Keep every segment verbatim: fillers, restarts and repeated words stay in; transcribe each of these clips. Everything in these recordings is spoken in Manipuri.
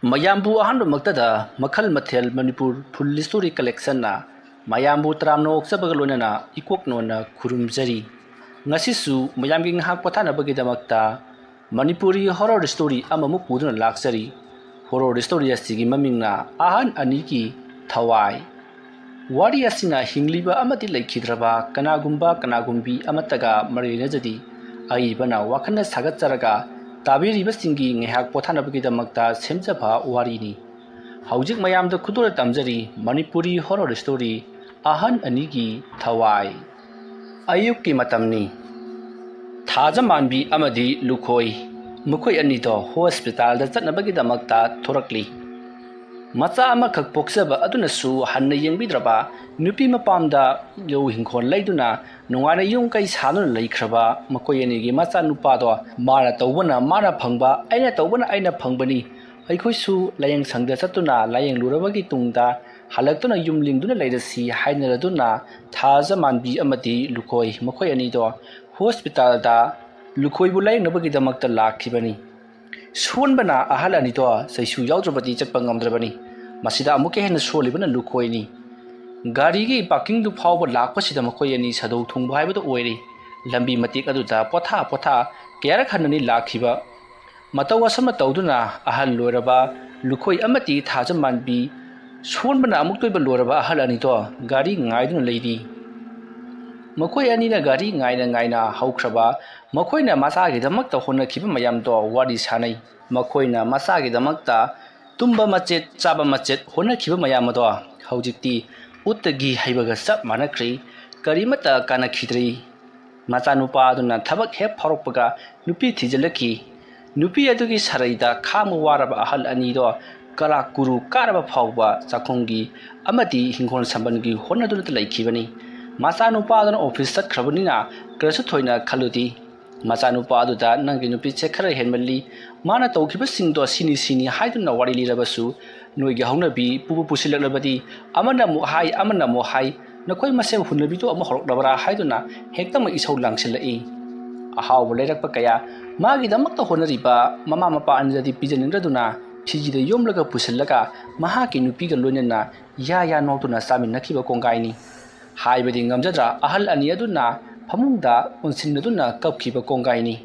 ꯃꯌꯥꯝꯕꯨ ꯑꯍꯥꯟꯕꯃꯛꯇꯗ ꯃꯈꯜ ꯃꯊꯦꯜ ꯃꯅꯤꯄꯨꯔ ꯐꯨꯜ ꯁ꯭ꯇꯣꯔꯤ ꯀꯂꯦꯛꯁꯟꯅ ꯃꯌꯥꯝꯕꯨ ꯇꯔꯥꯝꯅ ꯑꯣꯛꯆꯕꯒ ꯂꯣꯏꯅꯅ ꯏꯀꯣꯛ ꯅꯣꯟꯅ ꯈꯨꯔꯨꯝꯖꯔꯤ꯫ ꯉꯁꯤꯁꯨ ꯃꯌꯥꯝꯒꯤ ꯉꯥꯏꯍꯥꯛ ꯄꯣꯊꯥꯅꯕꯒꯤꯗꯃꯛꯇ ꯃꯅꯤꯄꯨꯔꯤ ꯍꯣꯔꯣꯔ ꯁ꯭ꯇꯣꯔꯤ ꯑꯃꯃꯨꯛ ꯄꯨꯗꯨꯅ ꯂꯥꯛꯆꯔꯤ꯫ ꯍꯣꯔꯣꯔ ꯁ꯭ꯇꯣꯔꯤ ꯑꯁꯤꯒꯤ ꯃꯃꯤꯡꯅ ꯑꯍꯟ ꯑꯅꯤꯒꯤ ꯊꯋꯥꯏ꯫ ꯋꯥꯔꯤ ꯑꯁꯤꯅ ꯍꯤꯡꯂꯤꯕ ꯑꯃꯗꯤ ꯂꯩꯈꯤꯗ꯭ꯔꯕ ꯀꯅꯥꯒꯨꯝꯕ ꯀꯅꯥꯒꯨꯝꯕꯤ ꯑꯃꯠꯇꯒ ꯃꯔꯤ ꯂꯩꯅꯖꯗꯦ꯫ ꯑꯏꯕꯅ ꯋꯥꯈꯜꯅ ꯁꯥꯒꯠꯆꯔꯒ ꯇꯥꯕꯤꯔꯤꯕꯁꯤꯡꯒꯤ ꯉꯥꯏꯍꯥꯛ ꯄꯣꯊꯥꯅꯕꯒꯤꯗꯃꯛꯇ ꯁꯦꯝꯖꯕ ꯋꯥꯔꯤꯅꯤ꯫ ꯍꯧꯖꯤꯛ ꯃꯌꯥꯝꯗ ꯈꯨꯗꯣꯜ ꯇꯝꯖꯔꯤ ꯃꯅꯤꯄꯨꯔꯤ ꯍꯣꯔꯣꯔ ꯁ꯭ꯇꯣꯔꯤ ꯑꯍꯟ ꯑꯅꯤꯒꯤ ꯊꯋꯥꯏ꯫ ꯑꯌꯨꯛꯀꯤ ꯃꯇꯝꯅꯤ꯫ ꯊꯥꯖꯃꯥꯟꯕꯤ ꯑꯃꯗꯤ ꯂꯨꯈꯣꯏ, ꯃꯈꯣꯏ ꯑꯅꯤꯗꯣ ꯍꯣꯁꯄꯤꯇꯥꯜꯗ ꯆꯠꯅꯕꯒꯤꯗꯃꯛꯇ ꯊꯣꯔꯛꯂꯤ꯫ ꯃꯆꯥ ꯑꯃꯈꯛ ꯄꯣꯛꯆꯕ ꯑꯗꯨꯅꯁꯨ ꯍꯟꯅ ꯌꯦꯡꯕꯤꯗ꯭ꯔꯕ ꯅꯨꯄꯤ ꯃꯄꯥꯝꯗ ꯂꯧ ꯍꯤꯡꯈꯣꯜ ꯂꯩꯗꯨꯅ ꯅꯨꯡꯉꯥꯏꯅ ꯌꯨꯝ ꯀꯩ ꯁꯥꯗꯨꯅ ꯂꯩꯈ꯭ꯔꯕ ꯃꯈꯣꯏ ꯑꯅꯤꯒꯤ ꯃꯆꯥꯅꯨꯄꯥꯗꯣ ꯃꯥꯅ ꯇꯧꯕꯅ ꯃꯥꯅ ꯐꯪꯕ, ꯑꯩꯅ ꯇꯧꯕꯅ ꯑꯩꯅ ꯐꯪꯕꯅꯤ, ꯑꯩꯈꯣꯏꯁꯨ ꯂꯥꯏꯌꯦꯡ ꯁꯪꯗ ꯆꯠꯇꯨꯅ ꯂꯥꯏꯌꯦꯡꯂꯨꯔꯕꯒꯤ ꯇꯨꯡꯗ ꯍꯜꯂꯛꯇꯨꯅ ꯌꯨꯝ ꯂꯤꯡꯗꯨꯅ ꯂꯩꯔꯁꯤ ꯍꯥꯏꯅꯔꯗꯨꯅ ꯊꯥꯖꯃꯥꯟꯕꯤ ꯑꯃꯗꯤ ꯂꯨꯈꯣꯏ ꯃꯈꯣꯏ ꯑꯅꯤꯗꯣ ꯍꯣꯁꯄꯤꯇꯥꯜꯗ ꯂꯨꯈꯣꯏꯕꯨ ꯂꯥꯌꯦꯡꯅꯕꯒꯤꯗꯃꯛꯇ ꯂꯥꯛꯈꯤꯕꯅꯤ꯫ ꯁꯣꯟꯕꯅ ꯑꯍꯜ ꯑꯅꯤꯗꯣ ꯆꯩꯁꯨ ꯌꯥꯎꯗ꯭ꯔꯕꯗꯤ ꯆꯠꯄ ꯉꯝꯗ꯭ꯔꯕꯅꯤ꯫ ꯃꯁꯤꯗ ꯑꯃꯨꯛꯀ ꯍꯦꯟꯅ ꯁꯣꯜꯂꯤꯕꯅ ꯂꯨꯈꯣꯏꯅꯤ꯫ ꯒꯥꯔꯤꯒꯤ ꯄꯥꯔꯀꯤꯡꯗꯨ ꯐꯥꯎꯕ ꯂꯥꯛꯄꯁꯤꯗ ꯃꯈꯣꯏ ꯑꯅꯤ ꯁꯥꯗꯧ ꯊꯨꯡꯕ ꯍꯥꯏꯕꯗꯨ ꯑꯣꯏꯔꯦ꯫ ꯂꯝꯕꯤ ꯃꯇꯦꯛ ꯑꯗꯨꯗ ꯄꯣꯊꯥ ꯄꯣꯊꯥ ꯀꯌꯥꯔꯛ ꯍꯟꯅꯅꯤ ꯂꯥꯛꯈꯤꯕ꯫ ꯃꯇꯧ ꯑꯁꯨꯝꯅ ꯇꯧꯗꯨꯅ ꯑꯍꯜ ꯂꯣꯏꯔꯕ ꯂꯨꯈꯣꯏ ꯑꯃꯗꯤ ꯊꯥꯖꯃꯥꯟꯕꯤ ꯁꯣꯟꯕꯅ ꯑꯃꯨꯛꯇꯣꯏꯕ ꯂꯣꯏꯔꯕ ꯑꯍꯜ ꯑꯅꯤꯗꯣ ꯒꯥꯔꯤ ꯉꯥꯏꯗꯨꯅ ꯂꯩꯔꯤ꯫ ꯃꯈꯣꯏ ꯑꯅꯤꯅ ꯒꯥꯔꯤ ꯉꯥꯏꯅ ꯉꯥꯏꯅ ꯍꯧꯈ꯭ꯔꯕ ꯃꯈꯣꯏꯅ ꯃꯆꯥꯒꯤꯗꯃꯛꯇ ꯍꯣꯠꯅꯈꯤꯕ ꯃꯌꯥꯝꯗꯣ ꯋꯥꯔꯤ ꯁꯥꯅꯩ꯫ ꯃꯈꯣꯏꯅ ꯃꯆꯥꯒꯤꯗꯃꯛꯇ ꯇꯨꯝꯕ ꯃꯆꯦꯠ, ꯆꯥꯕ ꯃꯆꯦꯠ ꯍꯣꯠꯅꯈꯤꯕ ꯃꯌꯥꯝ ꯑꯗꯣ ꯍꯧꯖꯤꯛꯇꯤ ꯎꯠꯇꯒꯤ ꯍꯩꯕꯒ ꯆꯞ ꯃꯥꯟꯅꯈ꯭ꯔꯦ꯫ ꯀꯔꯤꯃꯠꯇ ꯀꯥꯟꯅꯈꯤꯗ꯭ꯔꯦ꯫ ꯃꯆꯥꯅꯨꯄꯥ ꯑꯗꯨꯅ ꯊꯕꯛ ꯍꯦꯛ ꯐꯥꯎꯔꯛꯄꯒ ꯅꯨꯄꯤ ꯊꯤꯖꯤꯜꯂꯛꯈꯤ꯫ ꯅꯨꯄꯤ ꯑꯗꯨꯒꯤ ꯁꯔꯩꯗ ꯈꯥꯡꯕ ꯋꯥꯔꯕ ꯑꯍꯜ ꯑꯅꯤꯗꯣ ꯀꯂꯥ ꯀꯨꯔꯨ ꯀꯥꯔꯕ ꯐꯥꯎꯕ ꯆꯥꯛꯈꯨꯝꯒꯤ ꯑꯃꯗꯤ ꯍꯤꯡꯒꯣꯜ ꯁꯝꯕꯜꯒꯤ ꯍꯣꯠꯅꯗꯨꯅꯇ ꯂꯩꯈꯤꯕꯅꯤ꯫ ꯃꯆꯥꯅꯨꯄꯥ ꯑꯗꯨꯅ ꯑꯣꯐꯤꯁ ꯆꯠꯈ꯭ꯔꯕꯅꯤꯅ ꯀꯔꯤꯁꯨ ꯊꯣꯏꯅ ꯈꯜꯂꯨꯗꯦ꯫ ꯃꯆꯥꯅꯨꯄꯥ ꯑꯗꯨꯗ ꯅꯪꯒꯤ ꯅꯨꯄꯤꯁꯦ ꯈꯔ ꯍꯦꯟꯃꯜꯂꯤ, ꯃꯥꯅ ꯇꯧꯈꯤꯕꯁꯤꯡꯗꯣ ꯁꯤꯅꯤ ꯁꯤꯅꯤ ꯍꯥꯏꯗꯨꯅ ꯋꯥꯔꯤ ꯂꯤꯔꯕꯁꯨ ꯅꯣꯏꯒꯤ ꯍꯧꯅꯕꯤ ꯄꯨꯕ ꯄꯨꯁꯤꯜꯂꯛꯂꯕꯗꯤ ꯑꯃꯅ ꯑꯃꯨꯛ ꯍꯥꯏ, ꯑꯃꯅ ꯑꯃꯨꯛ ꯍꯥꯏ, ꯅꯈꯣꯏ ꯃꯁꯦꯜ ꯍꯨꯟꯅꯕꯤꯗꯨ ꯑꯃꯨꯛ ꯍꯧꯔꯛꯂꯕ꯭ꯔꯥ ꯍꯥꯏꯗꯨꯅ ꯍꯦꯛꯇꯃꯛ ꯏꯁꯧ ꯂꯥꯡꯁꯤꯜꯂꯛꯏ꯫ ꯑꯍꯥꯎꯕ ꯂꯩꯔꯛꯄ ꯀꯌꯥ ꯃꯥꯒꯤꯗꯃꯛꯇ ꯍꯣꯠꯅꯔꯤꯕ ꯃꯃꯥ ꯃꯄꯥ ꯑꯅꯤꯗꯗꯤ ꯄꯤꯖꯅꯤꯡꯗꯗꯨꯅ ꯁꯤꯖꯤꯗ ꯌꯣꯝꯂꯒ ꯄꯨꯁꯤꯜꯂꯒ ꯃꯍꯥꯛꯀꯤ ꯅꯨꯄꯤꯒ ꯂꯣꯏꯅꯅ ꯌꯥ ꯌꯥ ꯅꯣꯛꯇꯨꯅ ꯆꯥꯃꯤꯟꯅꯈꯤꯕ ꯀꯣꯡꯒꯥꯏꯅꯤ꯫ ꯍꯥꯏꯕꯗꯤ ꯉꯝꯖꯗ꯭ꯔꯥ ꯑꯍꯜ ꯑꯅꯤ ꯑꯗꯨꯅ ꯐꯃꯨꯡꯗ ꯑꯣꯟꯁꯤꯟꯅꯗꯨꯅ ꯀꯞꯈꯤꯕ ꯀꯣꯡꯒꯥꯏꯅꯤ꯫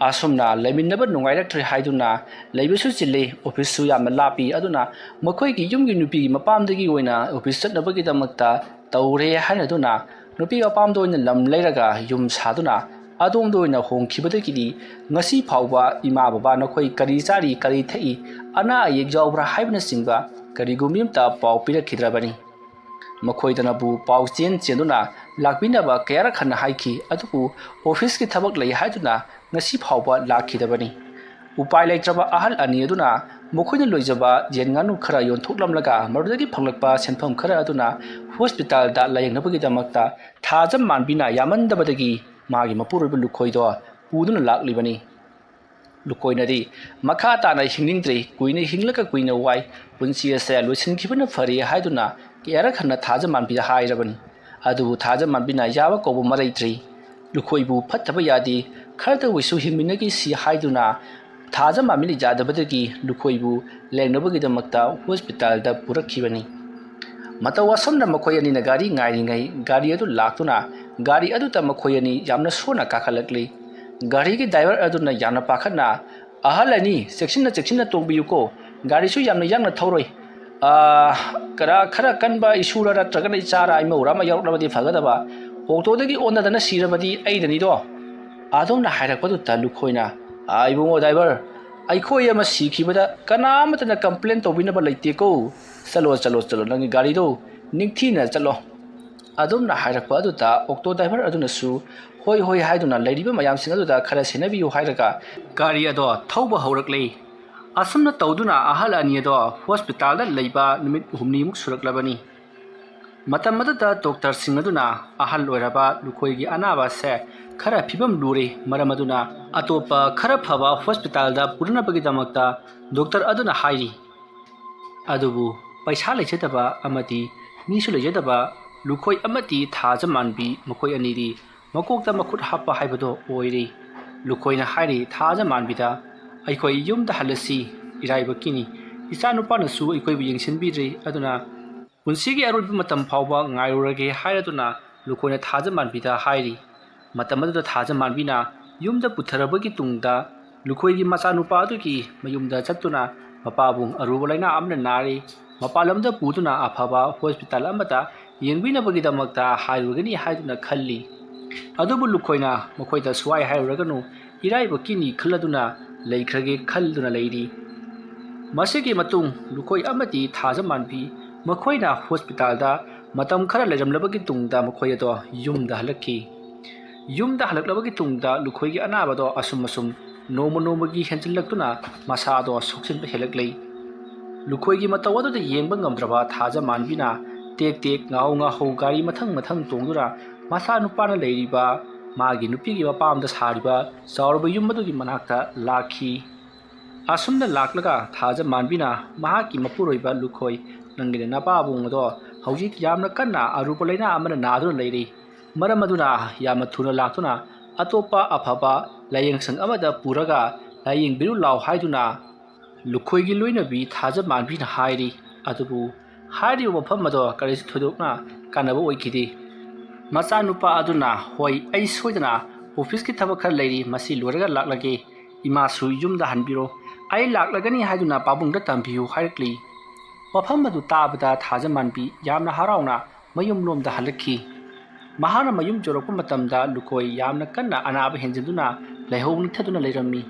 ꯑꯁꯨꯝꯅ ꯂꯩꯃꯤꯟꯅꯕ ꯅꯨꯡꯉꯥꯏꯔꯛꯇ꯭ꯔꯦ ꯍꯥꯏꯗꯨꯅ ꯂꯩꯕꯁꯨ ꯆꯤꯜꯂꯤ, ꯑꯣꯐꯤꯁꯁꯨ ꯌꯥꯝꯅ ꯂꯥꯞꯄꯤ꯫ ꯑꯗꯨꯅ ꯃꯈꯣꯏꯒꯤ ꯌꯨꯝꯒꯤ ꯅꯨꯄꯤꯒꯤ ꯃꯄꯥꯝꯗꯒꯤ ꯑꯣꯏꯅ ꯑꯣꯐꯤꯁ ꯆꯠꯅꯕꯒꯤꯗꯃꯛꯇ ꯇꯧꯔꯦ ꯍꯥꯏꯅꯗꯨꯅ ꯅꯨꯄꯤ ꯃꯄꯥꯝꯗ ꯑꯣꯏꯅ ꯂꯝ ꯂꯩꯔꯒ ꯌꯨꯝ ꯁꯥꯗꯨꯅ ꯑꯗꯣꯝꯗ ꯑꯣꯏꯅ ꯍꯣꯡꯈꯤꯕꯗꯒꯤꯗꯤ ꯉꯁꯤ ꯐꯥꯎꯕ ꯏꯃꯥ ꯕꯕꯥ ꯅꯈꯣꯏ ꯀꯔꯤ ꯆꯥꯔꯤ, ꯀꯔꯤ ꯊꯛꯏ, ꯑꯅꯥ ꯑꯌꯦꯛ ꯌꯥꯎꯕ꯭ꯔꯥ ꯍꯥꯏꯕꯅꯆꯤꯡꯕ ꯀꯔꯤꯒꯨꯝꯕ ꯑꯃꯇ ꯄꯥꯎ ꯄꯤꯔꯛꯈꯤꯗ꯭ꯔꯕꯅꯤ꯫ ꯃꯈꯣꯏꯗꯅꯕꯨ ꯄꯥꯎ ꯆꯦꯟ ꯆꯦꯟꯗꯨꯅ ꯂꯥꯛꯄꯤꯅꯕ ꯀꯌꯥꯔꯛ ꯍꯟꯅ ꯍꯥꯏꯈꯤ, ꯑꯗꯨꯕꯨ ꯑꯣꯐꯤꯁꯀꯤ ꯊꯕꯛ ꯂꯩ ꯍꯥꯏꯗꯨꯅ ꯉꯁꯤ ꯐꯥꯎꯕ ꯂꯥꯛꯈꯤꯗꯕꯅꯤ꯫ ꯎꯄꯥꯏ ꯂꯩꯇ꯭ꯔꯕ ꯑꯍꯜ ꯑꯅꯤ ꯑꯗꯨꯅ ꯃꯈꯣꯏꯅ ꯂꯣꯏꯖꯕ ꯌꯦꯟ ꯉꯥꯅꯨ ꯈꯔ ꯌꯣꯟꯊꯣꯛꯂꯝꯂꯒ ꯃꯗꯨꯗꯒꯤ ꯐꯪꯂꯛꯄ ꯁꯦꯟꯐꯝ ꯈꯔ ꯑꯗꯨꯅ ꯍꯣꯁꯄꯤꯇꯥꯜꯗ ꯂꯥꯌꯦꯡꯅꯕꯒꯤꯗꯃꯛꯇ ꯊꯥꯖ ꯃꯥꯟꯕꯤꯅ ꯌꯥꯝꯃꯟꯗꯕꯗꯒꯤ ꯃꯥꯒꯤ ꯃꯄꯨꯔꯣꯏꯕ ꯂꯨꯈꯣꯏꯗꯣ ꯄꯨꯗꯨꯅ ꯂꯥꯛꯂꯤꯕꯅꯤ꯫ ꯂꯨꯈꯣꯏꯅꯗꯤ ꯃꯈꯥ ꯇꯥꯅ ꯍꯤꯡꯅꯤꯡꯗ꯭ꯔꯦ, ꯀꯨꯏꯅ ꯍꯤꯡꯂꯒ ꯀꯨꯏꯅ ꯋꯥꯏ, ꯄꯨꯟꯁꯤ ꯑꯁꯦ ꯂꯣꯏꯁꯤꯟꯈꯤꯕꯅ ꯐꯔꯦ ꯍꯥꯏꯗꯨꯅ ꯀꯌꯥꯔꯛ ꯍꯟꯅ ꯊꯥꯖ ꯃꯥꯟꯕꯤꯗ ꯍꯥꯏꯔꯕꯅꯤ꯫ ꯑꯗꯨꯕꯨ ꯊꯥꯖ ꯃꯥꯟꯕꯤꯅ ꯌꯥꯕ ꯀꯧꯕ ꯃꯔꯩꯇ꯭ꯔꯤ꯫ ꯂꯨꯈꯣꯏꯕꯨ ꯐꯠꯇꯕ ꯌꯥꯗꯦ, ꯈꯔꯇ ꯑꯣꯏꯁꯨ ꯍꯤꯡꯃꯤꯟꯅꯈꯤꯁꯤ ꯍꯥꯏꯗꯨꯅ ꯊꯥꯖ ꯃꯥꯟꯕꯤꯅ ꯌꯥꯗꯕꯗꯒꯤ ꯂꯨꯈꯣꯏꯕꯨ ꯂꯦꯡꯅꯕꯒꯤꯗꯃꯛꯇ ꯍꯣꯁꯄꯤꯇꯥꯜꯗ ꯄꯨꯔꯛꯈꯤꯕꯅꯤ꯫ ꯃꯇꯧ ꯑꯁꯨꯝꯅ ꯃꯈꯣꯏ ꯑꯅꯤꯅ ꯒꯥꯔꯤ ꯉꯥꯏꯔꯤꯉꯩ ꯒꯥꯔꯤ ꯑꯗꯨ ꯂꯥꯛꯇꯨꯅ ꯒꯥꯔꯤ ꯑꯗꯨꯗ ꯃꯈꯣꯏ ꯑꯅꯤ ꯌꯥꯝꯅ ꯁꯣꯟꯅ ꯀꯥꯈꯠꯂꯛꯂꯤ꯫ ꯒꯥꯔꯤꯒꯤ ꯗ꯭ꯔꯥꯏꯚꯔ ꯑꯗꯨꯅ ꯌꯥꯝꯅ ꯄꯥꯈꯠꯅ, "ꯑꯍꯜ ꯑꯅꯤ, ꯆꯦꯛꯁꯤꯟꯅ ꯆꯦꯛꯁꯤꯟꯅ ꯇꯣꯡꯕꯤꯌꯨꯀꯣ, ꯒꯥꯔꯤꯁꯨ ꯌꯥꯝꯅ ꯌꯥꯡꯅ ꯊꯧꯔꯣꯏ꯫ ꯑꯥ, ꯈꯔ, ꯈꯔ ꯀꯟꯕ ꯏꯁꯨꯔ ꯅꯠꯇ꯭ꯔꯒꯅ ꯏꯆꯥꯔ ꯏꯃꯧꯔ ꯑꯃ ꯌꯥꯎꯔꯛꯂꯕꯗꯤ ꯐꯒꯗꯕ, ꯑꯣꯛꯇꯣꯗꯒꯤ ꯑꯣꯟꯅꯗꯅ ꯁꯤꯔꯕꯗꯤ ꯑꯩꯗꯅꯤꯗꯣ"꯫ ꯑꯗꯨꯝꯅ ꯍꯥꯏꯔꯛꯄꯗꯨꯗ ꯂꯨꯈꯣꯏꯅ, "ꯑꯥ, ꯏꯕꯨꯡꯉꯣ ꯗ꯭ꯔꯥꯏꯚꯔ, ꯑꯩꯈꯣꯏ ꯑꯃ ꯁꯤꯈꯤꯕꯗ ꯀꯅꯥ ꯑꯃꯠꯇꯅ ꯀꯝꯄ꯭ꯂꯦꯟ ꯇꯧꯕꯤꯅꯕ ꯂꯩꯇꯦꯀꯣ꯫ ꯆꯠꯂꯣ, ꯆꯠꯂꯣ, ꯆꯠꯂꯣ, ꯅꯪꯒꯤ ꯒꯥꯔꯤꯗꯣ ꯅꯤꯡꯊꯤꯅ ꯆꯠꯂꯣ"꯫ ꯑꯗꯨꯝꯅ ꯍꯥꯏꯔꯛꯄ ꯑꯗꯨꯗ ꯑꯣꯛꯇꯣ ꯗ꯭ꯔꯥꯏꯚꯔ ꯑꯗꯨꯅꯁꯨ "ꯍꯣꯏ, ꯍꯣꯏ" ꯍꯥꯏꯗꯨꯅ ꯂꯩꯔꯤꯕ ꯃꯌꯥꯝꯁꯤꯡ ꯑꯗꯨꯗ ꯈꯔ ꯁꯦꯟꯅꯕꯤꯌꯨ ꯍꯥꯏꯔꯒ ꯒꯥꯔꯤ ꯑꯗꯣ ꯊꯧꯕ ꯍꯧꯔꯛꯂꯦ꯫ ꯑꯁꯨꯝꯅ ꯇꯧꯗꯨꯅ ꯑꯍꯜ ꯑꯅꯤ ꯑꯗꯣ ꯍꯣꯁꯄꯤꯇꯥꯜꯗ ꯂꯩꯕ ꯅꯨꯃꯤꯠ ꯍꯨꯝꯅꯤꯃꯨꯛ ꯁꯨꯔꯛꯂꯕꯅꯤ꯫ ꯃꯇꯝ ꯑꯗꯨꯗ ꯗꯣꯛꯇꯔꯁꯤꯡ ꯑꯗꯨꯅ ꯑꯍꯜ ꯑꯣꯏꯔꯕ ꯂꯨꯈꯣꯏꯒꯤ ꯑꯅꯥꯕ ꯑꯁꯦ ꯈꯔ ꯐꯤꯕꯝ ꯂꯨꯔꯦ, ꯃꯔꯝ ꯑꯗꯨꯅ ꯑꯇꯣꯞꯄ ꯈꯔ ꯐꯕ ꯍꯣꯁꯄꯤꯇꯥꯜꯗ ꯄꯨꯅꯅꯕꯒꯤꯗꯃꯛꯇ ꯗꯣꯛꯇꯔ ꯑꯗꯨꯅ ꯍꯥꯏꯔꯤ꯫ ꯑꯗꯨꯕꯨ ꯄꯩꯁꯥ ꯂꯩꯖꯗꯕ ꯑꯃꯗꯤ ꯃꯤꯁꯨ ꯂꯩꯖꯗꯕ ꯂꯨꯈꯣꯏ ꯑꯃꯗꯤ ꯊꯥꯖ ꯃꯥꯟꯕꯤ, ꯃꯈꯣꯏ ꯑꯅꯤꯗꯤ ꯃꯀꯣꯛꯇ ꯃꯈꯨꯠ ꯍꯥꯞꯄ ꯍꯥꯏꯕꯗꯣ ꯑꯣꯏꯔꯦ꯫ ꯂꯨꯈꯣꯏꯅ ꯍꯥꯏꯔꯤ ꯊꯥꯖ ꯃꯥꯟꯕꯤꯗ, "ꯑꯩꯈꯣꯏ ꯌꯨꯝꯗ ꯍꯜꯂꯁꯤ, ꯏꯔꯥꯏꯕꯛꯀꯤꯅꯤ꯫ ꯏꯆꯥꯅꯨꯄꯥꯅꯁꯨ ꯑꯩꯈꯣꯏꯕꯨ ꯌꯦꯡꯁꯤꯟꯕꯤꯗ꯭ꯔꯤ, ꯑꯗꯨꯅ ꯄꯨꯟꯁꯤꯒꯤ ꯑꯔꯣꯏꯕ ꯃꯇꯝ ꯐꯥꯎꯕ ꯉꯥꯏꯔꯨꯔꯒꯦ" ꯍꯥꯏꯔꯗꯨꯅ ꯂꯨꯈꯣꯏꯅ ꯊꯥꯖꯃꯥꯟꯕꯤꯗ ꯍꯥꯏꯔꯤ꯫ ꯃꯇꯝ ꯑꯗꯨꯗ ꯊꯥꯖꯃꯥꯟꯕꯤꯅ ꯌꯨꯝꯗ ꯄꯨꯊꯔꯕꯒꯤ ꯇꯨꯡꯗ ꯂꯨꯈꯣꯏꯒꯤ ꯃꯆꯥꯅꯨꯄꯥ ꯑꯗꯨꯒꯤ ꯃꯌꯨꯝꯗ ꯆꯠꯇꯨꯅ ꯃꯄꯥꯕꯨ ꯑꯔꯨꯕ ꯂꯥꯏꯅꯥ ꯑꯃꯅ ꯅꯥꯔꯤ, ꯃꯄꯥꯟ ꯂꯝꯗ ꯄꯨꯗꯨꯅ ꯑꯐꯕ ꯍꯣꯁꯄꯤꯇꯥꯜ ꯑꯃꯗ ꯌꯦꯡꯕꯤꯅꯕꯒꯤꯗꯃꯛꯇ ꯍꯥꯏꯔꯨꯒꯅꯤ ꯍꯥꯏꯗꯨꯅ ꯈꯜꯂꯤ꯫ ꯑꯗꯨꯕꯨ ꯂꯨꯈꯣꯏꯅ ꯃꯈꯣꯏꯗ ꯁ꯭ꯋꯥꯏ ꯍꯥꯏꯔꯨꯔꯒꯅꯨ, ꯏꯔꯥꯏꯕꯛꯀꯤꯅꯤ ꯈꯜꯂꯗꯨꯅ ꯂꯩꯈ꯭ꯔꯒꯦ ꯈꯜꯗꯨꯅ ꯂꯩꯔꯤ꯫ ꯃꯁꯤꯒꯤ ꯃꯇꯨꯡ ꯂꯨꯈꯣꯏ ꯑꯃꯗꯤ ꯊꯥꯖꯃꯥꯟꯕꯤ ꯃꯈꯣꯏꯅ ꯍꯣꯁꯄꯤꯇꯥꯜꯗ ꯃꯇꯝ ꯈꯔ ꯂꯩꯔꯝꯂꯕꯒꯤ ꯇꯨꯡꯗ ꯃꯈꯣꯏ ꯑꯗꯣ ꯌꯨꯝꯗ ꯍꯜꯂꯛꯈꯤ꯫ ꯌꯨꯝꯗ ꯍꯜꯂꯛꯂꯕꯒꯤ ꯇꯨꯡꯗ ꯂꯨꯈꯣꯏꯒꯤ ꯑꯅꯥꯕꯗꯣ ꯑꯁꯨꯝ ꯑꯁꯨꯝ ꯅꯣꯡꯃ ꯅꯣꯡꯃꯒꯤ ꯍꯦꯟꯖꯤꯜꯂꯛꯇꯨꯅ ꯃꯁꯥꯗꯣ ꯁꯣꯛꯆꯤꯟꯕ ꯍꯦꯜꯂꯛꯂꯤ꯫ ꯂꯨꯈꯣꯏꯒꯤ ꯃꯇꯧ ꯑꯗꯨꯗ ꯌꯦꯡꯕ ꯉꯝꯗ꯭ꯔꯕ ꯊꯥꯖꯃꯥꯟꯕꯤꯅ ꯇꯦꯛ ꯇꯦꯛ ꯉꯥꯍꯧ ꯉꯥꯍꯧ ꯒꯥꯔꯤ ꯃꯊꯪ ꯃꯊꯪ ꯇꯣꯡꯗꯨꯅ ꯃꯆꯥꯅꯨꯄꯥꯅ ꯂꯩꯔꯤꯕ ꯃꯥꯒꯤ ꯅꯨꯄꯤꯒꯤ ꯃꯄꯥꯝꯗ ꯁꯥꯔꯤꯕ ꯆꯥꯎꯔꯕ ꯌꯨꯝ ꯑꯗꯨꯒꯤ ꯃꯅꯥꯛꯇ ꯂꯥꯛꯈꯤ꯫ ꯑꯁꯨꯝꯅ ꯂꯥꯛꯂꯒ ꯊꯥꯖꯃꯥꯟꯕꯤꯅ ꯃꯍꯥꯛꯀꯤ ꯃꯄꯨꯔꯣꯏꯕ ꯂꯨꯈꯣꯏ, "ꯅꯪꯒꯤ ꯅꯄꯥꯕꯨꯡ ꯑꯗꯣ ꯍꯧꯖꯤꯛ ꯌꯥꯝꯅ ꯀꯟꯅ ꯑꯔꯨꯕ ꯂꯥꯏꯅꯥ ꯑꯃꯅ ꯅꯥꯗꯨꯅ ꯂꯩꯔꯤ꯫ ꯃꯔꯝ ꯑꯗꯨꯅ ꯌꯥꯝꯅ ꯊꯨꯅ ꯂꯥꯛꯇꯨꯅ ꯑꯇꯣꯞꯄ ꯑꯐꯕ ꯂꯥꯏꯌꯦꯡꯁꯪ ꯑꯃꯗ ꯄꯨꯔꯒ ꯂꯥꯏꯌꯦꯡꯕꯤꯔꯨ ꯂꯥꯎ" ꯍꯥꯏꯗꯨꯅ ꯂꯨꯈꯣꯏꯒꯤ ꯂꯣꯏꯅꯕꯤ ꯊꯥꯖꯃꯥꯟꯕꯤꯅ ꯍꯥꯏꯔꯤ꯫ ꯑꯗꯨꯕꯨ ꯍꯥꯏꯔꯤꯕ ꯋꯥꯐꯝ ꯑꯗꯣ ꯀꯔꯤꯁꯨ ꯊꯣꯏꯗꯣꯛꯅ ꯀꯥꯟꯅꯕ ꯑꯣꯏꯈꯤꯗꯦ꯫ ꯃꯆꯥꯅꯨꯄꯥ ꯑꯗꯨꯅ, "ꯍꯣꯏ, ꯑꯩ ꯁꯣꯏꯗꯅ ꯑꯣꯐꯤꯁꯀꯤ ꯊꯕꯛ ꯈꯔ ꯂꯩꯔꯤ, ꯃꯁꯤ ꯂꯣꯏꯔꯒ ꯂꯥꯛꯂꯒꯦ꯫ ꯏꯃꯥꯁꯨ ꯌꯨꯝꯗ ꯍꯟꯕꯤꯔꯣ꯫ ꯑꯩ ꯂꯥꯛꯂꯒꯅꯤ ꯍꯥꯏꯗꯨꯅ ꯄꯥꯕꯨꯡꯗ ꯇꯝꯕꯤꯌꯨ" ꯍꯥꯏꯔꯛꯂꯤ꯫ ꯋꯥꯐꯝ ꯑꯗꯨ ꯇꯥꯕꯗ ꯊꯥꯖꯃꯥꯟꯕꯤ ꯌꯥꯝꯅ ꯍꯔꯥꯎꯅ ꯃꯌꯨꯝꯂꯣꯝꯗ ꯍꯜꯂꯛꯈꯤ꯫ ꯃꯍꯥꯛꯅ ꯃꯌꯨꯝ ꯌꯧꯔꯛꯄ ꯃꯇꯝꯗ ꯂꯨꯈꯣꯏ ꯌꯥꯝꯅ ꯀꯟꯅ ꯑꯅꯥꯕ ꯍꯦꯟꯖꯤꯟꯗꯨꯅ ꯂꯥꯏꯍꯧ ꯅꯤꯛꯊꯗꯨꯅ ꯂꯩꯔꯝꯃꯤ꯫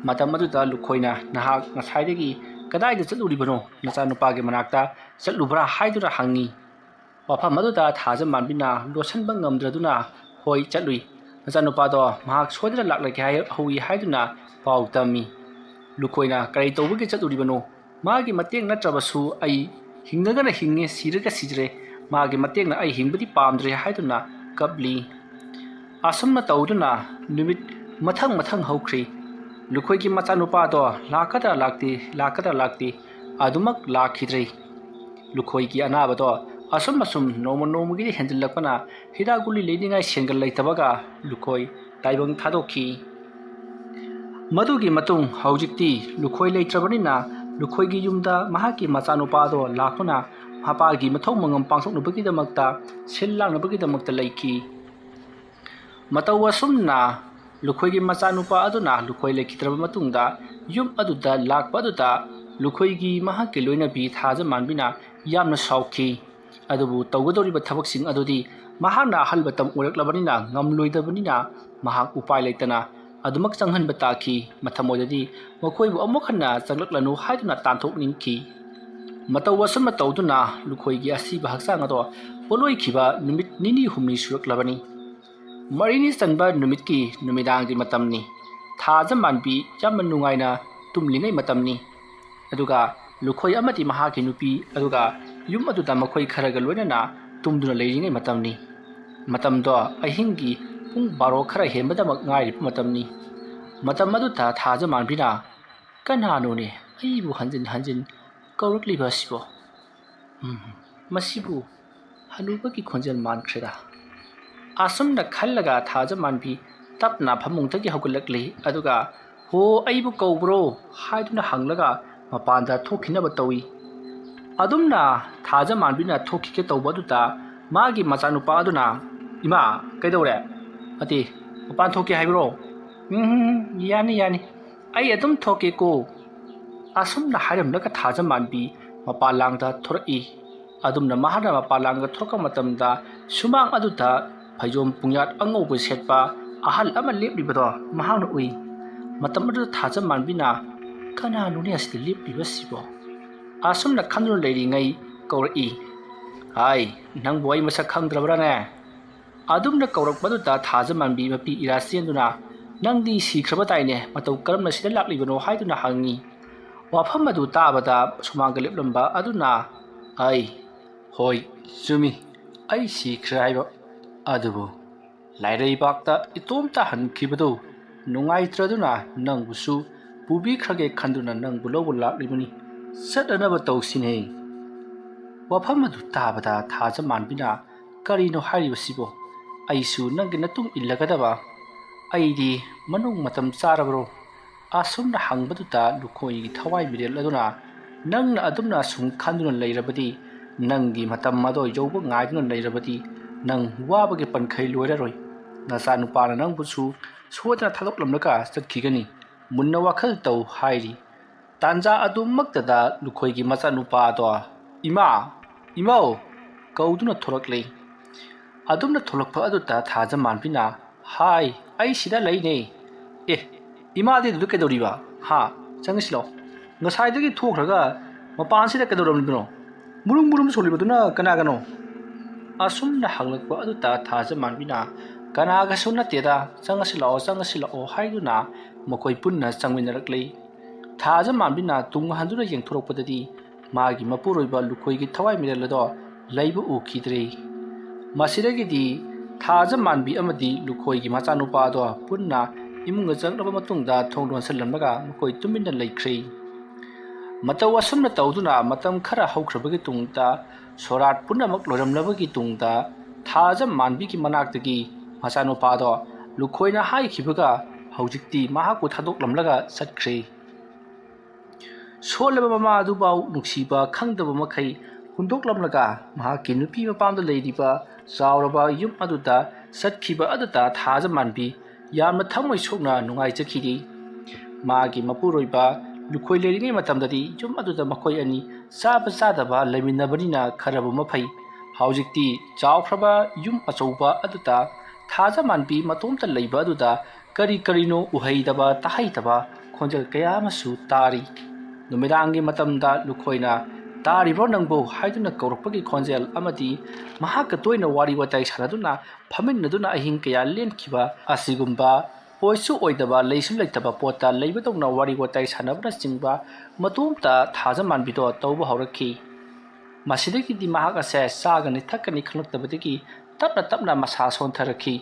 ꯃꯇꯝ ꯑꯗꯨꯗ ꯂꯨꯈꯣꯏꯅ, "ꯅꯍꯥꯛ ꯉꯁꯥꯏꯗꯒꯤ ꯀꯗꯥꯏꯗ ꯆꯠꯂꯨꯔꯤꯕꯅꯣ? ꯅꯆꯥꯅꯨꯄꯥꯒꯤ ꯃꯅꯥꯛꯇ ꯆꯠꯂꯨꯕ꯭ꯔꯥ?" ꯍꯥꯏꯗꯨꯅ ꯍꯪꯉꯤ꯫ ꯋꯥꯐꯝ ꯑꯗꯨꯗ ꯊꯥꯖꯃꯥꯟꯕꯤꯅ ꯂꯣꯠꯁꯤꯟꯕ ꯉꯝꯗ꯭ꯔꯗꯨꯅ, "ꯍꯣꯏ, ꯆꯠꯂꯨꯏ꯫ ꯅꯆꯥꯅꯨꯄꯥꯗꯣ ꯃꯍꯥꯛ ꯁꯣꯏꯗꯅ ꯂꯥꯛꯂꯒꯦ ꯍꯥꯏ-, ꯍꯧꯏ" ꯍꯥꯏꯗꯨꯅ ꯄꯥꯎ ꯇꯝꯃꯤ꯫ ꯂꯨꯈꯣꯏꯅ, "ꯀꯔꯤ ꯇꯧꯕꯒꯤ ꯆꯠꯂꯨꯔꯤꯕꯅꯣ? ꯃꯥꯒꯤ ꯃꯇꯦꯡ ꯅꯠꯇ꯭ꯔꯕꯁꯨ ꯑꯩ ꯍꯤꯡꯉꯒꯅ ꯍꯤꯡꯉꯦ, ꯁꯤꯔꯒ ꯁꯤꯖꯔꯦ꯫ ꯃꯥꯒꯤ ꯃꯇꯦꯡꯅ ꯑꯩ ꯍꯤꯡꯕꯗꯤ ꯄꯥꯝꯗ꯭ꯔꯦ" ꯍꯥꯏꯗꯨꯅ ꯀꯞꯂꯤ꯫ ꯑꯁꯨꯝꯅ ꯇꯧꯗꯨꯅ ꯅꯨꯃꯤꯠ ꯃꯊꯪ ꯃꯊꯪ ꯍꯧꯈ꯭ꯔꯤ꯫ ꯂꯨꯈꯣꯏꯒꯤ ꯃꯆꯥꯅꯨꯄꯥꯗꯣ ꯂꯥꯛꯀꯗ꯭ꯔꯥ ꯂꯥꯛꯇꯦ, ꯂꯥꯛꯀꯗ꯭ꯔꯥ ꯂꯥꯛꯇꯦ, ꯑꯗꯨꯃꯛ ꯂꯥꯛꯈꯤꯗ꯭ꯔꯦ꯫ ꯂꯨꯈꯣꯏꯒꯤ ꯑꯅꯥꯕꯗꯣ ꯑꯁꯨꯝ ꯑꯁꯨꯝ ꯅꯣꯡꯃ ꯅꯣꯡꯃꯒꯤ ꯍꯦꯟꯖꯤꯜꯂꯛꯄꯅ ꯍꯤꯗꯥꯛ ꯒꯨꯂꯤ ꯂꯩꯅꯤꯡꯉꯥꯏ ꯁꯦꯟꯒ ꯂꯩꯇꯕꯒ ꯂꯨꯈꯣꯏ ꯇꯥꯏꯕꯪ ꯊꯥꯗꯣꯛꯈꯤ꯫ ꯃꯗꯨꯒꯤ ꯃꯇꯨꯡ ꯍꯧꯖꯤꯛꯇꯤ ꯂꯨꯈꯣꯏ ꯂꯩꯇ꯭ꯔꯕꯅꯤꯅ, ꯂꯨꯈꯣꯏꯒꯤ ꯌꯨꯝꯗ ꯃꯍꯥꯛꯀꯤ ꯃꯆꯥꯅꯨꯄꯥꯗꯣ ꯂꯥꯛꯇꯨꯅ ꯃꯄꯥꯒꯤ ꯃꯊꯧ ꯃꯉꯝ ꯄꯥꯡꯊꯣꯛꯅꯕꯒꯤꯗꯃꯛꯇ, ꯁꯤꯜ ꯂꯥꯡꯅꯕꯒꯤꯗꯃꯛꯇ ꯂꯩꯈꯤ꯫ ꯃꯇꯧ ꯑꯁꯨꯝꯅ ꯂꯨꯈꯣꯏꯒꯤ ꯃꯆꯥꯅꯨꯄꯥ ꯑꯗꯨꯅ ꯂꯨꯈꯣꯏ ꯂꯩꯈꯤꯗ꯭ꯔꯕ ꯃꯇꯨꯡꯗ, ꯌꯨꯝ ꯑꯗꯨꯗ ꯂꯥꯛꯄ ꯑꯗꯨꯗ ꯂꯨꯈꯣꯏꯒꯤ ꯃꯍꯥꯛꯀꯤ ꯂꯣꯏꯅꯕꯤ ꯊꯥꯖꯃꯥꯟꯕꯤꯅ ꯌꯥꯝꯅ ꯁꯥꯎꯈꯤ꯫ ꯑꯗꯨꯕꯨ ꯇꯧꯒꯗꯧꯔꯤꯕ ꯊꯕꯛꯁꯤꯡ ꯑꯗꯨꯗꯤ ꯃꯍꯥꯛꯅ ꯑꯍꯜ ꯃꯇꯝ ꯑꯣꯏꯔꯛꯂꯕꯅꯤꯅ ꯉꯝꯂꯣꯏꯗꯕꯅꯤꯅ, ꯃꯍꯥꯛ ꯎꯄꯥꯏ ꯂꯩꯇꯅ ꯑꯗꯨꯃꯛ ꯆꯪꯍꯟꯕ ꯇꯥꯈꯤ꯫ ꯃꯊꯪ ꯑꯣꯏꯗꯗꯤ ꯃꯈꯣꯏꯕꯨ ꯑꯃꯨꯛ ꯍꯟꯅ ꯆꯪꯂꯛꯂꯅꯨ ꯍꯥꯏꯗꯨꯅ ꯇꯥꯟꯊꯣꯛꯅꯤꯡꯈꯤ꯫ ꯃꯇꯧ ꯑꯁꯨꯝꯅ ꯇꯧꯗꯨꯅ ꯂꯨꯈꯣꯏꯒꯤ ꯑꯁꯤꯕ ꯍꯛꯆꯥꯡ ꯑꯗꯣ ꯄꯣꯠꯂꯣꯏꯈꯤꯕ ꯅꯨꯃꯤꯠ ꯅꯤꯅꯤ ꯍꯨꯝꯅꯤ ꯁꯨꯔꯛꯂꯕꯅꯤ꯫ ꯃꯔꯤꯅꯤ ꯆꯟꯕ ꯅꯨꯃꯤꯠꯀꯤ ꯅꯨꯃꯤꯗꯥꯡꯒꯤ ꯃꯇꯝꯅꯤ꯫ ꯊꯥꯖꯃꯥꯟꯕꯤ ꯌꯥꯝꯅ ꯅꯨꯡꯉꯥꯏꯅ ꯇꯨꯝꯂꯤꯉꯩ ꯃꯇꯝꯅꯤ꯫ ꯑꯗꯨꯒ ꯂꯨꯈꯣꯏ ꯑꯃꯗꯤ ꯃꯍꯥꯛꯀꯤ ꯅꯨꯄꯤ, ꯑꯗꯨꯒ ꯌꯨꯝ ꯑꯗꯨꯗ ꯃꯈꯣꯏ ꯈꯔꯒ ꯂꯣꯏꯅꯅ ꯇꯨꯝꯗꯨꯅ ꯂꯩꯔꯤꯉꯩ ꯃꯇꯝꯅꯤ꯫ ꯃꯇꯝꯗꯣ ꯑꯍꯤꯡꯒꯤ ꯄꯨꯡ ꯕꯥꯔꯣ ꯈꯔ ꯍꯦꯟꯕꯗꯃꯛ ꯉꯥꯏꯔꯤꯕ ꯃꯇꯝꯅꯤ꯫ ꯃꯇꯝ ꯑꯗꯨꯗ ꯊꯥꯖꯃꯥꯟꯕꯤꯅ, "ꯀꯅꯥꯅꯣꯅꯦ ꯑꯩꯕꯨ ꯍꯟꯖꯤꯟ ꯍꯟꯖꯤꯟ ꯀꯧꯔꯛꯂꯤꯕ ꯑꯁꯤꯕꯣ? ꯎꯝ, ꯃꯁꯤꯕꯨ ꯍꯅꯨꯕꯒꯤ ꯈꯣꯟꯖꯦꯜ ꯃꯥꯟꯈ꯭ꯔꯦꯗ꯫" ꯑꯁꯨꯝꯅ ꯈꯜꯂꯒ ꯊꯥꯖꯃꯥꯟꯕꯤ ꯇꯞꯅ ꯐꯃꯨꯡꯗꯒꯤ ꯍꯧꯒꯠꯂꯛꯂꯤ꯫ ꯑꯗꯨꯒ, "ꯍꯣ, ꯑꯩꯕꯨ ꯀꯧꯕ꯭ꯔꯣ?" ꯍꯥꯏꯗꯨꯅ ꯍꯪꯂꯒ ꯃꯄꯥꯟꯗ ꯊꯣꯛꯈꯤꯅꯕ ꯇꯧꯏ꯫ ꯑꯗꯨꯝꯅ ꯊꯥꯖꯃꯥꯟꯕꯤꯅ ꯊꯣꯛꯈꯤꯒꯦ ꯇꯧꯕ ꯑꯗꯨꯗ ꯃꯥꯒꯤ ꯃꯆꯥꯅꯨꯄꯥ ꯑꯗꯨꯅ, "ꯏꯃꯥ, ꯀꯩꯗꯧꯔꯦ? ꯑꯇꯦ, ꯃꯄꯥꯟ ꯊꯣꯛꯀꯦ ꯍꯥꯏꯕ꯭ꯔꯣ? ꯎꯝ, ꯌꯥꯅꯤ, ꯌꯥꯅꯤ꯫ ꯑꯩ ꯑꯗꯨꯝ ꯊꯣꯛꯀꯦꯀꯣ꯫" ꯑꯁꯨꯝꯅ ꯍꯥꯏꯔꯝꯂꯒ ꯊꯥꯖꯃꯥꯟꯕꯤ ꯃꯄꯥꯟ ꯂꯥꯡꯗ ꯊꯣꯔꯛꯏ꯫ ꯑꯗꯨꯝꯅ ꯃꯍꯥꯛꯅ ꯃꯄꯥꯟ ꯂꯥꯡꯗ ꯊꯣꯔꯛꯄ ꯃꯇꯝꯗ ꯁꯨꯃꯥꯡ ꯑꯗꯨꯗ ꯐꯩꯖꯣꯝ ꯄꯨꯡꯌꯥꯠ ꯑꯉꯧꯕ ꯁꯦꯠꯄ ꯑꯍꯜ ꯑꯃ ꯂꯦꯞꯂꯤꯕꯗꯣ ꯃꯍꯥꯛꯅ ꯎꯏ꯫ ꯃꯇꯝ ꯑꯗꯨꯗ ꯊꯥꯖꯃꯥꯟꯕꯤꯅ, "ꯀꯅꯥꯅꯣꯅꯦ ꯑꯁꯤꯗ ꯂꯦꯞꯂꯤꯕꯁꯤꯕꯣ?" ꯑꯁꯨꯝꯅ ꯈꯟꯗꯨꯅ ꯂꯩꯔꯤꯉꯩ ꯀꯧꯔꯛꯏ꯫ "ꯍꯥꯏ, ꯅꯪꯕꯨ ꯑꯩ ꯃꯁꯛ ꯈꯪꯗ꯭ꯔꯕ꯭ꯔꯥꯅꯦ?" ꯑꯗꯨꯝꯅ ꯀꯧꯔꯛꯄꯗꯨꯗ ꯊꯥꯖꯃꯥꯟꯕꯤ ꯃꯄꯤ ꯏꯔꯥ ꯆꯦꯟꯗꯨꯅ, "ꯅꯪꯗꯤ ꯁꯤꯈ꯭ꯔꯕꯗꯥꯏꯅꯦ, ꯃꯇꯧ ꯀꯔꯝꯅ ꯁꯤꯗ ꯂꯥꯛꯂꯤꯕꯅꯣ?" ꯍꯥꯏꯗꯨꯅ ꯍꯪꯉꯤ꯫ ꯋꯥꯐꯝ ꯑꯗꯨ ꯇꯥꯕꯗ ꯁꯨꯃꯥꯡꯗ ꯂꯦꯞꯂꯝꯕ ꯑꯗꯨꯅ, "ꯑꯩ, ꯍꯣꯏ, ꯆꯨꯝꯃꯤ, ꯑꯩ ꯁꯤꯈ꯭ꯔꯦ ꯍꯥꯏꯕ꯫ ꯑꯗꯨꯕꯨ ꯂꯥꯏꯔꯩꯕꯥꯛꯇ ꯏꯇꯣꯝꯇ ꯍꯟꯈꯤꯕꯗꯨ ꯅꯨꯡꯉꯥꯏꯇ꯭ꯔꯗꯨꯅ ꯅꯪꯕꯨꯁꯨ ꯄꯨꯕꯤꯈ꯭ꯔꯒꯦ ꯈꯟꯗꯨꯅ ꯅꯪꯕꯨ ꯂꯧꯕ ꯂꯥꯛꯂꯤꯕꯅꯤ꯫ ꯆꯠꯅꯅꯕ ꯇꯧꯁꯤꯅꯦ꯫" ꯋꯥꯐꯝ ꯑꯗꯨ ꯇꯥꯕꯗ ꯊꯥꯖꯃꯥꯟꯕꯤꯅ, "ꯀꯔꯤꯅꯣ ꯍꯥꯏꯔꯤꯕꯁꯤꯕꯣ? ꯑꯩꯁꯨ ꯅꯪꯒꯤ ꯅꯇꯨꯡ ꯏꯜꯂꯒꯗꯕ? ꯑꯩꯗꯤ ꯃꯅꯨꯡ ꯃꯇꯝ ꯆꯥꯔꯕ꯭ꯔꯣ? ꯑꯁꯨꯝꯅ ꯍꯪꯕꯗꯨꯗ ꯂꯨꯈꯣꯏꯒꯤ ꯊꯋꯥꯏ ꯃꯤꯔꯦꯜ ꯑꯗꯨꯅ, "ꯅꯪꯅ ꯑꯗꯨꯝꯅ ꯑꯁꯨꯝ ꯈꯟꯗꯨꯅ ꯂꯩꯔꯕꯗꯤ, ꯅꯪꯒꯤ ꯃꯇꯝ ꯑꯗꯣ ꯌꯧꯕ ꯉꯥꯏꯗꯨꯅ ꯂꯩꯔꯕꯗꯤ, ꯅꯪ ꯋꯥꯕꯒꯤ ꯄꯟꯈꯩ ꯂꯣꯏꯔꯔꯣꯏ꯫ ꯅꯆꯥꯅꯨꯄꯥꯅ ꯅꯪꯕꯨꯁꯨ ꯁꯣꯏꯗꯅ ꯊꯥꯗꯣꯛꯂꯝꯂꯒ ꯆꯠꯈꯤꯒꯅꯤ꯫ ꯃꯨꯟꯅ ꯋꯥꯈꯜ ꯇꯧ" ꯍꯥꯏꯔꯤ꯫ ꯇꯥꯟꯖꯥ ꯑꯗꯨꯃꯛꯇꯗ ꯂꯨꯈꯣꯏꯒꯤ ꯃꯆꯥꯅꯨꯄꯥꯗꯣ, "ꯏꯃꯥ, ꯏꯃꯧ" ꯀꯧꯗꯨꯅ ꯊꯣꯔꯛꯂꯦ꯫ ꯑꯗꯨꯝꯅ ꯊꯣꯛꯂꯛꯄ ꯑꯗꯨꯗ ꯊꯥꯖꯃꯥꯟꯕꯤꯅ, "ꯍꯥꯏ, ꯑꯩ ꯁꯤꯗ ꯂꯩꯅꯦ꯫ ꯑꯦ, ꯏꯃꯥꯗꯤ ꯑꯗꯨꯗ ꯀꯩꯗꯧꯔꯤꯕ? ꯍꯥ? ꯆꯪꯉꯁꯤ ꯂꯥꯛꯑꯣ꯫ ꯉꯁꯥꯏꯗꯒꯤ ꯊꯣꯛꯈ꯭ꯔꯒ ꯃꯄꯥꯟꯁꯤꯗ ꯀꯩꯗꯧꯔꯝꯂꯤꯕꯅꯣ? ꯃꯨꯔꯨꯝ ꯃꯨꯔꯨꯝ ꯁꯣꯜꯂꯤꯕꯗꯨꯅ ꯀꯅꯥꯒꯅꯣ?" ꯑꯁꯨꯝꯅ ꯍꯪꯂꯛꯄ ꯑꯗꯨꯗ ꯊꯥꯖꯃꯥꯟꯕꯤꯅ, "ꯀꯅꯥꯒꯁꯨ ꯅꯠꯇꯦꯗ, ꯆꯪꯉꯁꯤ ꯂꯥꯛꯑꯣ, ꯆꯪꯉꯁꯤ ꯂꯥꯛꯑꯣ" ꯍꯥꯏꯗꯨꯅ ꯃꯈꯣꯏ ꯄꯨꯟꯅ ꯆꯪꯃꯤꯟꯅꯔꯛꯂꯦ꯫ ꯊꯥꯖꯃꯥꯟꯕꯤꯅ ꯇꯨꯡ ꯍꯟꯗꯨꯅ ꯌꯦꯡꯊꯣꯔꯛꯄꯗꯗꯤ ꯃꯥꯒꯤ ꯃꯄꯨꯔꯣꯏꯕ ꯂꯨꯈꯣꯏꯒꯤ ꯊꯋꯥꯏ ꯃꯤꯔꯦꯜ ꯑꯗꯣ ꯂꯩꯕ ꯎꯈꯤꯗ꯭ꯔꯦ꯫ ꯃꯁꯤꯗꯒꯤꯗꯤ ꯊꯥꯖꯃꯥꯟꯕꯤ ꯑꯃꯗꯤ ꯂꯨꯈꯣꯏꯒꯤ ꯃꯆꯥꯅꯨꯄꯥ ꯑꯗꯣ ꯄꯨꯟꯅ ꯏꯃꯨꯡꯗ ꯆꯪꯂꯕ ꯃꯇꯨꯡꯗ ꯊꯣꯡ ꯂꯣꯟꯁꯤꯜꯂꯝꯂꯒ ꯃꯈꯣꯏ ꯇꯨꯃꯤꯟꯅ ꯂꯩꯈ꯭ꯔꯦ꯫ ꯃꯇꯧ ꯑꯁꯨꯝꯅ ꯇꯧꯗꯨꯅ ꯃꯇꯝ ꯈꯔ ꯍꯧꯈ꯭ꯔꯕꯒꯤ ꯇꯨꯡꯗ, ꯁꯣꯔꯥꯠ ꯄꯨꯝꯅꯃꯛ ꯂꯣꯏꯔꯝꯂꯕꯒꯤ ꯇꯨꯡꯗ, ꯊꯥꯖꯃꯥꯟꯕꯤꯒꯤ ꯃꯅꯥꯛꯇꯒꯤ ꯃꯆꯥꯅꯨꯄꯥꯗꯣ ꯂꯨꯈꯣꯏꯅ ꯍꯥꯏꯈꯤꯕꯒ ꯍꯧꯖꯤꯛꯇꯤ ꯃꯍꯥꯛꯄꯨ ꯊꯥꯗꯣꯛꯂꯝꯂꯒ ꯆꯠꯈ꯭ꯔꯦ꯫ ꯁꯣꯜꯂꯕ ꯃꯃꯥ ꯑꯗꯨꯐꯥꯎ ꯅꯨꯡꯁꯤꯕ ꯈꯪꯗꯕ ꯃꯈꯩ ꯍꯨꯟꯗꯣꯛꯂꯝꯂꯒ ꯃꯍꯥꯛꯀꯤ ꯅꯨꯄꯤ ꯃꯄꯥꯝꯗ ꯂꯩꯔꯤꯕ ꯆꯥꯎꯔꯕ ꯌꯨꯝ ꯑꯗꯨꯗ ꯆꯠꯈꯤꯕ ꯑꯗꯨꯗ ꯊꯥꯖꯃꯥꯟꯕꯤ ꯌꯥꯝꯅ ꯊꯃꯣꯏ ꯁꯣꯛꯅ ꯅꯨꯡꯉꯥꯏꯖꯈꯤꯗꯦ꯫ ꯃꯥꯒꯤ ꯃꯄꯨꯔꯣꯏꯕ ꯂꯨꯈꯣꯏ ꯂꯩꯔꯤꯉꯩ ꯃꯇꯝꯗꯗꯤ ꯌꯨꯝ ꯑꯗꯨꯗ ꯃꯈꯣꯏ ꯑꯅꯤ ꯆꯥꯕ ꯆꯥꯗꯕ ꯂꯩꯃꯤꯟꯅꯕꯅꯤꯅ ꯈꯔꯕꯨ ꯃꯐꯩ꯫ ꯍꯧꯖꯤꯛꯇꯤ ꯆꯥꯎꯈ꯭ꯔꯕ ꯌꯨꯝ ꯑꯆꯧꯕ ꯑꯗꯨꯗ ꯊꯥꯖꯃꯥꯟꯕꯤ ꯃꯇꯣꯝꯇ ꯂꯩꯕ ꯑꯗꯨꯗ ꯀꯔꯤ ꯀꯔꯤꯅꯣ ꯎꯍꯩꯗꯕ ꯇꯥꯍꯩꯗꯕ ꯈꯣꯟꯖꯦꯜ ꯀꯌꯥ ꯑꯃꯁꯨ ꯇꯥꯔꯤ꯫ ꯅꯨꯃꯤꯗꯥꯡꯒꯤ ꯃꯇꯝꯗ ꯂꯨꯈꯣꯏꯅ, "ꯇꯥꯔꯤꯕ꯭ꯔꯣ ꯅꯪꯕꯨ?" ꯍꯥꯏꯗꯨꯅ ꯀꯧꯔꯛꯄꯒꯤ ꯈꯣꯟꯖꯦꯜ ꯑꯃꯗꯤ ꯃꯍꯥꯛꯀ ꯇꯣꯏꯅ ꯋꯥꯔꯤ ꯋꯥꯇꯥꯏ ꯁꯥꯟꯅꯗꯨꯅ ꯐꯝꯃꯤꯟꯅꯗꯨꯅ ꯑꯍꯤꯡ ꯀꯌꯥ ꯂꯦꯟꯈꯤꯕ ꯑꯁꯤꯒꯨꯝꯕ ꯑꯣꯏꯁꯨ ꯑꯣꯏꯗꯕ ꯂꯩꯁꯨ ꯂꯩꯇꯕ ꯄꯣꯠꯇ ꯂꯩꯕꯗꯧꯅ ꯋꯥꯔꯤ ꯋꯥꯇꯥꯏ ꯁꯥꯟꯅꯕꯅꯆꯤꯡꯕ ꯃꯇꯣꯝꯇ ꯊꯥꯖꯃꯥꯟꯕꯤꯗꯣ ꯇꯧꯕ ꯍꯧꯔꯛꯈꯤ꯫ ꯃꯁꯤꯗꯒꯤꯗꯤ ꯃꯍꯥꯛ ꯑꯁꯦ ꯆꯥꯒꯅꯤ ꯊꯛꯀꯅꯤ ꯈꯪꯂꯛꯇꯕꯗꯒꯤ ꯇꯞꯅ ꯇꯞꯅ ꯃꯁꯥ ꯁꯣꯟꯊꯔꯛꯈꯤ꯫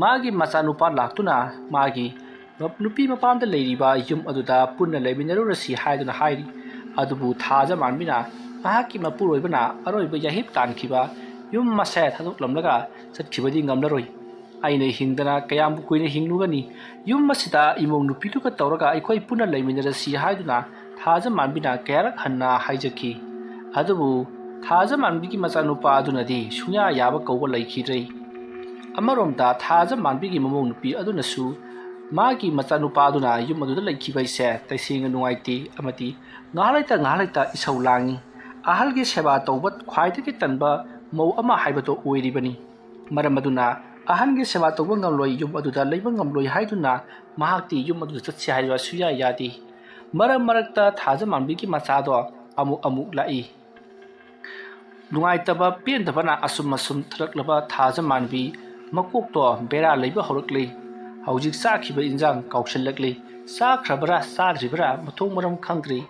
ꯃꯥꯒꯤ ꯃꯆꯥꯅꯨꯄꯥ ꯂꯥꯛꯇꯨꯅ ꯃꯥꯒꯤ ꯅꯨꯄꯤ ꯃꯄꯥꯝꯗ ꯂꯩꯔꯤꯕ ꯌꯨꯝ ꯑꯗꯨꯗ ꯄꯨꯟꯅ ꯂꯩꯃꯤꯟꯅꯔꯨꯔꯁꯤ ꯍꯥꯏꯗꯨꯅ ꯍꯥꯏꯔꯤ꯫ ꯑꯗꯨꯕꯨ ꯊꯥꯖꯃꯥꯟꯕꯤꯅ ꯃꯍꯥꯛꯀꯤ ꯃꯄꯨꯔꯣꯏꯕꯅ ꯑꯔꯣꯏꯕ ꯌꯥꯍꯤꯞ ꯇꯥꯟꯈꯤꯕ ꯌꯨꯝ ꯑꯁꯦ ꯊꯥꯗꯣꯛꯂꯝꯂꯒ ꯆꯠꯈꯤꯕꯗꯤ ꯉꯝꯂꯔꯣꯏ꯫ ꯑꯩꯅ ꯍꯤꯡꯗꯅ ꯀꯌꯥꯝꯕꯨ ꯀꯨꯏꯅ ꯍꯤꯡꯂꯨꯒꯅꯤ? ꯌꯨꯝ ꯑꯁꯤꯗ ꯏꯃꯧ ꯅꯨꯄꯤꯗꯨꯒ ꯇꯧꯔꯒ ꯑꯩꯈꯣꯏ ꯄꯨꯟꯅ ꯂꯩꯃꯤꯟꯅꯔꯁꯤ ꯍꯥꯏꯗꯨꯅ ꯊꯥꯖꯃꯥꯟꯕꯤꯅ ꯀꯌꯥꯔꯛ ꯍꯟꯅ ꯍꯥꯏꯖꯈꯤ꯫ ꯑꯗꯨꯕꯨ ꯊꯥꯖꯃꯥꯟꯕꯤꯒꯤ ꯃꯆꯥꯅꯨꯄꯥ ꯑꯗꯨꯅꯗꯤ ꯁꯨꯡꯌꯥ ꯌꯥꯕ ꯀꯧꯕ ꯂꯩꯈꯤꯗ꯭ꯔꯦ꯫ ꯑꯃꯔꯣꯝꯗ ꯊꯥꯖꯃꯥꯟꯕꯤꯒꯤ ꯃꯃꯧ ꯅꯨꯄꯤ ꯑꯗꯨꯅꯁꯨ ꯃꯥꯒꯤ ꯃꯆꯥꯅꯨꯄꯥ ꯑꯗꯨꯅ ꯌꯨꯝ ꯑꯗꯨꯗ ꯂꯩꯈꯤꯕ ꯍꯥꯏꯁꯦ ꯇꯁꯦꯡꯅ ꯅꯨꯡꯉꯥꯏꯇꯦ ꯑꯃꯗꯤ ꯉꯥꯏꯍꯥꯛ ꯂꯩꯇ ꯉꯥꯏꯍꯥꯛ ꯂꯩꯇ ꯏꯁꯧ ꯂꯥꯡꯏ꯫ ꯑꯍꯜꯒꯤ ꯁꯦꯕꯥ ꯇꯧꯕ ꯈ꯭ꯋꯥꯏꯗꯒꯤ ꯇꯟꯕ ꯃꯧ ꯑꯃ ꯍꯥꯏꯕꯗꯣ ꯑꯣꯏꯔꯤꯕꯅꯤ꯫ ꯃꯔꯝ ꯑꯗꯨꯅ ꯑꯍꯟꯒꯤ ꯁꯦꯕꯥ ꯇꯧꯕ ꯉꯝꯂꯣꯏ, ꯌꯨꯝ ꯑꯗꯨꯗ ꯂꯩꯕ ꯉꯝꯂꯣꯏ ꯍꯥꯏꯗꯨꯅ ꯃꯍꯥꯛꯇꯤ ꯌꯨꯝ ꯑꯗꯨꯗ ꯆꯠꯁꯤ ꯍꯥꯏꯕ ꯁꯨꯌꯥ ꯌꯥꯗꯦ꯫ ꯃꯔꯛ ꯃꯔꯛꯇ ꯊꯥꯖꯃꯥꯟꯕꯤꯒꯤ ꯃꯆꯥꯗꯣ ꯑꯃꯨꯛ ꯑꯃꯨꯛ ꯂꯥꯛꯏ꯫ ꯅꯨꯡꯉꯥꯏꯇꯕ ꯄꯦꯟꯗꯕꯅ ꯑꯁꯨꯝ ꯑꯁꯨꯝ ꯊꯔꯛꯂꯕ ꯊꯥꯖꯃꯥꯟꯕꯤ ꯃꯀꯣꯛꯇꯣ ꯕꯦꯔꯥ ꯂꯩꯕ ꯍꯧꯔꯛꯂꯤ꯫ ꯍꯧꯖꯤꯛ ꯆꯥꯈꯤꯕ ꯏꯟꯖꯥꯡ ꯀꯥꯎꯁꯤꯜꯂꯛꯂꯤ꯫ ꯆꯥꯈ꯭ꯔꯕ꯭ꯔꯥ ꯆꯥꯗ꯭ꯔꯤꯕ꯭ꯔꯥ ꯃꯊꯣꯡ ꯃꯔꯝ ꯈꯪꯗ꯭ꯔꯤ꯫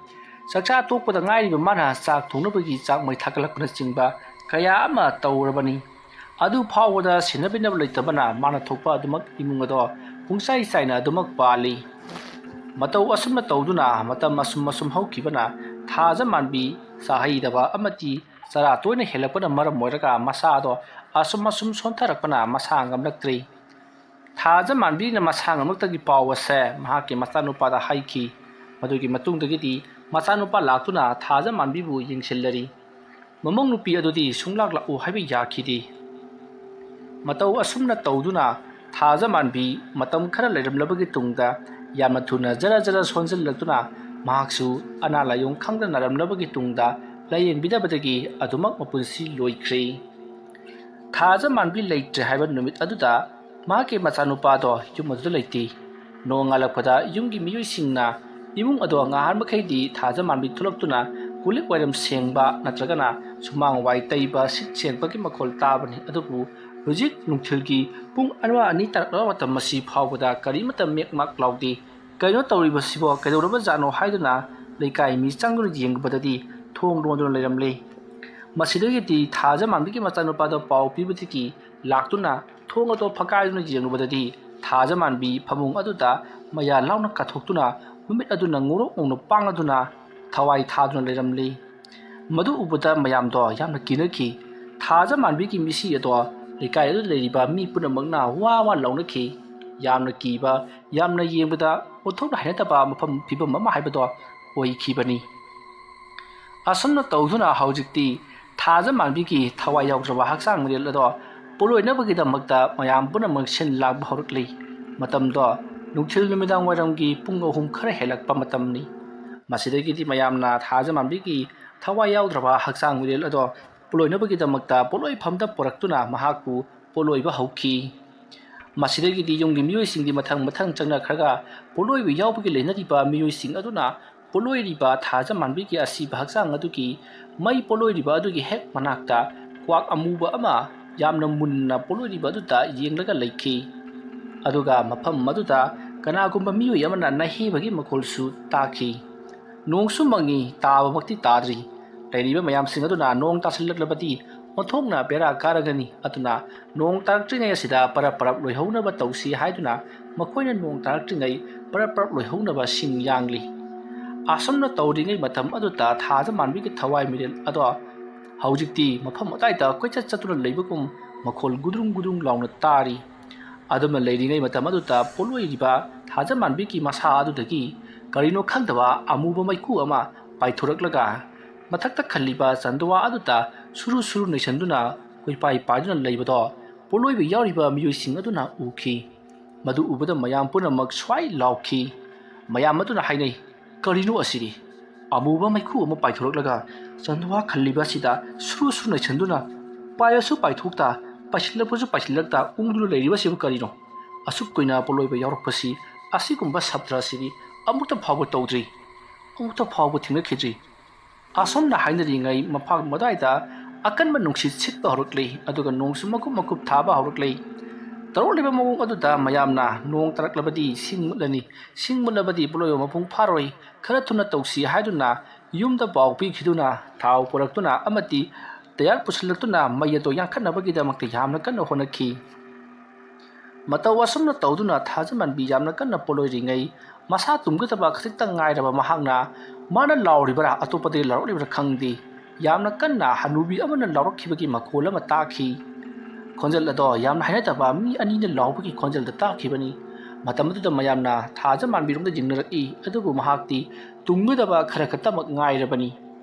ꯆꯥꯛꯆꯥ ꯇꯣꯛꯄꯗ ꯉꯥꯏꯔꯤꯕ ꯃꯥꯅ ꯆꯥꯛ ꯊꯣꯡꯅꯕꯒꯤ ꯆꯥꯛ ꯃꯩ ꯊꯥꯒꯠꯂꯛꯄꯅꯆꯤꯡꯕ ꯀꯌꯥ ꯑꯃ ꯇꯧꯔꯕꯅꯤ꯫ ꯑꯗꯨ ꯐꯥꯎꯕꯗ ꯁꯦꯟꯅꯕꯤꯅꯕ ꯂꯩꯇꯕꯅ ꯃꯥꯅ ꯊꯣꯛꯄ ꯑꯗꯨꯃꯛ ꯏꯃꯨꯡ ꯑꯗꯣ ꯄꯨꯡꯆꯥꯏ ꯆꯥꯏꯅ ꯑꯗꯨꯃꯛ ꯄꯥꯜꯂꯤ꯫ ꯃꯇꯧ ꯑꯁꯨꯝꯅ ꯇꯧꯗꯨꯅ ꯃꯇꯝ ꯑꯁꯨꯝ ꯑꯁꯨꯝ ꯍꯧꯈꯤꯕꯅ ꯊꯥꯖꯃꯥꯟꯕꯤ ꯆꯥꯍꯩꯗꯕ ꯑꯃꯗꯤ ꯆꯔꯥ ꯇꯣꯏꯅ ꯍꯦꯜꯂꯛꯄꯅ ꯃꯔꯝ ꯑꯣꯏꯔꯒ ꯃꯁꯥꯗꯣ ꯑꯁꯨꯝ ꯑꯁꯨꯝ ꯁꯣꯟꯊꯔꯛꯄꯅ ꯃꯁꯥ ꯉꯝꯂꯛꯇ꯭ꯔꯦ꯫ ꯊꯥꯖꯃꯥꯟꯕꯤꯅ ꯃꯁꯥ ꯉꯝꯂꯛꯇꯒꯤ ꯄꯥꯎ ꯑꯁꯦ ꯃꯍꯥꯛꯀꯤ ꯃꯆꯥꯅꯨꯄꯥꯗ ꯍꯥꯏꯈꯤ꯫ ꯃꯗꯨꯒꯤ ꯃꯇꯨꯡꯗꯒꯤꯗꯤ ꯃꯆꯥꯅꯨꯄꯥ ꯂꯥꯛꯇꯨꯅ ꯊꯥꯖꯃꯥꯟꯕꯤꯕꯨ ꯌꯦꯡꯁꯤꯜꯂꯔꯤ꯫ ꯃꯃꯧ ꯅꯨꯄꯤ ꯑꯗꯨꯗꯤ ꯁꯨꯡꯂꯥꯛ ꯂꯥꯛꯎ ꯍꯥꯏꯕ ꯌꯥꯈꯤꯗꯦ꯫ ꯃꯇꯧ ꯑꯁꯨꯝꯅ ꯇꯧꯗꯨꯅ ꯊꯥꯖꯃꯥꯟꯕꯤ ꯃꯇꯝ ꯈꯔ ꯂꯩꯔꯝꯂꯕꯒꯤ ꯇꯨꯡꯗ ꯌꯥꯝꯅ ꯊꯨꯅ ꯖꯔ ꯖꯔ ꯁꯣꯟꯖꯤꯜꯂꯛꯇꯨꯅ ꯃꯍꯥꯛꯁꯨ ꯑꯅꯥ ꯂꯥꯏꯌꯣꯡ ꯈꯪꯗꯅ ꯂꯩꯔꯝꯂꯕꯒꯤ ꯇꯨꯡꯗ ꯂꯥꯏꯌꯦꯡꯕꯤꯗꯕꯗꯒꯤ ꯑꯗꯨꯃꯛ ꯃꯄꯨꯟꯁꯤ ꯂꯣꯏꯈ꯭ꯔꯦ꯫ ꯊꯥꯖꯃꯥꯟꯕꯤ ꯂꯩꯇ꯭ꯔꯦ ꯍꯥꯏꯕ ꯅꯨꯃꯤꯠ ꯑꯗꯨꯗ ꯃꯍꯥꯛꯀꯤ ꯃꯆꯥꯅꯨꯄꯥꯗꯣ ꯌꯨꯝ ꯑꯗꯨꯗ ꯂꯩꯇꯦ꯫ ꯅꯣꯡꯉꯥꯜꯂꯛꯄꯗ ꯌꯨꯝꯒꯤ ꯃꯤꯑꯣꯏꯁꯤꯡꯅ ꯏꯃꯨꯡ ꯑꯗꯣ ꯉꯥꯍꯥꯟ ꯃꯈꯩꯗꯤ ꯊꯥꯖꯃꯥꯟꯕꯤ ꯊꯣꯛꯂꯛꯇꯨꯅ ꯀꯣꯜꯂꯤꯛ ꯋꯥꯏꯔꯝ ꯁꯦꯡꯕ ꯅꯠꯇ꯭ꯔꯒꯅ ꯁꯨꯃꯥꯡ ꯋꯥꯏ ꯇꯩꯕ, ꯁꯤꯠ ꯁꯦꯡꯕꯒꯤ ꯃꯈꯣꯜ ꯇꯥꯕꯅꯤ꯫ ꯑꯗꯨꯕꯨ ꯍꯧꯖꯤꯛ ꯅꯨꯡꯊꯤꯜꯒꯤ ꯄꯨꯡ ꯑꯃ ꯑꯅꯤ ꯇꯥꯔꯛꯂꯕ ꯃꯇꯝ ꯑꯁꯤ ꯐꯥꯎꯕꯗ ꯀꯔꯤꯃꯠꯇ ꯃꯦꯛ ꯃꯥꯛ ꯂꯥꯎꯗꯦ꯫ "ꯀꯩꯅꯣ ꯇꯧꯔꯤꯕꯁꯤꯕꯣ? ꯀꯩꯗꯧꯔꯕꯖꯥꯠꯅꯣ?" ꯍꯥꯏꯗꯨꯅ ꯂꯩꯀꯥꯏ ꯃꯤ ꯆꯪꯗꯨꯅ ꯌꯦꯡꯕꯗꯗꯤ ꯊꯣꯡ ꯂꯣꯟꯗꯨꯅ ꯂꯩꯔꯝꯂꯦ꯫ ꯃꯁꯤꯗꯒꯤꯗꯤ ꯊꯥꯖꯃꯥꯟꯕꯤꯒꯤ ꯃꯆꯥꯅꯨꯄꯥꯗ ꯄꯥꯎ ꯄꯤꯕꯗꯒꯤ ꯂꯥꯛꯇꯨꯅ ꯊꯣꯡ ꯑꯗꯨ ꯐꯛꯀꯥꯏꯗꯨꯅ ꯌꯦꯡꯂꯨꯕꯗꯗꯤ ꯊꯥꯖꯃꯥꯟꯕꯤ ꯐꯃꯨꯡ ꯑꯗꯨꯗ ꯃꯌꯥ ꯂꯥꯎꯅ ꯀꯥꯊꯣꯛꯇꯨꯅ ꯃꯃꯤꯠ ꯑꯗꯨꯅ ꯉꯧꯔꯣꯛ ꯉꯧꯅ ꯄꯥꯡꯂꯗꯨꯅ ꯊꯋꯥꯏ ꯊꯥꯗꯨꯅ ꯂꯩꯔꯝꯂꯤ꯫ ꯃꯗꯨ ꯎꯕꯗ ꯃꯌꯥꯝꯗꯣ ꯌꯥꯝꯅ ꯀꯤꯅꯈꯤ꯫ ꯊꯥꯖꯃꯥꯟꯕꯤꯒꯤ ꯃꯤꯠꯁꯤ ꯑꯗꯣ ꯂꯩꯀꯥꯏ ꯑꯗꯨꯗ ꯂꯩꯔꯤꯕ ꯃꯤ ꯄꯨꯝꯅꯃꯛꯅ ꯋꯥ ꯋꯥ ꯂꯥꯎꯅꯈꯤ꯫ ꯌꯥꯝꯅ ꯀꯤꯕ, ꯌꯥꯝꯅ ꯌꯦꯡꯕꯗ ꯑꯣꯟꯊꯣꯛꯅ ꯍꯩꯅꯗꯕ ꯃꯐꯝ, ꯐꯤꯕꯝ ꯑꯃ ꯍꯥꯏꯕꯗꯣ ꯑꯣꯏꯈꯤꯕꯅꯤ꯫ ꯑꯁꯨꯝꯅ ꯇꯧꯗꯨꯅ ꯍꯧꯖꯤꯛꯇꯤ ꯊꯥꯖ ꯃꯥꯟꯕꯤꯒꯤ ꯊꯋꯥꯏ ꯌꯥꯎꯗ꯭ꯔꯕ ꯍꯛꯆꯥꯡ ꯃꯔꯦꯜ ꯑꯗꯣ ꯄꯣꯠꯂꯣꯏꯅꯕꯒꯤꯗꯃꯛꯇ ꯃꯌꯥꯝ ꯄꯨꯝꯅꯃꯛ ꯁꯤꯟ ꯂꯥꯡꯕ ꯍꯧꯔꯛꯂꯤ꯫ ꯃꯇꯝꯗꯣ ꯅꯨꯡꯊꯤꯜ ꯅꯨꯃꯤꯗꯥꯡ ꯋꯥꯏꯔꯝꯒꯤ ꯄꯨꯡ ꯑꯍꯨꯝ ꯈꯔ ꯍꯦꯜꯂꯛꯄ ꯃꯇꯝꯅꯤ꯫ ꯃꯁꯤꯗꯒꯤꯗꯤ ꯃꯌꯥꯝꯅ ꯊꯥꯖ ꯃꯥꯟꯕꯤꯒꯤ ꯊꯋꯥꯏ ꯌꯥꯎꯗ꯭ꯔꯕ ꯍꯛꯆꯥꯡ ꯃꯔꯦꯜ ꯑꯗꯣ ꯄꯣꯠꯂꯣꯏꯅꯕꯒꯤꯗꯃꯛꯇ ꯄꯣꯠꯂꯣꯏꯐꯝꯗ ꯄꯨꯔꯛꯇꯨꯅ ꯃꯍꯥꯛꯄꯨ ꯄꯣꯠꯂꯣꯏꯕ ꯍꯧꯈꯤ꯫ ꯃꯁꯤꯗꯒꯤꯗꯤ ꯌꯨꯝꯒꯤ ꯃꯤꯑꯣꯏꯁꯤꯡꯗꯤ ꯃꯊꯪ ꯃꯊꯪ ꯆꯪꯅꯈ꯭ꯔꯒ ꯄꯣꯠꯂꯣꯏꯕ ꯌꯥꯎꯕꯒꯤ ꯂꯩꯅꯔꯤꯕ ꯃꯤꯑꯣꯏꯁꯤꯡ ꯑꯗꯨꯅ ꯄꯣꯠꯂꯣꯏꯔꯤꯕ ꯊꯥꯖ ꯃꯥꯟꯕꯤꯒꯤ ꯑꯁꯤꯕ ꯍꯛꯆꯥꯡ ꯑꯗꯨꯒꯤ ꯃꯩ ꯄꯣꯠꯂꯣꯏꯔꯤꯕ ꯑꯗꯨꯒꯤ ꯍꯦꯛ ꯃꯅꯥꯛꯇ ꯀ꯭ꯋꯥꯛ ꯑꯃꯨꯕ ꯑꯃ ꯌꯥꯝꯅ ꯃꯨꯟꯅ ꯄꯣꯠꯂꯣꯏꯔꯤꯕ ꯑꯗꯨꯗ ꯌꯦꯡꯂꯒ ꯂꯩꯈꯤ꯫ ꯑꯗꯨꯒ ꯃꯐꯝ ꯑꯗꯨꯗ ꯀꯅꯥꯒꯨꯝꯕ ꯃꯤꯑꯣꯏ ꯑꯃꯅ ꯅꯍꯦꯕꯒꯤ ꯃꯈꯣꯜꯁꯨ ꯇꯥꯈꯤ꯫ ꯅꯣꯡꯁꯨ ꯃꯪꯉꯤ, ꯇꯥꯕꯃꯛꯇꯤ ꯇꯥꯗ꯭ꯔꯤ꯫ ꯂꯩꯔꯤꯕ ꯃꯌꯥꯝꯁꯤꯡ ꯑꯗꯨꯅ ꯅꯣꯡ ꯇꯥꯁꯤꯜꯂꯛꯂꯕꯗꯤ ꯑꯣꯟꯊꯣꯛꯅ ꯕꯦꯔꯥ ꯀꯥꯔꯒꯅꯤ꯫ ꯑꯗꯨꯅ ꯅꯣꯡ ꯇꯥꯔꯛꯇ꯭ꯔꯤꯉꯩ ꯑꯁꯤꯗ ꯄꯔꯞ ꯄꯔꯞ ꯂꯣꯏꯍꯧꯅꯕ ꯇꯧꯁꯤ ꯍꯥꯏꯗꯨꯅ ꯃꯈꯣꯏꯅ ꯅꯣꯡ ꯇꯥꯔꯛꯇ꯭ꯔꯤꯉꯩ ꯄꯔꯞ ꯄꯔꯞ ꯂꯣꯏꯍꯧꯅꯕ ꯁꯤꯡ ꯌꯥꯡꯂꯤ꯫ ꯑꯁꯨꯝꯅ ꯇꯧꯔꯤꯉꯩ ꯃꯇꯝ ꯑꯗꯨꯗ ꯊꯥꯖ ꯃꯥꯟꯕꯤꯒꯤ ꯊꯋꯥꯏ ꯃꯤꯔꯦꯜ ꯑꯗꯣ ꯍꯧꯖꯤꯛꯇꯤ ꯃꯐꯝ ꯑꯗꯥꯏꯗ ꯀꯣꯏꯆꯠ ꯆꯠꯇꯨꯅ ꯂꯩꯕꯒꯨꯝ ꯃꯈꯣꯜ ꯒꯨꯗ꯭ꯔꯨꯡ ꯒꯨꯗ꯭ꯔꯨꯡ ꯂꯥꯎꯅ ꯇꯥꯔꯤ꯫ ꯑꯗꯨꯝꯅ ꯂꯩꯔꯤꯉꯩ ꯃꯇꯝ ꯑꯗꯨꯗ ꯄꯣꯠꯂꯣꯏꯔꯤꯕ ꯊꯥꯖ ꯃꯥꯟꯕꯤꯒꯤ ꯃꯁꯥ ꯑꯗꯨꯗꯒꯤ ꯀꯔꯤꯅꯣ ꯈꯪꯗꯕ ꯑꯃꯨꯕ ꯃꯩꯈꯨ ꯑꯃ ꯄꯥꯏꯊꯣꯔꯛꯂꯒ ꯃꯊꯛꯇ ꯈꯜꯂꯤꯕ ꯆꯟꯗꯨꯋꯥ ꯑꯗꯨꯗ ꯁꯨꯔꯨ ꯁꯨꯔꯨ ꯅꯩꯁꯟꯗꯨꯅ ꯀꯣꯏꯄꯥꯏ ꯄꯥꯏꯗꯨꯅ ꯂꯩꯕꯗꯣ ꯄꯣꯠꯂꯣꯏꯕ ꯌꯥꯎꯔꯤꯕ ꯃꯤꯑꯣꯏꯁꯤꯡ ꯑꯗꯨꯅ ꯎꯈꯤ꯫ ꯃꯗꯨ ꯎꯕꯗ ꯃꯌꯥꯝ ꯄꯨꯝꯅꯃꯛ ꯁ꯭ꯋꯥꯏ ꯂꯥꯎꯈꯤ꯫ ꯃꯌꯥꯝ ꯑꯗꯨꯅ ꯍꯥꯏꯅꯩ, "ꯀꯔꯤꯅꯣ ꯑꯁꯤꯗꯤ? ꯑꯃꯨꯕ ꯃꯩꯈꯨ ꯑꯃ ꯄꯥꯏꯊꯣꯔꯛꯂꯒ ꯆꯟꯗꯨꯋꯥ ꯈꯜꯂꯤꯕ ꯑꯁꯤꯗ ꯁꯨꯔꯨ ꯁꯨꯔꯨ ꯅꯩꯁꯟꯗꯨꯅ ꯄꯥꯏꯔꯁꯨ ꯄꯥꯏꯊꯣꯛꯇ, ꯄꯥꯏꯁꯤꯜꯂꯛꯄꯁꯨ ꯄꯥꯏꯁꯤꯜꯂꯛꯇ ꯎꯪꯗꯨꯅ ꯂꯩꯔꯤꯕꯁꯤꯕꯨ ꯀꯔꯤꯅꯣ? ꯑꯁꯨꯛ ꯀꯨꯏꯅ ꯄꯣꯠꯂꯣꯏꯕ ꯌꯥꯎꯔꯛꯄꯁꯤ ꯑꯁꯤꯒꯨꯝꯕ ꯁꯥꯇ꯭ꯔ ꯑꯁꯤꯗꯤ ꯑꯃꯨꯛꯇ ꯐꯥꯎꯕ ꯇꯧꯗ꯭ꯔꯤ, ꯑꯃꯨꯛꯇ ꯐꯥꯎꯕ ꯊꯦꯡꯅꯈꯤꯗ꯭ꯔꯤ"꯫ ꯑꯁꯨꯝꯅ ꯍꯥꯏꯅꯔꯤꯉꯩ ꯃꯐꯝ ꯑꯗꯨꯋꯥꯏꯗ ꯑꯀꯟꯕ ꯅꯨꯡꯁꯤꯠ ꯁꯤꯠꯄ ꯍꯧꯔꯛꯂꯤ, ꯑꯗꯨꯒ ꯅꯣꯡꯁꯨ ꯃꯀꯨꯞ ꯃꯀꯨꯞ ꯊꯥꯕ ꯍꯧꯔꯛꯂꯤ꯫ ꯇꯧꯔꯛꯂꯤꯕ ꯃꯑꯣꯡ ꯑꯗꯨꯗ ꯃꯌꯥꯝꯅ ꯅꯣꯡ ꯇꯥꯔꯛꯂꯕꯗꯤ ꯁꯤꯡ ꯃꯨꯠꯂꯅꯤ, ꯁꯤꯡ ꯃꯨꯠꯂꯕꯗꯤ ꯄꯣꯠꯂꯣꯏꯕ ꯃꯄꯨꯡ ꯐꯥꯔꯣꯏ, ꯈꯔ ꯊꯨꯅ ꯇꯧꯁꯤ ꯍꯥꯏꯗꯨꯅ ꯌꯨꯝꯗ ꯄꯥꯎ ꯄꯤꯈꯤꯗꯨꯅ ꯊꯥꯎ ꯄꯨꯔꯛꯇꯨꯅ ꯑꯃꯗꯤ ꯇꯌꯥꯔ ꯄꯨꯁꯤꯜꯂꯛꯇꯨꯅ ꯃꯩ ꯑꯗꯨ ꯌꯥꯡꯈꯠꯅꯕꯒꯤꯗꯃꯛꯇ ꯌꯥꯝꯅ ꯀꯟꯅ ꯍꯣꯠꯅꯈꯤ꯫ ꯃꯇꯧ ꯑꯁꯨꯝꯅ ꯇꯧꯗꯨꯅ ꯊꯥꯖꯃꯥꯟꯕꯤ ꯌꯥꯝꯅ ꯀꯟꯅ ꯄꯣꯠꯂꯣꯏꯔꯤꯉꯩ ꯃꯁꯥ ꯇꯨꯝꯒꯗꯕ ꯈꯖꯤꯛꯇꯪ ꯉꯥꯏꯔꯕ ꯃꯍꯥꯛꯅ ꯃꯥꯅ ꯂꯥꯎꯔꯤꯕꯔꯥ ꯑꯇꯣꯞꯄꯗꯒꯤ ꯂꯥꯎꯔꯛꯂꯤꯕꯔꯥ ꯈꯪꯗꯦ, ꯌꯥꯝꯅ ꯀꯟꯅ ꯍꯅꯨꯕꯤ ꯑꯃꯅ ꯂꯥꯎꯔꯛꯈꯤꯕꯒꯤ ꯃꯈꯣꯜ ꯑꯃ ꯇꯥꯈꯤ꯫ ꯈꯣꯟꯖꯦꯜ ꯑꯗꯣ ꯌꯥꯝꯅ ꯍꯩꯅꯗꯕ ꯃꯤ ꯑꯅꯤꯅ ꯂꯥꯎꯕꯒꯤ ꯈꯣꯟꯖꯦꯜꯗ ꯇꯥꯈꯤꯕꯅꯤ꯫ ꯃꯇꯝ ꯑꯗꯨꯗ ꯃꯌꯥꯝꯅ ꯊꯥꯖ ꯃꯥꯟꯕꯤꯔꯣꯝꯗ ꯌꯦꯡꯅꯔꯛꯏ, ꯑꯗꯨꯕꯨ ꯃꯍꯥꯛꯇꯤ ꯇꯨꯝꯒꯗꯕ ꯈꯔ ꯈꯛꯇꯃꯛ ꯉꯥꯏꯔꯕꯅꯤ꯫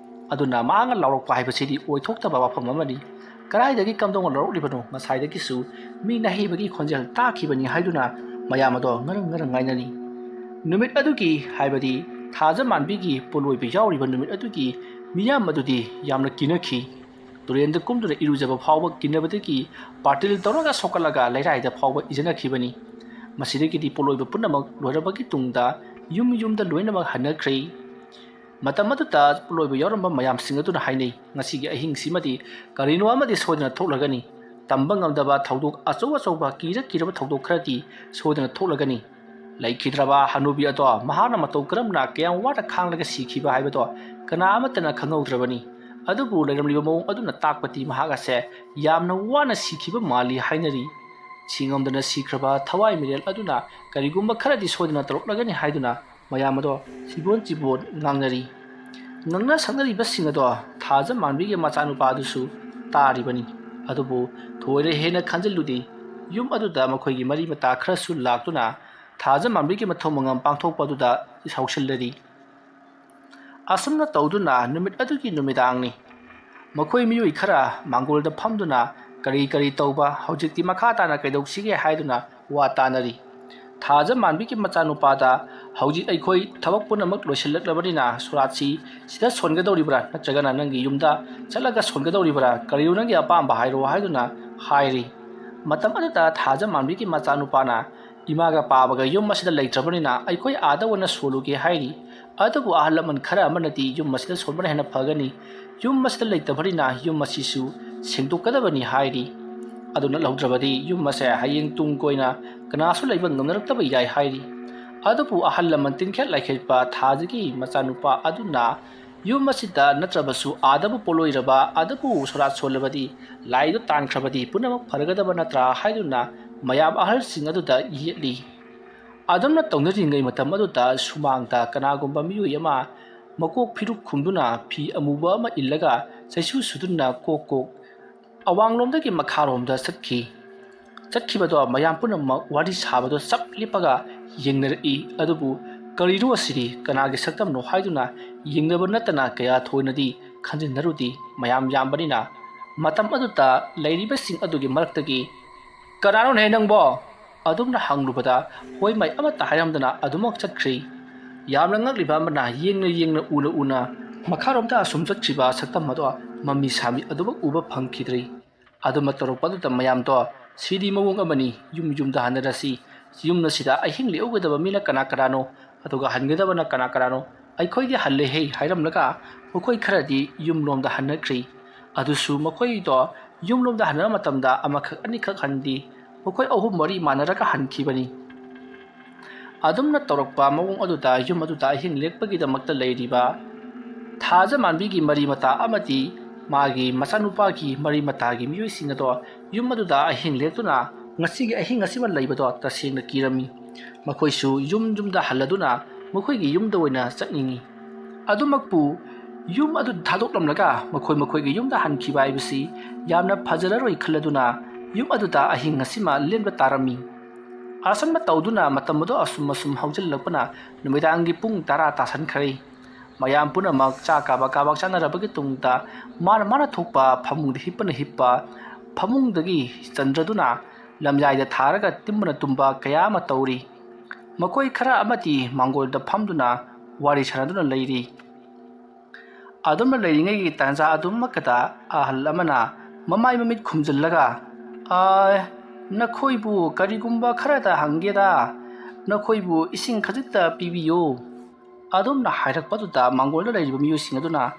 ꯑꯗꯨꯅ ꯃꯍꯥꯛꯅ ꯂꯥꯎꯔꯛꯄ ꯍꯥꯏꯕꯁꯤꯗꯤ ꯑꯣꯏꯊꯣꯛꯇꯕ ꯋꯥꯐꯝ ꯑꯃꯅꯤ꯫ ꯀꯗꯥꯏꯗꯒꯤ ꯀꯝꯗꯧꯅ ꯂꯥꯎꯔꯛꯂꯤꯕꯅꯣ? ꯉꯁꯥꯏꯗꯒꯤꯁꯨ ꯃꯤ ꯅꯍꯩꯕꯒꯤ ꯈꯣꯟꯖꯦꯜ ꯇꯥꯈꯤꯕꯅꯤ ꯍꯥꯏꯗꯨꯅ ꯃꯌꯥꯝ ꯑꯗꯣ ꯉꯔꯪ ꯉꯔꯪ ꯉꯥꯏꯅꯔꯤ꯫ ꯅꯨꯃꯤꯠ ꯑꯗꯨꯒꯤ, ꯍꯥꯏꯕꯗꯤ ꯊꯥꯖ ꯃꯥꯟꯕꯤꯒꯤ ꯄꯣꯂꯣꯏꯕ ꯌꯥꯎꯔꯤꯕ ꯅꯨꯃꯤꯠ ꯑꯗꯨꯒꯤ ꯃꯤꯌꯥꯝ ꯑꯗꯨꯗꯤ ꯌꯥꯝꯅ ꯀꯤꯅꯈꯤ꯫ ꯇꯨꯔꯦꯟꯗ ꯀꯨꯝꯗꯨꯅ ꯏꯔꯨꯖꯕ ꯐꯥꯎꯕ ꯀꯤꯅꯕꯗꯒꯤ ꯕꯥꯔꯇꯤꯜ ꯇꯧꯔꯒ ꯁꯣꯛꯀꯠꯂꯒ ꯂꯩꯔꯥꯏꯗ ꯐꯥꯎꯕ ꯏꯖꯅꯈꯤꯕꯅꯤ꯫ ꯃꯁꯤꯗꯒꯤꯗꯤ ꯄꯣꯂꯣꯏꯕ ꯄꯨꯝꯅꯃꯛ ꯂꯣꯏꯔꯕꯒꯤ ꯇꯨꯡꯗ ꯌꯨꯝ ꯌꯨꯝꯗ ꯂꯣꯏꯅꯃꯛ ꯍꯟꯅꯈ꯭ꯔꯦ꯫ ꯃꯇꯝ ꯑꯗꯨꯗ ꯄꯣꯂꯣꯏꯕ ꯌꯥꯎꯔꯝꯕ ꯃꯌꯥꯝꯁꯤꯡ ꯑꯗꯨꯅ ꯍꯥꯏꯅꯩ, "ꯉꯁꯤꯒꯤ ꯑꯍꯤꯡꯁꯤꯃꯗꯤ ꯀꯔꯤꯅꯣ ꯑꯃꯗꯤ ꯁꯣꯏꯗꯅ ꯊꯣꯛꯂꯒꯅꯤ꯫ ꯇꯝꯕ ꯉꯝꯗꯕ ꯊꯧꯗꯣꯛ ꯑꯆꯧ ꯑꯆꯧꯕ, ꯀꯤꯔ ꯀꯤꯔꯕ ꯊꯧꯗꯣꯛ ꯈꯔꯗꯤ ꯁꯣꯏꯗꯅ ꯊꯣꯛꯂꯒꯅꯤ"꯫ ꯂꯩꯈꯤꯗ꯭ꯔꯕ ꯍꯅꯨꯕꯤ ꯑꯗꯣ ꯃꯍꯥꯛꯅ ꯃꯇꯧ ꯀꯔꯝꯅ ꯀꯌꯥꯝ ꯋꯥꯅ ꯈꯥꯡꯂꯒ ꯁꯤꯈꯤꯕ ꯍꯥꯏꯕꯗꯣ ꯀꯅꯥ ꯑꯃꯠꯇꯅ ꯈꯪꯍꯧꯗ꯭ꯔꯕꯅꯤ꯫ ꯑꯗꯨꯕꯨ ꯂꯩꯔꯝꯂꯤꯕ ꯃꯑꯣꯡ ꯑꯗꯨꯅ ꯇꯥꯛꯄꯗꯤ ꯃꯍꯥꯛ ꯑꯁꯦ ꯌꯥꯝꯅ ꯋꯥꯅ ꯁꯤꯈꯤꯕ ꯃꯥꯜꯂꯤ ꯍꯥꯏꯅꯔꯤ꯫ ꯁꯤꯉꯝꯗꯅ ꯁꯤꯈ꯭ꯔꯕ ꯊꯋꯥꯏ ꯃꯤꯔꯦꯜ ꯑꯗꯨꯅ ꯀꯔꯤꯒꯨꯝꯕ ꯈꯔꯗꯤ ꯁꯣꯏꯗꯅ ꯇꯧꯔꯛꯂꯒꯅꯤ ꯍꯥꯏꯗꯨꯅ ꯃꯌꯥꯝ ꯑꯗꯣ ꯁꯤꯕꯣꯟ ꯆꯤꯕꯣꯟ ꯉꯥꯡꯅꯔꯤ꯫ ꯉꯥꯡꯅ ꯁꯛꯅꯔꯤꯕꯁꯤꯡ ꯑꯗꯣ ꯊꯥꯖ ꯃꯥꯟꯕꯤꯒꯤ ꯃꯆꯥꯅꯨꯄꯥ ꯑꯗꯨꯁꯨ ꯇꯥꯔꯤꯕꯅꯤ꯫ ꯑꯗꯨꯕꯨ ꯊꯣꯏꯔꯦ ꯍꯦꯟꯅ ꯈꯟꯖꯤꯜꯂꯨꯗꯦ꯫ ꯌꯨꯝ ꯑꯗꯨꯗ ꯃꯈꯣꯏꯒꯤ ꯃꯔꯤ ꯃꯇꯥ ꯈꯔꯁꯨ ꯂꯥꯛꯇꯨꯅ ꯊꯥꯖ ꯃꯥꯟꯕꯤꯒꯤ ꯃꯊꯧ ꯃꯉꯝ ꯄꯥꯡꯊꯣꯛꯄ ꯑꯗꯨꯗ ꯏꯁꯥꯎꯁꯤꯜꯂꯔꯤ꯫ ꯑꯁꯨꯝꯅ ꯇꯧꯗꯨꯅ ꯅꯨꯃꯤꯠ ꯑꯗꯨꯒꯤ ꯅꯨꯃꯤꯗꯥꯡꯅꯤ꯫ ꯃꯈꯣꯏ ꯃꯤꯑꯣꯏ ꯈꯔ ꯃꯥꯡꯒꯣꯜꯗ ꯐꯝꯗꯨꯅ ꯀꯔꯤ ꯀꯔꯤ ꯇꯧꯕ, ꯍꯧꯖꯤꯛꯇꯤ ꯃꯈꯥ ꯇꯥꯅ ꯀꯩꯗꯧꯁꯤꯒꯦ ꯍꯥꯏꯗꯨꯅ ꯋꯥ ꯇꯥꯅꯔꯤ꯫ ꯊꯥꯖ ꯃꯥꯟꯕꯤꯒꯤ ꯃꯆꯥꯅꯨꯄꯥꯗ, "ꯍꯧꯖꯤꯛ ꯑꯩꯈꯣꯏ ꯊꯕꯛ ꯄꯨꯝꯅꯃꯛ ꯂꯣꯏꯁꯤꯜꯂꯛꯂꯕꯅꯤꯅ ꯁꯣꯔꯥꯠꯁꯤ ꯁꯤꯗ ꯁꯣꯟꯒꯗꯧꯔꯤꯕ꯭ꯔꯥ, ꯅꯠꯇ꯭ꯔꯒꯅ ꯅꯪꯒꯤ ꯌꯨꯝꯗ ꯆꯠꯂꯒ ꯁꯣꯟꯒꯗꯧꯔꯤꯕ꯭ꯔꯥ? ꯀꯔꯤꯅꯣ ꯅꯪꯒꯤ ꯑꯄꯥꯝꯕ ꯍꯥꯏꯔꯣ" ꯍꯥꯏꯗꯨꯅ ꯍꯥꯏꯔꯤ꯫ ꯃꯇꯝ ꯑꯗꯨꯗ ꯊꯥꯖ ꯃꯥꯟꯕꯤꯒꯤ ꯃꯆꯥꯅꯨꯄꯥꯅ, "ꯏꯃꯥꯒ ꯄꯥꯕꯒ ꯌꯨꯝ ꯑꯁꯤꯗ ꯂꯩꯇ꯭ꯔꯕꯅꯤꯅ ꯑꯩꯈꯣꯏ ꯑꯥꯗ ꯑꯣꯏꯅ ꯁꯣꯜꯂꯨꯒꯦ" ꯍꯥꯏꯔꯤ꯫ ꯑꯗꯨꯕꯨ ꯑꯍꯜ ꯂꯃꯟ ꯈꯔ ꯑꯃꯅꯗꯤ ꯌꯨꯝ ꯑꯁꯤꯗ ꯁꯣꯟꯕꯅ ꯍꯦꯟꯅ ꯐꯒꯅꯤ, ꯌꯨꯝ ꯑꯁꯤꯗ ꯂꯩꯇꯕꯅꯤꯅ ꯌꯨꯝ ꯑꯁꯤꯁꯨ ꯁꯦꯡꯗꯣꯛꯀꯗꯕꯅꯤ ꯍꯥꯏꯔꯤ꯫ ꯑꯗꯨ ꯅꯠꯍꯧꯗ꯭ꯔꯕꯗꯤ ꯌꯨꯝ ꯑꯁꯦ ꯍꯌꯦꯡ ꯇꯨꯡ ꯀꯣꯏꯅ ꯀꯅꯥꯁꯨ ꯂꯩꯕ ꯉꯝꯅꯔꯛꯇꯕ ꯌꯥꯏ ꯍꯥꯏꯔꯤ꯫ ꯑꯗꯨꯕꯨ ꯑꯍꯜ ꯂꯃꯟ ꯇꯤꯟꯈꯦꯠ ꯂꯥꯏꯈꯦꯠꯄ ꯊꯥꯖꯒꯤ ꯃꯆꯥꯅꯨꯄꯥ ꯑꯗꯨꯅ ꯌꯨꯝ ꯑꯁꯤꯗ ꯅꯠꯇ꯭ꯔꯕꯁꯨ ꯑꯥꯗꯕꯨ ꯄꯣꯠꯂꯣꯏꯔꯕ, ꯑꯥꯗꯕꯨ ꯁꯣꯔꯥꯠ ꯁꯣꯜꯂꯕꯗꯤ, ꯂꯥꯏꯗꯣ ꯇꯥꯟꯈ꯭ꯔꯕꯗꯤ ꯄꯨꯝꯅꯃꯛ ꯐꯔꯒꯗꯕ ꯅꯠꯇ꯭ꯔꯥ ꯍꯥꯏꯗꯨꯅ ꯃꯌꯥꯝ ꯑꯍꯜꯁꯤꯡ ꯑꯗꯨꯗ ꯌꯦꯠꯂꯤ꯫ ꯑꯗꯨꯝꯅ ꯇꯧꯅꯔꯤꯉꯩ ꯃꯇꯝ ꯑꯗꯨꯗ ꯁꯨꯃꯥꯡꯗ ꯀꯅꯥꯒꯨꯝꯕ ꯃꯤꯑꯣꯏ ꯑꯃ ꯃꯀꯣꯛ ꯐꯤꯔꯨꯛ ꯈꯨꯝꯗꯨꯅ ꯐꯤ ꯑꯃꯨꯕ ꯑꯃ ꯏꯜꯂꯒ ꯆꯩꯁꯨ ꯁꯨꯗꯨꯅ ꯀꯣꯛ ꯀꯣꯛ ꯑꯋꯥꯡꯂꯣꯝꯗꯒꯤ ꯃꯈꯥꯔꯣꯝꯗ ꯆꯠꯈꯤ꯫ ꯆꯠꯈꯤꯕꯗꯣ ꯃꯌꯥꯝ ꯄꯨꯝꯅꯃꯛ ꯋꯥꯔꯤ ꯁꯥꯕꯗꯣ ꯆꯞ ꯂꯦꯞꯄꯒ ꯌꯦꯡꯅꯔꯛꯏ꯫ ꯑꯗꯨꯕꯨ ꯀꯔꯤꯅꯣ ꯑꯁꯤꯗꯤ, ꯀꯅꯥꯒꯤ ꯁꯛꯇꯝꯅꯣ ꯍꯥꯏꯗꯨꯅ ꯌꯦꯡꯅꯕ ꯅꯠꯇꯅ ꯀꯌꯥ ꯊꯣꯏꯅꯗꯤ ꯈꯟꯖꯤꯟꯅꯔꯨꯗꯦ꯫ ꯃꯌꯥꯝ ꯌꯥꯝꯕꯅꯤꯅ꯫ ꯃꯇꯝ ꯑꯗꯨꯗ ꯂꯩꯔꯤꯕꯁꯤꯡ ꯑꯗꯨꯒꯤ ꯃꯔꯛꯇꯒꯤ, "ꯀꯅꯥꯅꯣꯅꯦ ꯅꯪꯕꯣ?" ꯑꯗꯨꯝꯅ ꯍꯪꯂꯨꯕꯗ ꯍꯣꯏ ꯃꯥꯏ ꯑꯃꯠꯇ ꯍꯥꯏꯔꯝꯗꯅ ꯑꯗꯨꯃꯛ ꯆꯠꯈ꯭ꯔꯤ꯫ ꯌꯥꯝꯅ ꯉꯛꯂꯤꯕ ꯑꯃꯅ, ꯌꯦꯡꯅ ꯌꯦꯡꯅ, ꯎꯅ ꯎꯅ ꯃꯈꯥꯔꯣꯝꯗ ꯑꯁꯨꯝ ꯆꯠꯈꯤꯕ ꯁꯛꯇꯝ ꯑꯗꯣ ꯃꯃꯤ ꯁꯥꯃꯤ ꯑꯗꯨꯃꯛ ꯎꯕ ꯐꯪꯈꯤꯗ꯭ꯔꯤ꯫ ꯑꯗꯨꯃꯛ ꯇꯧꯔꯛꯄ ꯑꯗꯨꯗ ꯃꯌꯥꯝꯗꯣ, "ꯁꯤꯗꯤ ꯃꯑꯣꯡ ꯑꯃꯅꯤ, ꯌꯨꯝ ꯌꯨꯝꯗ ꯍꯟꯅꯔꯁꯤ꯫ ꯌꯨꯝ ꯑꯁꯤꯗ ꯑꯍꯤꯡ ꯂꯦꯛꯎꯒꯗꯕ ꯃꯤꯅ ꯀꯅꯥ ꯀꯅꯥꯅꯣ? ꯑꯗꯨꯒ ꯍꯟꯒꯗꯕꯅ ꯀꯅꯥ ꯀꯅꯥꯅꯣ? ꯑꯩꯈꯣꯏꯗꯤ ꯍꯜꯂꯦꯍꯦ" ꯍꯥꯏꯔꯝꯂꯒ ꯃꯈꯣꯏ ꯈꯔꯗꯤ ꯌꯨꯝꯂꯣꯝꯗ ꯍꯟꯅꯈ꯭ꯔꯤ꯫ ꯑꯗꯨꯁꯨ ꯃꯈꯣꯏꯗꯣ ꯌꯨꯝꯂꯣꯝꯗ ꯍꯟꯅꯕ ꯃꯇꯝꯗ ꯑꯃꯈꯛ ꯑꯅꯤꯈꯛ ꯍꯟꯗꯦ, ꯃꯈꯣꯏ ꯑꯍꯨꯝ ꯃꯔꯤ ꯃꯥꯟꯅꯔꯒ ꯍꯟꯈꯤꯕꯅꯤ꯫ ꯑꯗꯨꯝꯅ ꯇꯧꯔꯛꯄ ꯃꯑꯣꯡ ꯑꯗꯨꯗ ꯌꯨꯝ ꯑꯗꯨꯗ ꯑꯍꯤꯡ ꯂꯦꯛꯄꯒꯤꯗꯃꯛꯇ ꯂꯩꯔꯤꯕ ꯊꯥꯖꯃꯥꯟꯕꯤꯒꯤ ꯃꯔꯤ ꯃꯇꯥ ꯑꯃꯗꯤ ꯃꯥꯒꯤ ꯃꯆꯥꯅꯨꯄꯥꯒꯤ ꯃꯔꯤ ꯃꯇꯥꯒꯤ ꯃꯤꯑꯣꯏꯁꯤꯡ ꯑꯗꯣ ꯌꯨꯝ ꯑꯗꯨꯗ ꯑꯍꯤꯡ ꯂꯦꯛꯇꯨꯅ ꯉꯁꯤꯒꯤ ꯑꯍꯤꯡ ꯑꯁꯤꯃ ꯂꯩꯕꯗꯣ ꯇꯁꯦꯡꯅ ꯀꯤꯔꯝꯃꯤ꯫ ꯃꯈꯣꯏꯁꯨ ꯌꯨꯝ ꯌꯨꯝꯗ ꯍꯜꯂꯗꯨꯅ ꯃꯈꯣꯏꯒꯤ ꯌꯨꯝꯗ ꯑꯣꯏꯅ ꯆꯠꯅꯤꯡꯏ꯫ ꯑꯗꯨꯃꯛꯄꯨ ꯌꯨꯝ ꯑꯗꯨ ꯊꯥꯗꯣꯛꯂꯝꯂꯒ ꯃꯈꯣꯏ ꯃꯈꯣꯏꯒꯤ ꯌꯨꯝꯗ ꯍꯟꯈꯤꯕ ꯍꯥꯏꯕꯁꯤ ꯌꯥꯝꯅ ꯐꯖꯔꯔꯣꯏ ꯈꯜꯂꯗꯨꯅ ꯌꯨꯝ ꯑꯗꯨꯗ ꯑꯍꯤꯡ ꯑꯁꯤꯃ ꯂꯦꯟꯕ ꯇꯥꯔꯝꯃꯤ꯫ ꯑꯁꯨꯝꯅ ꯇꯧꯗꯨꯅ ꯃꯇꯝ ꯑꯗꯨ ꯑꯁꯨꯝ ꯑꯁꯨꯝ ꯍꯧꯖꯤꯜꯂꯛꯄꯅ ꯅꯨꯃꯤꯗꯥꯡꯒꯤ ꯄꯨꯡ ꯇꯔꯥ ꯇꯥꯁꯟꯈ꯭ꯔꯦ꯫ ꯃꯌꯥꯝ ꯄꯨꯝꯅꯃꯛ ꯆꯥ ꯀꯥꯕꯛ ꯀꯥꯕꯛ ꯆꯥꯅꯔꯕꯒꯤ ꯇꯨꯡꯗ ꯃꯥꯅ ꯃꯥꯅ ꯊꯣꯛꯄ ꯐꯃꯨꯡꯗ ꯍꯤꯞꯄꯅ ꯍꯤꯞꯄ, ꯐꯃꯨꯡꯗꯒꯤ ꯆꯟꯗ꯭ꯔꯗꯨꯅ ꯂꯝꯌꯥꯏꯗ ꯊꯥꯔꯒ ꯇꯨꯝꯕꯅ ꯇꯨꯝꯕ ꯀꯌꯥ ꯑꯃ ꯇꯧꯔꯤ꯫ ꯃꯈꯣꯏ ꯈꯔ ꯑꯃꯗꯤ ꯃꯥꯡꯒꯣꯜꯗ ꯐꯝꯗꯨꯅ ꯋꯥꯔꯤ ꯁꯥꯟꯅꯗꯨꯅ ꯂꯩꯔꯤ꯫ ꯑꯗꯨꯝꯅ ꯂꯩꯔꯤꯉꯩꯒꯤ ꯇꯥꯟꯖꯥ ꯑꯗꯨꯃꯛꯇꯗ ꯑꯍꯜ ꯑꯃꯅ ꯃꯃꯥꯏ ꯃꯃꯤꯠ ꯈꯨꯝꯖꯤꯜꯂꯒ, "ꯑ, ꯅꯈꯣꯏꯕꯨ ꯀꯔꯤꯒꯨꯝꯕ ꯈꯔꯗ ꯍꯪꯒꯦꯗ, ꯅꯈꯣꯏꯕꯨ ꯏꯁꯤꯡ ꯈꯖꯤꯛꯇ ꯄꯤꯕꯤꯌꯨ" ꯑꯗꯨꯝꯅ ꯍꯥꯏꯔꯛꯄꯗꯨꯗ ꯃꯥꯡꯒꯣꯜꯗ ꯂꯩꯔꯤꯕ ꯃꯤꯑꯣꯏꯁꯤꯡ ꯑꯗꯨꯅ,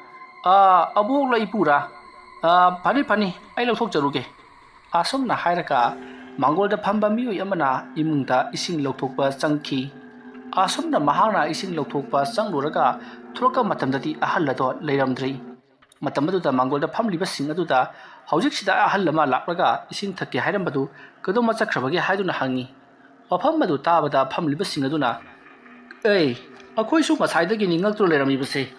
"ꯑ, ꯑꯕꯣꯛꯂ ꯏꯄꯨꯔꯥ? ꯑ, ꯐꯅꯤ, ꯐꯅꯤ, ꯑꯩ ꯂꯧꯊꯣꯛꯆꯔꯨꯒꯦ" ꯑꯁꯨꯝꯅ ꯍꯥꯏꯔꯒ ꯃꯥꯡꯒꯣꯜꯗ ꯐꯝꯕ ꯃꯤꯑꯣꯏ ꯑꯃꯅ ꯏꯃꯨꯡꯗ ꯏꯁꯤꯡ ꯂꯧꯊꯣꯛꯄ ꯆꯪꯈꯤ꯫ ꯑꯁꯨꯝꯅ ꯃꯍꯥꯛꯅ ꯏꯁꯤꯡ ꯂꯧꯊꯣꯛꯄ ꯆꯪꯂꯨꯔꯒ ꯊꯣꯛꯂꯛꯄ ꯃꯇꯝꯗꯗꯤ ꯑꯍꯜ ꯑꯗꯣ ꯂꯩꯔꯝꯗ꯭ꯔꯤ꯫ ꯃꯇꯝ ꯑꯗꯨꯗ ꯃꯥꯡꯒꯣꯜꯗ ꯐꯝꯂꯤꯕꯁꯤꯡ ꯑꯗꯨꯗ ꯍꯧꯖꯤꯛꯁꯤꯗ ꯑꯍꯜ ꯑꯃ ꯂꯥꯛꯂꯒ ꯏꯁꯤꯡ ꯊꯛꯀꯦ ꯍꯥꯏꯔꯝꯕꯗꯨ ꯀꯩꯗꯧꯃ ꯆꯠꯈ꯭ꯔꯕꯒꯦ ꯍꯥꯏꯗꯨꯅ ꯍꯪꯉꯤ꯫ ꯋꯥꯐꯝ ꯑꯗꯨ ꯇꯥꯕꯗ ꯐꯝꯂꯤꯕꯁꯤꯡ ꯑꯗꯨꯅ, "ꯑꯦ, ꯑꯩꯈꯣꯏꯁꯨ ꯉꯁꯥꯏꯗꯒꯤꯅꯤ ꯉꯛꯇꯨꯅ ꯂꯩꯔꯝꯃꯤꯕꯁꯦ꯫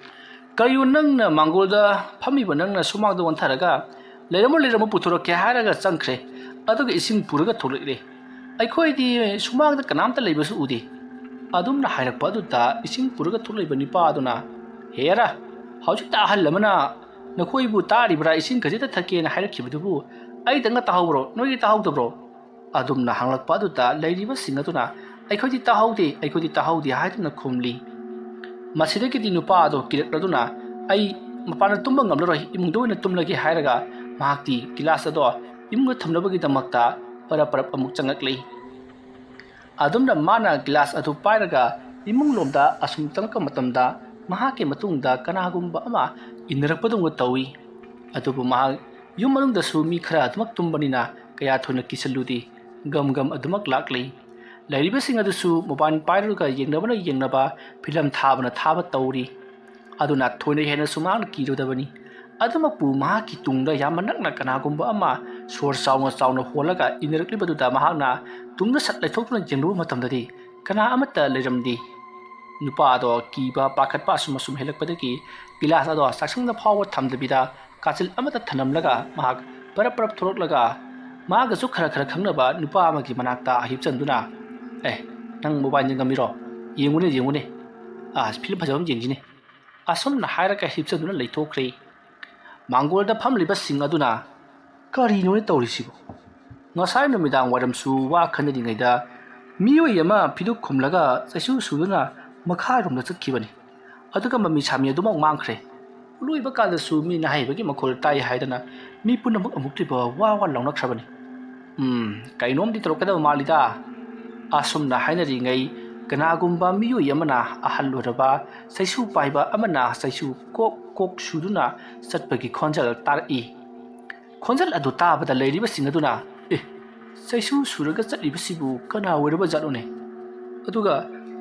ꯀꯔꯤꯒꯨꯝ ꯅꯪꯅ ꯃꯥꯡꯒꯣꯜꯗ ꯐꯝꯃꯤꯕ ꯅꯪꯅ ꯁꯨꯃꯥꯡꯗ ꯑꯣꯟꯊꯔꯒ "ꯂꯩꯔꯝꯃꯣ, ꯂꯩꯔꯝꯃꯣ, ꯄꯨꯊꯣꯔꯛꯀꯦ" ꯍꯥꯏꯔꯒ ꯆꯪꯈ꯭ꯔꯦ꯫ ꯑꯗꯨꯒ ꯏꯁꯤꯡ ꯄꯨꯔꯒ ꯊꯣꯛꯂꯛꯂꯦ꯫ "ꯑꯩꯈꯣꯏꯗꯤ ꯁꯨꯃꯥꯡꯗ ꯀꯅꯥꯝꯇ ꯂꯩꯕꯁꯨ ꯎꯗꯦ"꯫ ꯑꯗꯨꯝꯅ ꯍꯥꯏꯔꯛꯄ ꯑꯗꯨꯗ ꯏꯁꯤꯡ ꯄꯨꯔꯒ ꯊꯣꯛꯂꯛꯏꯕ ꯅꯨꯄꯥ ꯑꯗꯨꯅ, "ꯍꯦꯔꯥ, ꯍꯧꯖꯤꯛꯇ ꯑꯍꯜ ꯑꯃꯅ ꯅꯈꯣꯏꯕꯨ ꯇꯥꯔꯤꯕ꯭ꯔꯥ, ꯏꯁꯤꯡ ꯈꯖꯤꯛꯇ ꯊꯛꯀꯦꯅ ꯍꯥꯏꯔꯛꯈꯤꯕꯗꯨꯕꯨ ꯑꯩꯗꯪꯅ ꯇꯥꯍꯧꯕ꯭ꯔꯣ, ꯅꯣꯏꯗꯤ ꯇꯥꯍꯧꯗꯕ꯭ꯔꯣ?" ꯑꯗꯨꯝꯅ ꯍꯪꯂꯛꯄ ꯑꯗꯨꯗ ꯂꯩꯔꯤꯕꯁꯤꯡ ꯑꯗꯨꯅ, "ꯑꯩꯈꯣꯏꯗꯤ ꯇꯥꯍꯧꯗꯦ, ꯑꯩꯈꯣꯏꯗꯤ ꯇꯥꯍꯧꯗꯦ" ꯍꯥꯏꯗꯨꯅ ꯈꯨꯝꯂꯤ꯫ ꯃꯁꯤꯗꯒꯤꯗꯤ ꯅꯨꯄꯥ ꯑꯗꯣ ꯀꯤꯔꯛꯂꯗꯨꯅ, "ꯑꯩ ꯃꯄꯥꯟꯗ ꯇꯨꯝꯕ ꯉꯝꯂꯔꯣꯏ, ꯏꯃꯨꯡꯗ ꯑꯣꯏꯅ ꯇꯨꯝꯂꯒꯦ" ꯍꯥꯏꯔꯒ ꯃꯍꯥꯛꯇꯤ ꯒꯤꯂꯥꯁ ꯑꯗꯣ ꯏꯃꯨꯡꯗ ꯊꯝꯅꯕꯒꯤꯗꯃꯛꯇ ꯄꯔꯞ ꯄꯔꯞ ꯑꯃꯨꯛ ꯆꯪꯂꯛꯂꯤ꯫ ꯑꯗꯨꯝꯅ ꯃꯥꯅ ꯒꯤꯂꯥꯁ ꯑꯗꯨ ꯄꯥꯏꯔꯒ ꯏꯃꯨꯡ ꯂꯣꯝꯗ ꯑꯁꯨꯝ ꯆꯪꯂꯛꯄ ꯃꯇꯝꯗ ꯃꯍꯥꯛꯀꯤ ꯃꯇꯨꯡꯗ ꯀꯅꯥꯒꯨꯝꯕ ꯑꯃ ꯏꯟꯅꯔꯛꯄꯗꯧꯅ ꯇꯧꯏ꯫ ꯑꯗꯨꯕꯨ ꯃꯍꯥꯛ ꯌꯨꯝ ꯃꯅꯨꯡꯗꯁꯨ ꯃꯤ ꯈꯔ ꯑꯗꯨꯃꯛ ꯇꯨꯝꯕꯅꯤꯅ ꯀꯌꯥ ꯊꯣꯏꯅ ꯀꯤꯁꯜꯂꯨꯗꯦ꯫ ꯒꯝ ꯒꯝ ꯑꯗꯨꯃꯛ ꯂꯥꯛꯂꯤ꯫ ꯂꯩꯔꯤꯕꯁꯤꯡ ꯑꯗꯨꯁꯨ ꯃꯣꯕꯥꯏꯜ ꯄꯥꯏꯔꯒ ꯌꯦꯡꯅꯕꯅ ꯌꯦꯡꯅꯕ, ꯐꯤꯂꯝ ꯊꯥꯕꯅ ꯊꯥꯕ ꯇꯧꯔꯤ꯫ ꯑꯗꯨꯅ ꯊꯣꯏꯅ ꯍꯦꯟꯅꯁꯨ ꯃꯍꯥꯛꯅ ꯀꯤꯔꯨꯗꯕꯅꯤ꯫ ꯑꯗꯨꯃꯛꯄꯨ ꯃꯍꯥꯛꯀꯤ ꯇꯨꯡꯗ ꯌꯥꯝꯅ ꯅꯛꯅ ꯀꯅꯥꯒꯨꯝꯕ ꯑꯃ ꯁꯣꯔ ꯆꯥꯎꯅ ꯆꯥꯎꯅ ꯍꯣꯜꯂꯒ ꯏꯟꯅꯔꯛꯂꯤꯕꯗꯨꯗ ꯃꯍꯥꯛꯅ ꯇꯨꯡꯗ ꯁꯠ ꯂꯩꯊꯣꯛꯇꯨꯅ ꯌꯦꯡꯂꯨꯕ ꯃꯇꯝꯗꯗꯤ ꯀꯅꯥ ꯑꯃꯠꯇ ꯂꯩꯔꯝꯗꯦ꯫ ꯅꯨꯄꯥ ꯑꯗꯣ ꯀꯤꯕ ꯄꯥꯈꯠꯄ ꯑꯁꯨꯝ ꯑꯁꯨꯝ ꯍꯦꯜꯂꯛꯄꯗꯒꯤ ꯒꯤꯂꯥꯁ ꯑꯗꯣ ꯆꯥꯛꯁꯪꯗ ꯐꯥꯎꯕ ꯊꯝꯗꯕꯤꯗ ꯀꯥꯆꯤꯜ ꯑꯃꯗ ꯊꯅꯝꯂꯒ ꯃꯍꯥꯛ ꯄꯔꯞ ꯄꯔꯞ ꯊꯣꯔꯛꯂꯒ ꯃꯥꯒꯁꯨ ꯈꯔ ꯈꯔ ꯈꯪꯅꯕ ꯅꯨꯄꯥ ꯑꯃꯒꯤ ꯃꯅꯥꯛꯇ ꯍꯤꯞꯆꯟꯗꯨꯅ, "ꯑꯦ, ꯅꯪ ꯃꯣꯕꯥꯏꯜ ꯌꯦꯡꯉꯝꯃꯤꯔꯣ? ꯌꯦꯡꯉꯨꯅꯦ, ꯌꯦꯡꯉꯨꯅꯦ꯫ ꯑꯥ, ꯐꯤꯂꯝ ꯐꯖꯕ ꯑꯃ ꯌꯦꯡꯁꯤꯅꯦ"꯫ ꯑꯁꯨꯝꯅ ꯍꯥꯏꯔꯒ ꯍꯤꯞꯆꯗꯨꯅ ꯂꯩꯊꯣꯛꯈ꯭ꯔꯦ꯫ ꯃꯥꯡꯒꯣꯜꯗ ꯐꯝꯂꯤꯕꯁꯤꯡ ꯑꯗꯨꯅ, "ꯀꯔꯤꯅꯣꯅꯦ ꯇꯧꯔꯤꯁꯤꯕꯣ? ꯉꯁꯥꯏ ꯅꯨꯃꯤꯗꯥꯡ ꯋꯥꯏꯔꯝꯁꯨ ꯋꯥ ꯈꯟꯅꯔꯤꯉꯩꯗ ꯃꯤꯑꯣꯏ ꯑꯃ ꯐꯤꯗꯨꯛ ꯈꯨꯝꯂꯒ ꯆꯩꯁꯨ ꯁꯨꯗꯨꯅ ꯃꯈꯥꯔꯣꯝꯗ ꯆꯠꯈꯤꯕꯅꯤ꯫ ꯑꯗꯨꯒ ꯃꯃꯤ ꯁꯥꯃꯤ ꯑꯗꯨꯃꯛ ꯃꯥꯡꯈ꯭ꯔꯦ꯫ ꯂꯣꯏꯕ ꯀꯥꯟꯗꯁꯨ ꯃꯤ ꯅꯥꯍꯩꯕꯒꯤ ꯃꯈꯣꯜ ꯇꯥꯏ ꯍꯥꯏꯗꯅ ꯃꯤ ꯄꯨꯝꯅꯃꯛ ꯑꯃꯨꯛꯇꯣꯏꯕ ꯋꯥ ꯋꯥ ꯂꯥꯎꯅꯈ꯭ꯔꯕꯅꯤ꯫ ꯎꯝ, ꯀꯩꯅꯣꯝꯗꯤ ꯇꯧꯔꯛꯀꯗꯕ ꯃꯥꯜꯂꯤꯗ"꯫ ꯑꯁꯨꯝꯅ ꯍꯥꯏꯅꯔꯤꯉꯩ ꯀꯅꯥꯒꯨꯝꯕ ꯃꯤꯑꯣꯏ ꯑꯃꯅ, ꯑꯍꯜ ꯑꯣꯏꯔꯕ ꯆꯩꯁꯨ ꯄꯥꯏꯕ ꯑꯃꯅ ꯆꯩꯁꯨ ꯀꯣꯛ ꯀꯣꯛ ꯁꯨꯗꯨꯅ ꯆꯠꯄꯒꯤ ꯈꯣꯟꯖꯦꯜ ꯇꯥꯔꯛꯏ꯫ ꯈꯣꯟꯖꯦꯜ ꯑꯗꯨ ꯇꯥꯕꯗ ꯂꯩꯔꯤꯕꯁꯤꯡ ꯑꯗꯨꯅ, "ꯑꯦ, ꯆꯩꯁꯨ ꯁꯨꯔꯒ ꯆꯠꯂꯤꯕꯁꯤꯕꯨ ꯀꯅꯥ ꯑꯣꯏꯔꯕ ꯖꯥꯠꯅꯣꯅꯦ? ꯑꯗꯨꯒ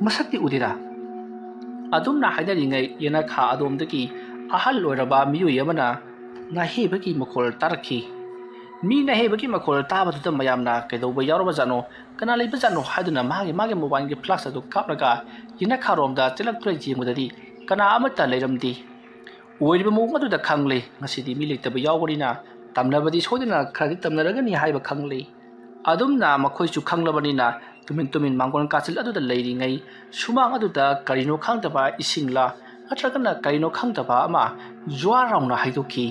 ꯃꯁꯛꯇꯤ ꯎꯗꯦꯗ"꯫ ꯑꯗꯨꯝꯅ ꯍꯥꯏꯅꯔꯤꯉꯩ ꯌꯦꯅꯈꯥ ꯑꯗꯣꯝꯗꯒꯤ ꯑꯍꯜ ꯑꯣꯏꯔꯕ ꯃꯤꯑꯣꯏ ꯑꯃꯅ ꯅꯥꯍꯦꯕꯒꯤ ꯃꯈꯣꯜ ꯇꯥꯔꯛꯈꯤ꯫ ꯃꯤ ꯅꯥꯍꯦꯕꯒꯤ ꯃꯈꯣꯜ ꯇꯥꯕꯗꯨꯗ ꯃꯌꯥꯝꯅ ꯀꯩꯗꯧꯕ ꯌꯥꯎꯔꯕꯖꯥꯠꯅꯣ, ꯀꯅꯥ ꯂꯩꯕꯖꯥꯠꯅꯣ ꯍꯥꯏꯗꯨꯅ ꯃꯥꯒꯤ ꯃꯥꯒꯤ ꯃꯣꯕꯥꯏꯜꯒꯤ ꯐ꯭ꯂꯥꯁ ꯑꯗꯨ ꯀꯥꯞꯂꯒ ꯌꯦꯅꯈꯥꯔꯣꯝꯗ ꯆꯦꯜꯂꯛꯇꯨꯅ ꯌꯦꯡꯕꯗꯗꯤ ꯀꯅꯥ ꯑꯃꯠꯇ ꯂꯩꯔꯝꯗꯦ꯫ ꯑꯣꯏꯔꯤꯕ ꯃꯑꯣꯡ ꯑꯗꯨꯗ ꯈꯪꯂꯦ, ꯉꯁꯤꯗꯤ ꯃꯤ ꯂꯩꯇꯕ ꯌꯥꯎꯕꯅꯤꯅ ꯇꯝꯅꯕꯗꯤ ꯁꯣꯏꯗꯅ ꯈꯔꯗꯤ ꯇꯝꯅꯔꯒꯅꯤ ꯍꯥꯏꯕ ꯈꯪꯂꯤ꯫ ꯑꯗꯨꯝꯅ ꯃꯈꯣꯏꯁꯨ ꯈꯪꯂꯕꯅꯤꯅ ꯇꯨꯃꯤꯟ ꯇꯨꯃꯤꯟ ꯃꯥꯡꯒꯣꯟ ꯀꯥꯆꯤꯜ ꯑꯗꯨꯗ ꯂꯩꯔꯤꯉꯩ ꯁꯨꯃꯥꯡ ꯑꯗꯨꯗ ꯀꯔꯤꯅꯣ ꯈꯪꯗꯕ ꯏꯁꯤꯡꯂ ꯅꯠꯇ꯭ꯔꯒꯅ ꯀꯔꯤꯅꯣ ꯈꯪꯗꯕ ꯑꯃ ꯖ꯭ꯋꯥꯔ ꯂꯥꯎꯅ ꯍꯩꯗꯣꯛꯈꯤ꯫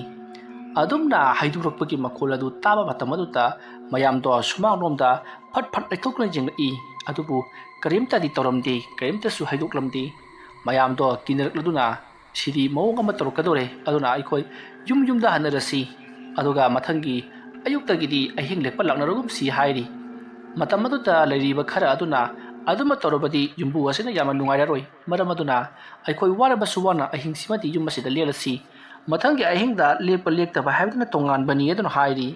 ꯑꯗꯨꯝꯅ ꯍꯩꯗꯣꯔꯛꯄꯒꯤ ꯃꯈꯣꯜ ꯑꯗꯨ ꯇꯥꯕ ꯃꯇꯝ ꯑꯗꯨꯗ ꯃꯌꯥꯝꯗꯣ ꯁꯨꯃꯥꯡꯂꯣꯝꯗ ꯐꯠ ꯐꯠ ꯂꯩꯊꯣꯛꯇꯨꯅ ꯌꯦꯡꯂꯛꯏ꯫ ꯑꯗꯨꯕꯨ ꯀꯔꯤꯝꯇꯗꯤ ꯇꯧꯔꯝꯗꯦ, ꯀꯔꯤꯝꯇꯁꯨ ꯍꯩꯗꯣꯛꯂꯝꯗꯦ꯫ ꯃꯌꯥꯝꯗꯣ ꯀꯤꯅꯔꯛꯂꯗꯨꯅ ꯁꯤꯗꯤ ꯃꯑꯣꯡ ꯑꯃ ꯇꯧꯔꯛꯀꯗꯧꯔꯦ, ꯑꯗꯨꯅ ꯑꯩꯈꯣꯏ ꯌꯨꯝ ꯌꯨꯝꯗ ꯍꯟꯅꯔꯁꯤ, ꯑꯗꯨꯒ ꯃꯊꯪꯒꯤ ꯑꯌꯨꯛꯇꯒꯤꯗꯤ ꯑꯍꯤꯡ ꯂꯦꯛꯄ ꯂꯥꯛꯅꯔꯒꯨꯝꯁꯤ ꯍꯥꯏꯔꯤ꯫ ꯃꯇꯝ ꯑꯗꯨꯗ ꯂꯩꯔꯤꯕ ꯈꯔ ꯑꯗꯨꯅ ꯑꯗꯨꯃ ꯇꯧꯔꯕꯗꯤ ꯌꯨꯝꯕꯨ ꯑꯁꯤꯅ ꯌꯥꯝꯅ ꯅꯨꯡꯉꯥꯏꯔꯔꯣꯏ, ꯃꯔꯝ ꯑꯗꯨꯅ ꯑꯩꯈꯣꯏ ꯋꯥꯔꯕꯁꯨ ꯋꯥꯅ ꯑꯍꯤꯡꯁꯤꯃꯗꯤ ꯌꯨꯝ ꯑꯁꯤꯗ ꯂꯦꯜꯂꯁꯤ, ꯃꯊꯪꯒꯤ ꯑꯍꯤꯡꯗ ꯂꯦꯛꯄ ꯂꯦꯛꯇꯕ ꯍꯥꯏꯕꯗꯨꯅ ꯇꯣꯉꯥꯟꯕꯅꯤ ꯑꯗꯨꯅ ꯍꯥꯏꯔꯤ꯫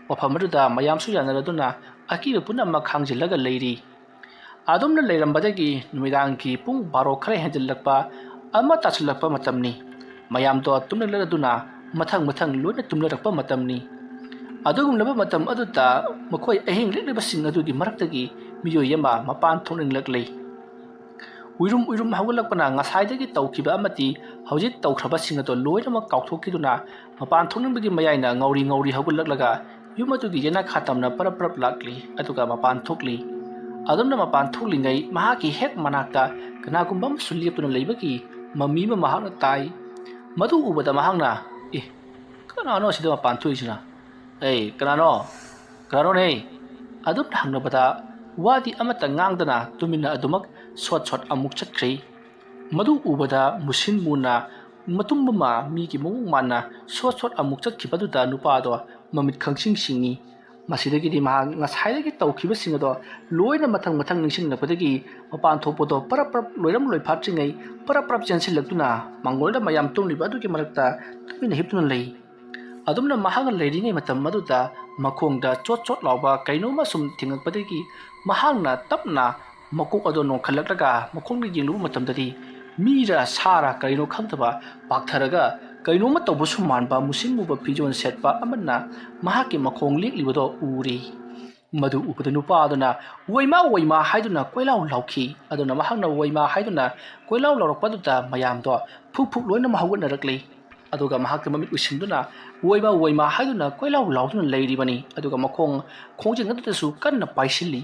ꯋꯥꯐꯝ ꯑꯗꯨꯗ ꯃꯌꯥꯝꯁꯨ ꯌꯥꯅꯔꯗꯨꯅ ꯑꯀꯤꯕ ꯄꯨꯝꯅꯃꯛ ꯈꯥꯡꯖꯤꯜꯂꯒ ꯂꯩꯔꯤ꯫ ꯑꯗꯨꯝꯅ ꯂꯩꯔꯝꯕꯗꯒꯤ ꯅꯨꯃꯤꯗꯥꯡꯒꯤ ꯄꯨꯡ ꯕꯥꯔꯣ ꯈꯔ ꯍꯦꯟꯖꯤꯜꯂꯛꯄ ꯑꯃ ꯇꯥꯁꯤꯜꯂꯛꯄ ꯃꯇꯝꯅꯤ꯫ ꯃꯌꯥꯝꯗꯣ ꯇꯨꯝꯅꯤꯡꯂꯗꯨꯅ ꯃꯊꯪ ꯃꯊꯪ ꯂꯣꯏꯅ ꯇꯨꯝꯅꯔꯛꯄ ꯃꯇꯝꯅꯤ꯫ ꯑꯗꯨꯒꯨꯝꯂꯕ ꯃꯇꯝ ꯑꯗꯨꯗ ꯃꯈꯣꯏ ꯑꯍꯤꯡ ꯂꯦꯛꯂꯤꯕꯁꯤꯡ ꯑꯗꯨꯒꯤ ꯃꯔꯛꯇꯒꯤ ꯃꯤꯑꯣꯏ ꯑꯃ ꯃꯄꯥꯟ ꯊꯣꯛꯅꯤꯡꯂꯛꯂꯤ꯫ ꯎꯏꯔꯨꯝ ꯎꯏꯔꯨꯝ ꯍꯧꯒꯠꯂꯛꯄꯅ ꯉꯁꯥꯏꯗꯒꯤ ꯇꯧꯈꯤꯕ ꯑꯃꯗꯤ ꯍꯧꯖꯤꯛ ꯇꯧꯈ꯭ꯔꯕꯁꯤꯡ ꯑꯗꯨ ꯂꯣꯏꯅꯃꯛ ꯀꯥꯎꯊꯣꯛꯈꯤꯗꯨꯅ ꯃꯄꯥꯟ ꯊꯣꯛꯅꯤꯡꯕꯒꯤ ꯃꯌꯥꯏꯅ ꯉꯧꯔꯤ ꯉꯧꯔꯤ ꯍꯧꯒꯠꯂꯛꯂꯒ ꯌꯨꯝ ꯑꯗꯨꯒꯤ ꯌꯦꯅꯈꯥ ꯇꯝꯅ ꯄꯔꯞ ꯄꯔꯞ ꯂꯥꯛꯂꯤ, ꯑꯗꯨꯒ ꯃꯄꯥꯟ ꯊꯣꯛꯂꯤ꯫ ꯑꯗꯨꯝꯅ ꯃꯄꯥꯟ ꯊꯣꯛꯂꯤꯉꯩ ꯃꯍꯥꯛꯀꯤ ꯍꯦꯛ ꯃꯅꯥꯛꯇ ꯀꯅꯥꯒꯨꯝꯕ ꯑꯃꯁꯨ ꯂꯦꯞꯇꯨꯅ ꯂꯩꯕꯒꯤ ꯃꯃꯤ ꯑꯃ ꯃꯍꯥꯛꯅ ꯇꯥꯏ꯫ ꯃꯗꯨ ꯎꯕꯗ ꯃꯍꯥꯛꯅ, "ꯑꯦ, ꯀꯅꯥꯅꯣ ꯑꯁꯤꯗ ꯃꯄꯥꯟ ꯊꯣꯛꯏꯁꯤꯅ? ꯑꯦ, ꯀꯅꯥꯅꯣ? ꯀꯅꯥꯅꯣꯅꯦ?" ꯑꯗꯨꯝꯅ ꯍꯪꯅꯕꯗ ꯋꯥꯗꯤ ꯑꯃꯠꯇ ꯉꯥꯡꯗꯅ ꯇꯨꯃꯤꯟꯅ ꯑꯗꯨꯃꯛ ꯁꯣꯠ ꯁꯣꯠ ꯑꯃꯨꯛ ꯆꯠꯈ꯭ꯔꯤ꯫ ꯃꯗꯨ ꯎꯕꯗ ꯃꯨꯁꯤꯟ ꯃꯨꯅ ꯃꯇꯨꯝ ꯑꯃ ꯃꯤꯒꯤ ꯃꯑꯣꯡ ꯃꯥꯟꯅ ꯁꯣꯠ ꯁꯣꯠ ꯑꯃꯨꯛ ꯆꯠꯈꯤꯕꯗꯨꯗ ꯅꯨꯄꯥꯗꯣ ꯃꯃꯤꯠ ꯈꯪꯁꯤꯡ ꯁꯤꯡꯉꯤ꯫ ꯃꯁꯤꯗꯒꯤꯗꯤ ꯃꯍꯥꯛ ꯉꯁꯥꯏꯗꯒꯤ ꯇꯧꯈꯤꯕꯁꯤꯡ ꯑꯗꯣ ꯂꯣꯏꯅ ꯃꯊꯪ ꯃꯊꯪ ꯅꯤꯡꯁꯤꯡꯂꯛꯄꯗꯒꯤ ꯃꯄꯥꯟ ꯊꯣꯛꯄꯗꯣ ꯄꯔꯞ ꯄꯔꯞ ꯂꯣꯏꯔꯝ ꯂꯣꯏꯐꯥꯠꯇ꯭ꯔꯤꯉꯩ ꯄꯔꯞ ꯄꯔꯞ ꯆꯦꯟꯁꯤꯜꯂꯛꯇꯨꯅ ꯃꯥꯡꯒꯣꯜꯗ ꯃꯌꯥꯝ ꯇꯨꯝꯂꯤꯕ ꯑꯗꯨꯒꯤ ꯃꯔꯛꯇ ꯇꯨꯃꯤꯟꯅ ꯍꯤꯞꯇꯨꯅ ꯂꯩ꯫ ꯑꯗꯨꯝꯅ ꯃꯍꯥꯛꯅ ꯂꯩꯔꯤꯉꯩ ꯃꯇꯝ ꯑꯗꯨꯗ ꯃꯈꯣꯡꯗ ꯆꯣꯠ ꯆꯣꯠ ꯂꯥꯎꯕ ꯀꯩꯅꯣꯝꯃ ꯁꯨꯝ ꯊꯦꯡꯉꯛꯄꯗꯒꯤ ꯃꯍꯥꯛꯅ ꯇꯞꯅ ꯃꯀꯣꯛ ꯑꯗꯣ ꯅꯣꯟꯈꯠꯂꯛꯂꯒ ꯃꯈꯣꯡꯗ ꯌꯦꯡꯂꯨꯕ ꯃꯇꯝꯗꯗꯤ ꯃꯤꯔ ꯁꯥꯔ ꯀꯔꯤꯅꯣ ꯈꯪꯗꯕ ꯄꯥꯛꯊꯔꯒ ꯀꯩꯅꯣꯝꯃ ꯇꯧꯕꯁꯨ ꯃꯥꯟꯕ ꯃꯨꯁꯤꯟ ꯃꯨꯕ ꯐꯤꯖꯣꯜ ꯁꯦꯠꯄ ꯑꯃꯅ ꯃꯍꯥꯛꯀꯤ ꯃꯈꯣꯡ ꯂꯦꯛꯂꯤꯕꯗꯣ ꯎꯔꯤ꯫ ꯃꯗꯨ ꯎꯕꯗ ꯅꯨꯄꯥ ꯑꯗꯨꯅ "ꯋꯣꯏꯃꯥ, ꯋꯣꯏꯃꯥ" ꯍꯥꯏꯗꯨꯅ ꯀꯣꯏꯂꯥꯎ ꯂꯥꯎꯈꯤ꯫ ꯑꯗꯨꯅ ꯃꯍꯥꯛꯅ "ꯋꯣꯏꯃꯥ" ꯍꯥꯏꯗꯨꯅ ꯀꯣꯏꯂꯥꯎ ꯂꯥꯎꯔꯛꯄꯗꯨꯗ ꯃꯌꯥꯝꯗꯣ ꯐꯨꯛ ꯐꯨꯛ ꯂꯣꯏꯅꯃꯛ ꯍꯧꯒꯠꯅꯔꯛꯂꯤ꯫ ꯑꯗꯨꯒ ꯃꯍꯥꯛꯇ ꯃꯃꯤꯠ ꯎꯏꯁꯤꯟꯗꯨꯅ "ꯑꯣꯏꯃ, ꯑꯣꯏꯃ" ꯍꯥꯏꯗꯨꯅ ꯀꯣꯏꯂꯥꯎ ꯂꯥꯎꯗꯨꯅ ꯂꯩꯔꯤꯕꯅꯤ꯫ ꯑꯗꯨꯒ ꯃꯈꯣꯡ ꯈꯣꯡꯖꯦꯜ ꯑꯗꯨꯗꯁꯨ ꯀꯟꯅ ꯄꯥꯏꯁꯤꯜꯂꯤ꯫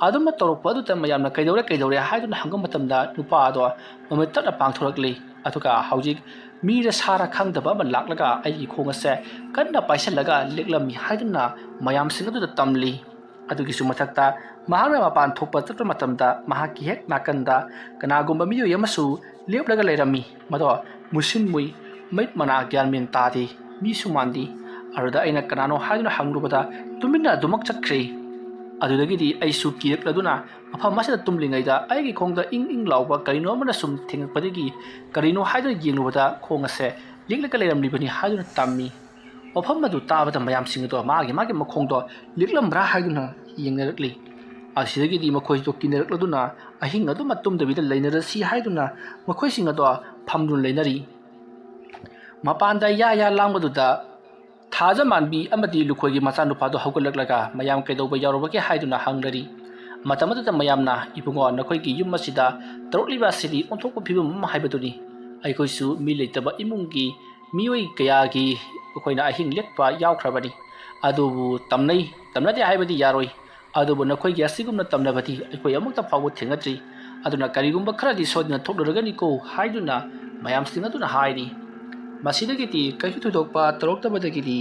ꯑꯗꯨꯝꯅ ꯇꯧꯔꯛꯄ ꯑꯗꯨꯗ ꯃꯌꯥꯝꯅ "ꯀꯩꯗꯧꯔꯦ, ꯀꯩꯗꯧꯔꯦ?" ꯍꯥꯏꯗꯨꯅ ꯍꯪꯕ ꯃꯇꯝꯗ ꯅꯨꯄꯥ ꯑꯗꯣ ꯃꯃꯤꯠ ꯇꯞꯅ ꯄꯥꯡꯊꯣꯔꯛꯂꯤ꯫ ꯑꯗꯨꯒ ꯍꯧꯖꯤꯛ ꯃꯤꯔ ꯁꯥꯔ ꯈꯪꯗꯕ ꯑꯃ ꯂꯥꯛꯂꯒ ꯑꯩꯒꯤ ꯈꯣꯡ ꯑꯁꯦ ꯀꯟꯅ ꯄꯥꯏꯁꯤꯜꯂꯒ ꯂꯦꯛꯂꯝꯃꯤ ꯍꯥꯏꯗꯨꯅ ꯃꯌꯥꯝꯁꯤꯡ ꯑꯗꯨꯗ ꯇꯝꯂꯤ꯫ ꯑꯗꯨꯒꯤꯁꯨ ꯃꯊꯛꯇ ꯃꯍꯥꯛꯅ ꯃꯄꯥꯟ ꯊꯣꯛꯄ ꯆꯠꯄ ꯃꯇꯝꯗ ꯃꯍꯥꯛꯀꯤ ꯍꯦꯛ ꯅꯥꯀꯟꯗ ꯀꯅꯥꯒꯨꯝꯕ ꯃꯤꯑꯣꯏ ꯑꯃꯁꯨ ꯂꯦꯞꯂꯒ ꯂꯩꯔꯝꯃꯤ꯫ ꯃꯗꯣ ꯃꯨꯁꯤꯟ ꯃꯨꯏ, ꯃꯤꯠ ꯃꯅꯥ ꯒ꯭ꯌꯥꯟ ꯃꯦꯟ ꯇꯥꯗꯦ, ꯃꯤꯁꯨ ꯃꯥꯟꯗꯦ꯫ ꯑꯗꯨꯗ ꯑꯩꯅ "ꯀꯅꯥꯅꯣ?" ꯍꯥꯏꯗꯨꯅ ꯍꯪꯂꯨꯕꯗ ꯇꯨꯃꯤꯟꯅ ꯑꯗꯨꯃꯛ ꯆꯠꯈ꯭ꯔꯦ꯫ ꯑꯗꯨꯗꯒꯤꯗꯤ ꯑꯩꯁꯨ ꯀꯤꯔꯛꯂꯗꯨꯅ ꯃꯐꯝ ꯑꯁꯤꯗ ꯇꯨꯝꯂꯤꯉꯩꯗ ꯑꯩꯒꯤ ꯈꯣꯡꯗ ꯏꯪ ꯏꯪ ꯂꯥꯎꯕ ꯀꯔꯤꯅꯣ ꯑꯃꯅ ꯁꯨꯝ ꯊꯦꯡꯉꯛꯄꯗꯒꯤ ꯀꯔꯤꯅꯣ ꯍꯥꯏꯗꯨꯅ ꯌꯦꯡꯂꯨꯕꯗ ꯈꯣꯡ ꯑꯁꯦ ꯂꯦꯛꯂꯒ ꯂꯩꯔꯝꯂꯤꯕꯅꯤ ꯍꯥꯏꯗꯨꯅ ꯇꯝꯃꯤ꯫ ꯋꯥꯐꯝ ꯑꯗꯨ ꯇꯥꯕꯗ ꯃꯌꯥꯝꯁꯤꯡ ꯑꯗꯣ ꯃꯥꯒꯤ ꯃꯥꯒꯤ ꯃꯈꯣꯡꯗꯣ ꯂꯦꯛꯂꯝꯕ꯭ꯔꯥ ꯍꯥꯏꯗꯨꯅ ꯌꯦꯡꯅꯔꯛꯂꯤ꯫ ꯑꯁꯤꯗꯒꯤꯗꯤ ꯃꯈꯣꯏꯗꯣ ꯀꯤꯅꯔꯛꯂꯗꯨꯅ ꯑꯍꯤꯡ ꯑꯗꯨꯃ ꯇꯨꯝꯗꯕꯤꯗ ꯂꯩꯅꯔꯁꯤ ꯍꯥꯏꯗꯨꯅ ꯃꯈꯣꯏꯁꯤꯡ ꯑꯗꯣ ꯐꯝꯗꯨꯅ ꯂꯩꯅꯔꯤ꯫ ꯃꯄꯥꯟꯗ ꯌꯥ ꯌꯥ ꯂꯥꯡꯕꯗꯨꯗ ꯊꯥꯖ ꯃꯥꯟꯕꯤ ꯑꯃꯗꯤ ꯂꯨꯈꯣꯏꯒꯤ ꯃꯆꯥꯅꯨꯄꯥꯗꯣ ꯍꯧꯒꯠꯂꯛꯂꯒ ꯃꯌꯥꯝ ꯀꯩꯗꯧꯕ ꯌꯥꯎꯔꯕꯒꯦ ꯍꯥꯏꯗꯨꯅ ꯍꯪꯅꯔꯤ꯫ ꯃꯇꯝ ꯑꯗꯨꯗ ꯃꯌꯥꯝꯅ, "ꯏꯕꯨꯡꯉꯣ, ꯅꯈꯣꯏꯒꯤ ꯌꯨꯝ ꯑꯁꯤꯗ ꯇꯧꯔꯛꯂꯤꯕ ꯑꯁꯤꯗꯤ ꯑꯣꯟꯊꯣꯛꯄ ꯐꯤꯕꯝ ꯑꯃ ꯍꯥꯏꯕꯗꯨꯅꯤ꯫ ꯑꯩꯈꯣꯏꯁꯨ ꯃꯤ ꯂꯩꯇꯕ ꯏꯃꯨꯡꯒꯤ ꯃꯤꯑꯣꯏ ꯀꯌꯥꯒꯤ ꯑꯩꯈꯣꯏꯅ ꯑꯍꯤꯡ ꯂꯦꯛꯄ ꯌꯥꯎꯈ꯭ꯔꯕꯅꯤ꯫ ꯑꯗꯨꯕꯨ ꯇꯝꯅꯩ, ꯇꯝꯅꯗꯦ ꯍꯥꯏꯕꯗꯤ ꯌꯥꯔꯣꯏ꯫ ꯑꯗꯨꯕꯨ ꯅꯈꯣꯏꯒꯤ ꯑꯁꯤꯒꯨꯝꯅ ꯇꯝꯅꯕꯗꯤ ꯑꯩꯈꯣꯏ ꯑꯃꯨꯛꯇ ꯐꯥꯎꯕ ꯊꯦꯡꯅꯗ꯭ꯔꯤ꯫ ꯑꯗꯨꯅ ꯀꯔꯤꯒꯨꯝꯕ ꯈꯔꯗꯤ ꯁꯣꯏꯗꯅ ꯊꯣꯛꯂꯨꯔꯒꯅꯤꯀꯣ" ꯍꯥꯏꯗꯨꯅ ꯃꯌꯥꯝꯁꯤꯡ ꯑꯗꯨꯅ ꯍꯥꯏꯔꯤ꯫ ꯃꯁꯤꯗꯒꯤꯗꯤ ꯀꯩꯁꯨ ꯊꯣꯏꯗꯣꯛꯄ ꯇꯧꯔꯛꯇꯕꯗꯒꯤꯗꯤ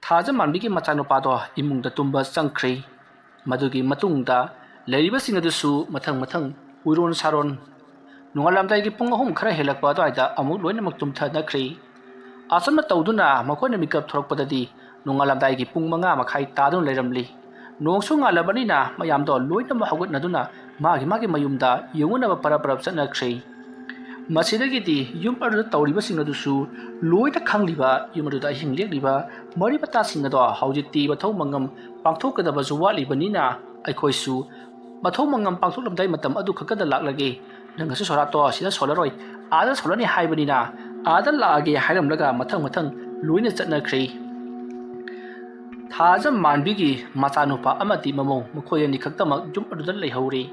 ꯊꯥꯖ ꯃꯥꯟꯕꯤꯒꯤ ꯃꯆꯥꯅꯨꯄꯥꯗꯣ ꯏꯃꯨꯡꯗ ꯇꯨꯝꯕ ꯆꯪꯈ꯭ꯔꯦ꯫ ꯃꯗꯨꯒꯤ ꯃꯇꯨꯡꯗ ꯂꯩꯔꯤꯕꯁꯤꯡ ꯑꯗꯨꯁꯨ ꯃꯊꯪ ꯃꯊꯪ ꯎꯏꯔꯣꯟ ꯁꯥꯔꯣꯟ ꯅꯣꯡꯉꯥꯜꯂꯝꯗꯥꯏꯒꯤ ꯄꯨꯡ ꯑꯍꯨꯝ ꯈꯔ ꯍꯦꯜꯂꯛꯄ ꯑꯗꯨꯋꯥꯏꯗ ꯑꯃꯨꯛ ꯂꯣꯏꯅꯃꯛ ꯇꯨꯝꯊꯅꯈ꯭ꯔꯦ꯫ ꯑꯁꯨꯝꯅ ꯇꯧꯗꯨꯅ ꯃꯈꯣꯏꯅ ꯃꯤꯀꯞ ꯊꯣꯔꯛꯄꯗꯗꯤ ꯅꯣꯡꯉꯥꯜꯂꯝꯗꯥꯏꯒꯤ ꯄꯨꯡ ꯃꯉꯥ ꯃꯈꯥꯏ ꯇꯥꯗꯨꯅ ꯂꯩꯔꯝꯂꯤ꯫ ꯅꯣꯡꯁꯨ ꯉꯥꯜꯂꯕꯅꯤꯅ ꯃꯌꯥꯝꯗꯣ ꯂꯣꯏꯅꯃꯛ ꯍꯧꯒꯠꯅꯗꯨꯅ ꯃꯥꯒꯤ ꯃꯥꯒꯤ ꯃꯌꯨꯝꯗ ꯌꯦꯡꯉꯨꯅꯕ ꯄꯔꯞ ꯄꯔꯞ ꯆꯠꯅꯈ꯭ꯔꯦ꯫ ꯃꯁꯤꯗꯒꯤꯗꯤ ꯌꯨꯝ ꯑꯗꯨꯗ ꯇꯧꯔꯤꯕꯁꯤꯡ ꯑꯗꯨꯁꯨ ꯂꯣꯏꯅ ꯈꯪꯂꯤꯕ, ꯌꯨꯝ ꯑꯗꯨꯗ ꯑꯍꯤꯡ ꯂꯦꯛꯂꯤꯕ ꯃꯔꯤ ꯃꯇꯥꯁꯤꯡ ꯑꯗꯣ ꯍꯧꯖꯤꯛꯇꯤ ꯃꯊꯧ ꯃꯉꯝ ꯄꯥꯡꯊꯣꯛꯀꯗꯕꯁꯨ ꯋꯥꯠꯂꯤꯕꯅꯤꯅ ꯑꯩꯈꯣꯏꯁꯨ ꯃꯊꯧ ꯃꯉꯝ ꯄꯥꯡꯊꯣꯛꯂꯝꯗꯥꯏ ꯃꯇꯝ ꯑꯗꯨ ꯈꯛꯇꯗ ꯂꯥꯛꯂꯒꯦ꯫ ꯅꯪꯅꯁꯨ ꯁꯣꯔꯥꯠꯇꯣ ꯁꯤꯗ ꯁꯣꯜꯂꯔꯣꯏ, ꯑꯥꯗ ꯁꯣꯜꯂꯅꯤ ꯍꯥꯏꯕꯅꯤꯅ ꯑꯥꯗ ꯂꯥꯛꯑꯒꯦ ꯍꯥꯏꯔꯝꯂꯒ ꯃꯊꯪ ꯃꯊꯪ ꯂꯣꯏꯅ ꯆꯠꯅꯈ꯭ꯔꯦ꯫ ꯊꯥꯖ ꯃꯥꯟꯕꯤꯒꯤ ꯃꯆꯥꯅꯨꯄꯥ ꯑꯃꯗꯤ ꯃꯃꯧ ꯃꯈꯣꯏ ꯑꯅꯤ ꯈꯛꯇꯃꯛ ꯌꯨꯝ ꯑꯗꯨꯗ ꯂꯩꯍꯧꯔꯤ꯫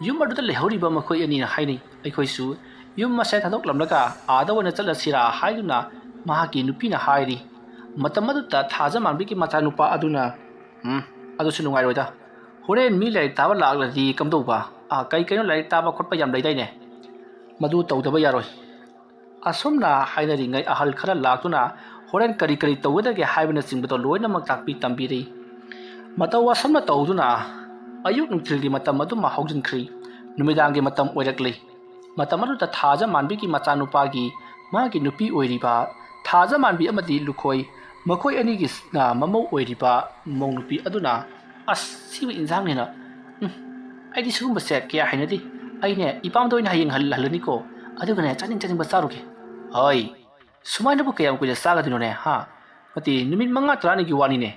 ꯌꯨꯝ ꯑꯗꯨꯗ ꯂꯩꯍꯧꯔꯤꯕ ꯃꯈꯣꯏ ꯑꯅꯤꯅ ꯍꯥꯏꯅꯩ, "ꯑꯩꯈꯣꯏꯁꯨ ꯌꯨꯝ ꯑꯁꯦ ꯊꯥꯗꯣꯛꯂꯝꯂꯒ ꯑꯥꯗ ꯑꯣꯏꯅ ꯆꯠꯂꯁꯤꯔꯥ ꯍꯥꯏꯗꯨꯅ ꯃꯍꯥꯛꯀꯤ ꯅꯨꯄꯤꯅ ꯍꯥꯏꯔꯤ꯫ ꯃꯇꯝ ꯑꯗꯨꯗ ꯊꯥꯖꯃꯥꯟꯕꯤꯒꯤ ꯃꯆꯥꯅꯨꯄꯥ ꯑꯗꯨꯅ, "ꯎꯝ, ꯑꯗꯨꯁꯨ ꯅꯨꯡꯉꯥꯏꯔꯣꯏꯗ꯫ ꯍꯣꯔꯦꯟ ꯃꯤ ꯂꯥꯏꯔꯤꯛ ꯇꯥꯕ ꯂꯥꯛꯂꯗꯤ ꯀꯝꯗꯧꯕ? ꯑꯥ, ꯀꯩ ꯀꯩꯅꯣ ꯂꯥꯏꯔꯤꯛ ꯇꯥꯕ ꯈꯣꯠꯄ ꯌꯥꯝ ꯂꯩꯗꯥꯏꯅꯦ? ꯃꯗꯨ ꯇꯧꯗꯕ ꯌꯥꯔꯣꯏ"꯫ ꯑꯁꯨꯝꯅ ꯍꯥꯏꯅꯔꯤꯉꯩ ꯑꯍꯜ ꯈꯔ ꯂꯥꯛꯇꯨꯅ ꯍꯣꯔꯦꯟ ꯀꯔꯤ ꯀꯔꯤ ꯇꯧꯒꯗꯒꯦ ꯍꯥꯏꯕꯅꯆꯤꯡꯕꯗꯣ ꯂꯣꯏꯅꯃꯛ ꯇꯥꯛꯄꯤ ꯇꯝꯕꯤꯔꯤ꯫ ꯃꯇꯧ ꯑꯁꯨꯝꯅ ꯇꯧꯗꯨꯅ ꯑꯌꯨꯛ ꯅꯨꯡꯊꯤꯜꯒꯤ ꯃꯇꯝ ꯑꯗꯨꯃ ꯍꯧꯖꯤꯟꯈ꯭ꯔꯤ꯫ ꯅꯨꯃꯤꯗꯥꯡꯒꯤ ꯃꯇꯝ ꯑꯣꯏꯔꯛꯂꯤ꯫ ꯃꯇꯝ ꯑꯗꯨꯗ ꯊꯥꯖ ꯃꯥꯟꯕꯤꯒꯤ ꯃꯆꯥꯅꯨꯄꯥꯒꯤ ꯃꯥꯒꯤ ꯅꯨꯄꯤ ꯑꯣꯏꯔꯤꯕ ꯊꯥꯖ ꯃꯥꯟꯕꯤ ꯑꯃꯗꯤ ꯂꯨꯈꯣꯏ, ꯃꯈꯣꯏ ꯑꯅꯤꯒꯤꯅ ꯃꯃꯧ ꯑꯣꯏꯔꯤꯕ ꯃꯧ ꯅꯨꯄꯤ ꯑꯗꯨꯅ, "ꯑꯁ, ꯁꯤꯕꯨ ꯏꯟꯖꯥꯡꯅꯦꯅ, ꯎꯝ, ꯑꯩꯗꯤ ꯁꯤꯒꯨꯝꯕꯁꯦ ꯀꯌꯥ ꯍꯩꯅꯗꯦ꯫ ꯑꯩꯅꯦ, ꯏꯄꯥꯝꯗ ꯑꯣꯏꯅ ꯍꯌꯦꯡ ꯍꯜ-, ꯍꯜꯂꯅꯤꯀꯣ, ꯑꯗꯨꯒꯅꯦ, ꯆꯥꯅꯤꯡ ꯆꯥꯅꯤꯡꯕ ꯆꯥꯔꯨꯒꯦ"꯫ "ꯍꯣꯏ, ꯁꯨꯃꯥꯏꯅꯕꯨ ꯀꯌꯥꯝ ꯀꯨꯏꯅ ꯆꯥꯒꯗꯣꯏꯅꯣꯅꯦ, ꯍꯥ? ꯅꯠꯇꯦ, ꯅꯨꯃꯤꯠ ꯃꯉꯥ ꯇꯔꯥꯅꯤꯒꯤ ꯋꯥꯅꯤꯅꯦ꯫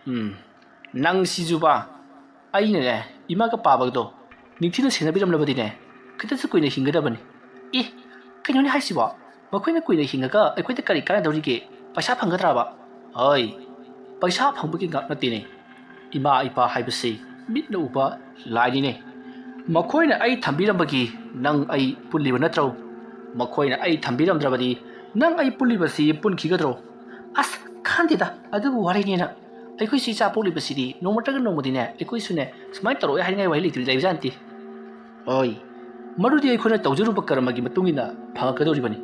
ꯎꯝ, ꯅꯪ ꯁꯤꯁꯨꯕ, ꯑꯩꯅꯅꯦ, ꯏꯃꯥꯒ ꯄꯥꯕꯒꯗꯣ ꯅꯤꯡꯊꯤꯅ ꯁꯦꯟꯅꯕꯤꯔꯝꯂꯕꯗꯤꯅꯦ, ꯈꯤꯇꯁꯨ ꯀꯨꯏꯅ ꯍꯤꯡꯒꯗꯕꯅꯤ"꯫ "ꯑꯦ, ꯀꯩꯅꯣꯅꯦ ꯍꯥꯏꯁꯤꯕꯣ? ꯃꯈꯣꯏꯅ ꯀꯨꯏꯅ ꯍꯤꯡꯉꯒ ꯑꯩꯈꯣꯏꯗ ꯀꯔꯤ ꯀꯥꯟꯅꯗꯧꯔꯤꯒꯦ? ꯄꯩꯁꯥ ꯐꯪꯒꯗ꯭ꯔꯕ?" "ꯍꯣꯏ, ꯄꯩꯁꯥ ꯐꯪꯕꯒꯤ ꯉꯥꯛ ꯅꯠꯇꯦꯅꯦ꯫ ꯏꯃꯥ ꯏꯄꯥ ꯍꯥꯏꯕꯁꯤ ꯃꯤꯠꯅ ꯎꯕ ꯂꯥꯏꯅꯤꯅꯦ꯫ ꯃꯈꯣꯏꯅ ꯑꯩ ꯊꯝꯕꯤꯔꯝꯕꯒꯤ ꯅꯪ ꯑꯩ ꯄꯨꯜꯂꯤꯕ ꯅꯠꯇ꯭ꯔꯣ? ꯃꯈꯣꯏꯅ ꯑꯩ ꯊꯝꯕꯤꯔꯝꯗ꯭ꯔꯕꯗꯤ ꯅꯪ ꯑꯩ ꯄꯨꯜꯂꯤꯕꯁꯤ ꯄꯨꯟꯈꯤꯒꯗ꯭ꯔꯣ?" "ꯑꯁ, ꯈꯪꯗꯦꯗ, ꯑꯗꯨꯕꯨ ꯋꯥꯔꯤꯅꯦꯅ꯫ ꯑꯩꯈꯣꯏꯁꯨ ꯏꯆꯥ ꯄꯣꯛꯂꯤꯕꯁꯤꯗꯤ ꯅꯣꯡꯃꯇꯒ ꯅꯣꯡꯃꯗꯤꯅꯦ, ꯑꯩꯈꯣꯏꯁꯨꯅꯦ ꯁꯨꯃꯥꯏꯅ ꯇꯧꯔꯛꯑꯣꯏ ꯍꯥꯏꯅꯤꯡꯉꯥꯏ ꯋꯥꯍꯩ ꯂꯩꯇ꯭ꯔꯤ, ꯂꯩꯕꯖꯥꯠ ꯅꯠꯇꯦ"꯫ "ꯍꯣꯏ, ꯃꯗꯨꯗꯤ ꯑꯩꯈꯣꯏꯅ ꯇꯧꯖꯔꯨꯕ ꯀꯔꯃꯒꯤ ꯃꯇꯨꯡ ꯏꯟꯅ ꯐꯪꯉꯛꯀꯗꯧꯔꯤꯕꯅꯤ꯫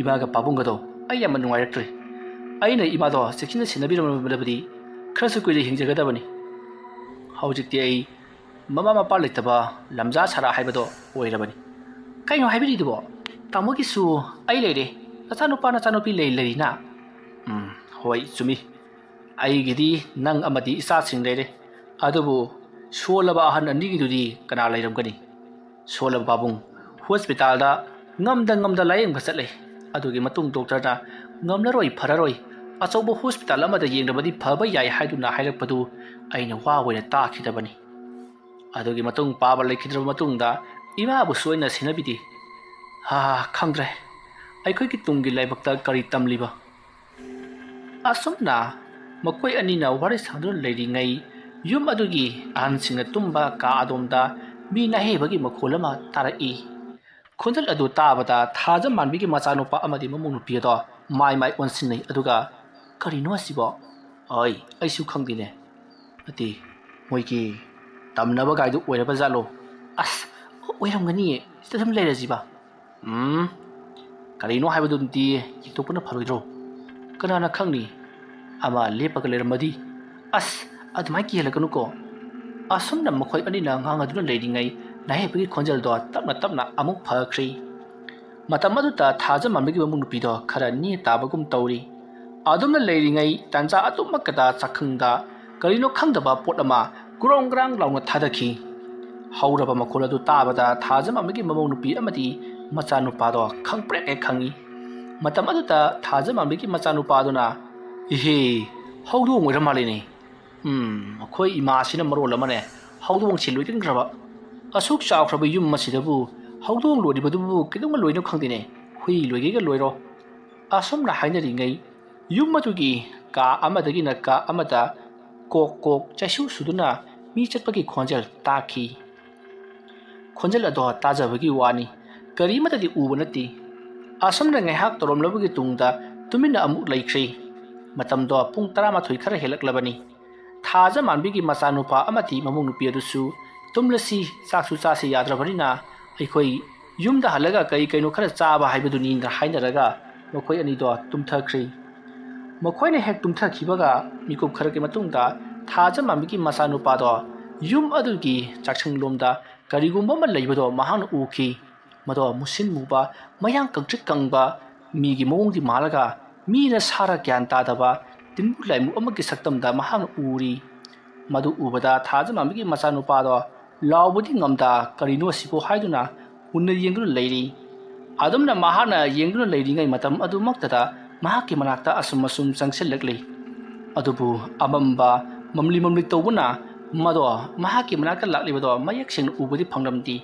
ꯏꯃꯥꯒ ꯄꯥꯕꯨꯡꯒꯗꯣ ꯑꯩ ꯌꯥꯝꯅ ꯅꯨꯡꯉꯥꯏꯔꯛꯇ꯭ꯔꯦ꯫ ꯑꯩꯅ ꯏꯃꯥꯗꯣ ꯆꯦꯛꯁꯤꯟꯅ ꯁꯦꯟꯅꯕꯤꯔꯝꯂꯕꯗꯤ ꯈꯔꯁꯨ ꯀꯨꯏꯅ ꯍꯤꯡꯖꯒꯗꯕꯅꯤ꯫ ꯍꯧꯖꯤꯛꯇꯤ ꯑꯩ ꯃꯃꯥ ꯃꯄꯥ ꯂꯩꯇꯕ ꯂꯝꯖꯥ ꯁꯥꯔꯥ ꯍꯥꯏꯕꯗꯣ ꯑꯣꯏꯔꯕꯅꯤ"꯫ "ꯀꯩꯅꯣ ꯍꯥꯏꯕꯤꯔꯤꯗꯨꯕꯣ? ꯇꯥꯃꯣꯒꯤꯁꯨ ꯑꯩ ꯂꯩꯔꯦ, ꯅꯆꯥꯅꯨꯄꯥ ꯅꯆꯥꯅꯨꯄꯤ ꯂꯩ-, ꯂꯩꯔꯤꯅ?" "ꯎꯝ, ꯍꯣꯏ, ꯆꯨꯝꯃꯤ꯫ ꯑꯩꯒꯤꯗꯤ ꯅꯪ ꯑꯃꯗꯤ ꯏꯆꯥꯁꯤꯡ ꯂꯩꯔꯦ꯫ ꯑꯗꯨꯕꯨ ꯁꯣꯜꯂꯕ ꯑꯍꯟ ꯑꯅꯤꯒꯤꯗꯨꯗꯤ ꯀꯅꯥ ꯂꯩꯔꯝꯒꯅꯤ? ꯁꯣꯜꯂꯕ ꯄꯥꯕꯨꯡ ꯍꯣꯁꯄꯤꯇꯥꯜꯗ ꯉꯝꯗ ꯉꯝꯗ ꯂꯥꯌꯦꯡꯕ ꯆꯠꯂꯦ꯫ ꯑꯗꯨꯒꯤ ꯃꯇꯨꯡ ꯗꯣꯛꯇꯔꯅ ꯉꯝꯂꯔꯣꯏ, ꯐꯔꯔꯣꯏ, ꯑꯆꯧꯕ ꯍꯣꯁꯄꯤꯇꯥꯜ ꯑꯃꯗ ꯌꯦꯡꯗ꯭ꯔꯕꯗꯤ ꯐꯕ ꯌꯥꯏ ꯍꯥꯏꯗꯨꯅ ꯍꯥꯏꯔꯛꯄꯗꯨ ꯑꯩꯅ ꯋꯥ ꯑꯣꯏꯅ ꯇꯥꯈꯤꯗꯕꯅꯤ꯫ ꯑꯗꯨꯒꯤ ꯃꯇꯨꯡ ꯄꯥꯕ ꯂꯩꯈꯤꯗ꯭ꯔꯕ ꯃꯇꯨꯡꯗ ꯏꯃꯥꯕꯨꯁꯨ ꯑꯩꯅ ꯁꯦꯟꯅꯕꯤꯗꯦ꯫ ꯍꯥ, ꯈꯪꯗ꯭ꯔꯦ꯫ ꯑꯩꯈꯣꯏꯒꯤ ꯇꯨꯡꯒꯤ ꯂꯥꯏꯕꯛꯇ ꯀꯔꯤ ꯇꯝꯂꯤꯕ?" ꯑꯁꯨꯝꯅ ꯃꯈꯣꯏ ꯑꯅꯤꯅ ꯋꯥꯔꯤ ꯁꯥꯟꯅꯗꯨꯅ ꯂꯩꯔꯤꯉꯩ, ꯌꯨꯝ ꯑꯗꯨꯒꯤ ꯑꯍꯟꯁꯤꯡꯅ ꯇꯨꯝꯕ ꯀꯥ ꯑꯗꯣꯝꯗ ꯃꯤ ꯅꯥꯍꯩꯕꯒꯤ ꯃꯈꯣꯜ ꯑꯃ ꯇꯥꯔꯛꯏ꯫ ꯈꯣꯟꯖꯦꯜ ꯑꯗꯨ ꯇꯥꯕꯗ ꯊꯥꯖ ꯃꯥꯟꯕꯤꯒꯤ ꯃꯆꯥꯅꯨꯄꯥ ꯑꯃꯗꯤ ꯃꯃꯧ ꯅꯨꯄꯤ ꯑꯗꯣ ꯃꯥꯏ ꯃꯥꯏ ꯑꯣꯟꯁꯤꯟꯅꯩ, ꯑꯗꯨꯒ "ꯀꯔꯤꯅꯣ ꯑꯁꯤꯕꯣ? ꯑꯩ, ꯑꯩꯁꯨ ꯈꯪꯗꯦꯅꯦ꯫ ꯅꯠꯇꯦ, ꯃꯣꯏꯒꯤ ꯇꯝꯅꯕ ꯒꯥꯏꯗꯨ ꯑꯣꯏꯔꯕ ꯖꯥꯠꯂꯣ? ꯑꯁ, ꯑꯣꯏꯔꯝꯒꯅꯤꯌꯦ, ꯁꯤꯗ ꯑꯗꯨꯝ ꯂꯩꯔꯁꯤꯕ꯫ ꯎꯝ, ꯀꯔꯤꯅꯣ ꯍꯥꯏꯕꯗꯨꯗꯤ ꯌꯦꯡꯊꯣꯛꯄꯅ ꯐꯔꯣꯏꯗ꯭ꯔꯣ? ꯀꯅꯥꯅ ꯈꯪꯅꯤ? ꯑꯃ ꯂꯦꯞꯄꯒ ꯂꯩꯔꯝꯃꯗꯤ꯫ ꯑꯁ, ꯑꯗꯨꯃꯥꯏꯅ ꯀꯤꯍꯜꯂꯛꯀꯅꯨꯀꯣ꯫" ꯑꯁꯨꯝꯅ ꯃꯈꯣꯏ ꯑꯅꯤꯅ ꯉꯥꯡꯅꯗꯨꯅ ꯂꯩꯔꯤꯉꯩ ꯅꯥꯍꯦꯞꯄꯒꯤ ꯈꯣꯟꯖꯦꯜꯗꯣ ꯇꯞꯅ ꯇꯞꯅ ꯑꯃꯨꯛ ꯐꯈ꯭ꯔꯦ꯫ ꯃꯇꯝ ꯑꯗꯨꯗ ꯊꯥꯖ ꯃꯥꯟꯕꯒꯤ ꯃꯃꯧ ꯅꯨꯄꯤꯗꯣ ꯈꯔ ꯅꯦ ꯇꯥꯕꯒꯨꯝ ꯇꯧꯔꯤ꯫ ꯑꯗꯨꯝꯅ ꯂꯩꯔꯤꯉꯩ ꯇꯥꯟꯖꯥ ꯑꯗꯨꯃꯛꯇꯗ ꯆꯥꯛꯈꯨꯝꯗ ꯀꯔꯤꯅꯣ ꯈꯪꯗꯕ ꯄꯣꯠ ꯑꯃ ꯒ꯭ꯔꯣꯡ ꯒ꯭ꯔꯥꯡ ꯂꯥꯎꯅ ꯊꯥꯗꯈꯤ꯫ ꯍꯧꯔꯕ ꯃꯈꯣꯜ ꯑꯗꯨ ꯇꯥꯕꯗ ꯊꯥꯖ ꯃꯥꯟꯕꯒꯤ ꯃꯃꯧ ꯅꯨꯄꯤ ꯑꯃꯗꯤ ꯃꯆꯥꯅꯨꯄꯥꯗꯣ ꯈꯪꯄ꯭ꯔꯦꯛ ꯍꯦꯛ ꯈꯪꯉꯤ꯫ ꯃꯇꯝ ꯑꯗꯨꯗ ꯊꯥꯖ ꯃꯥꯟꯕꯒꯤ ꯃꯆꯥꯅꯨꯄꯥꯗꯨꯅ, "ꯏꯍꯦ, ꯍꯧꯗꯣꯡ ꯑꯣꯏꯔ ꯃꯥꯜꯂꯦꯅꯦ꯫ ꯎꯝ, ꯑꯩꯈꯣꯏ ꯏꯃꯥꯁꯤꯅ ꯃꯔꯣꯜ ꯑꯃꯅꯦ, ꯍꯧꯗꯣꯡꯁꯦ ꯂꯣꯏꯒꯟꯈ꯭ꯔꯕ꯫ ꯑꯁꯨꯛ ꯆꯥꯎꯈ꯭ꯔꯕ ꯌꯨꯝ ꯑꯁꯤꯗꯕꯨ ꯍꯧꯗꯣꯡ ꯂꯣꯏꯔꯤꯕꯗꯨꯕꯨ ꯀꯩꯗꯧꯅ ꯂꯣꯏꯅꯣ ꯈꯪꯗꯦꯅꯦ꯫ ꯍꯨꯏ ꯂꯣꯏꯒꯦꯒ ꯂꯣꯏꯔꯣ꯫" ꯑꯁꯨꯝꯅ ꯍꯥꯏꯅꯔꯤꯉꯩ ꯌꯨꯝ ꯑꯗꯨꯒꯤ ꯀꯥ ꯑꯃꯗꯒꯤꯅ ꯀꯥ ꯑꯃꯗ ꯀꯣꯛ ꯀꯣꯛ ꯆꯩꯁꯨ ꯁꯨꯗꯨꯅ ꯃꯤ ꯆꯠꯄꯒꯤ ꯈꯣꯟꯖꯦꯜ ꯇꯥꯈꯤ꯫ ꯈꯣꯟꯖꯦꯜ ꯑꯗꯣ ꯇꯥꯖꯕꯒꯤ ꯋꯥꯅꯤ, ꯀꯔꯤꯃꯠꯇꯗꯤ ꯎꯕ ꯅꯠꯇꯦ꯫ ꯑꯁꯨꯝꯅ ꯉꯥꯏꯍꯥꯛ ꯇꯧꯔꯝꯂꯕꯒꯤ ꯇꯨꯡꯗ ꯇꯨꯃꯤꯟꯅ ꯑꯃꯨꯛ ꯂꯩꯈ꯭ꯔꯦ꯫ ꯃꯇꯝꯗꯣ ꯄꯨꯡ ꯇꯔꯥꯃꯥꯊꯣꯏ ꯈꯔ ꯍꯦꯜꯂꯛꯂꯕꯅꯤ꯫ ꯊꯥꯖ ꯃꯥꯟꯕꯤꯒꯤ ꯃꯆꯥꯅꯨꯄꯥ ꯑꯃꯗꯤ ꯃꯃꯧ ꯅꯨꯄꯤ ꯑꯗꯨꯁꯨ ꯇꯨꯝꯂꯁꯤ, ꯆꯥꯛꯁꯨ ꯆꯥꯁꯤ ꯌꯥꯗ꯭ꯔꯕꯅꯤꯅ ꯑꯩꯈꯣꯏ ꯌꯨꯝꯗ ꯍꯜꯂꯒ ꯀꯔꯤ ꯀꯩꯅꯣ ꯈꯔ ꯆꯥꯕ ꯍꯥꯏꯕꯗꯨꯅꯤꯅ ꯍꯥꯏꯅꯔꯒ ꯃꯈꯣꯏ ꯑꯅꯤꯗꯣ ꯇꯨꯝꯊꯈ꯭ꯔꯦ꯫ ꯃꯈꯣꯏꯅ ꯍꯦꯛ ꯇꯨꯝꯊꯈꯤꯕꯒ ꯃꯤꯀꯨꯞ ꯈꯔꯒꯤ ꯃꯇꯨꯡꯗ ꯊꯥꯖ ꯃꯥꯟꯕꯤꯒꯤ ꯃꯆꯥꯅꯨꯄꯥꯗꯣ ꯌꯨꯝ ꯑꯗꯨꯒꯤ ꯆꯥꯛꯁꯪꯂꯣꯝꯗ ꯀꯔꯤꯒꯨꯝꯕ ꯑꯃ ꯂꯩꯕꯗꯣ ꯃꯍꯥꯛꯅ ꯎꯈꯤ꯫ ꯃꯗꯣ ꯃꯨꯁꯤꯟ ꯃꯨꯕ, ꯃꯌꯥꯡ ꯀꯪꯇ꯭ꯔꯤꯛ ꯀꯪꯕ, ꯃꯤꯒꯤ ꯃꯑꯣꯡꯗꯤ ꯃꯥꯜꯂꯒ ꯃꯤꯅ ꯁꯥꯔ ꯒ꯭ꯌꯥꯟ ꯇꯥꯗꯕ ꯇꯤꯟꯕꯨ ꯂꯥꯏꯃꯨ ꯑꯃꯒꯤ ꯁꯛꯇꯝꯗ ꯃꯍꯥꯛꯅ ꯎꯔꯤ꯫ ꯃꯗꯨ ꯎꯕꯗ ꯊꯥꯖ ꯃꯥꯟꯕꯤꯒꯤ ꯃꯆꯥꯅꯨꯄꯥꯗꯣ ꯂꯥꯎꯕꯗꯤ ꯉꯝꯗ "ꯀꯔꯤꯅꯣ ꯑꯁꯤꯕꯣ?" ꯍꯥꯏꯗꯨꯅ ꯃꯨꯟꯅ ꯌꯦꯡꯗꯨꯅ ꯂꯩꯔꯤ꯫ ꯑꯗꯨꯝꯅ ꯃꯍꯥꯛꯅ ꯌꯦꯡꯗꯨꯅ ꯂꯩꯔꯤꯉꯩ ꯃꯇꯝ ꯑꯗꯨꯃꯛꯇꯗ ꯃꯍꯥꯛꯀꯤ ꯃꯅꯥꯛꯇ ꯑꯁꯨꯝ ꯑꯁꯨꯝ ꯆꯪꯁꯤꯜꯂꯛꯂꯤ꯫ ꯑꯗꯨꯕꯨ ꯑꯃꯝꯕ, ꯃꯝꯂꯤ ꯃꯝꯂꯤ ꯇꯧꯕꯅ ꯃꯗꯣ ꯃꯍꯥꯛꯀꯤ ꯃꯅꯥꯛꯇ ꯂꯥꯛꯂꯤꯕꯗꯣ ꯃꯌꯦꯛ ꯁꯦꯡꯅ ꯎꯕꯗꯤ ꯐꯪꯂꯝꯗꯦ꯫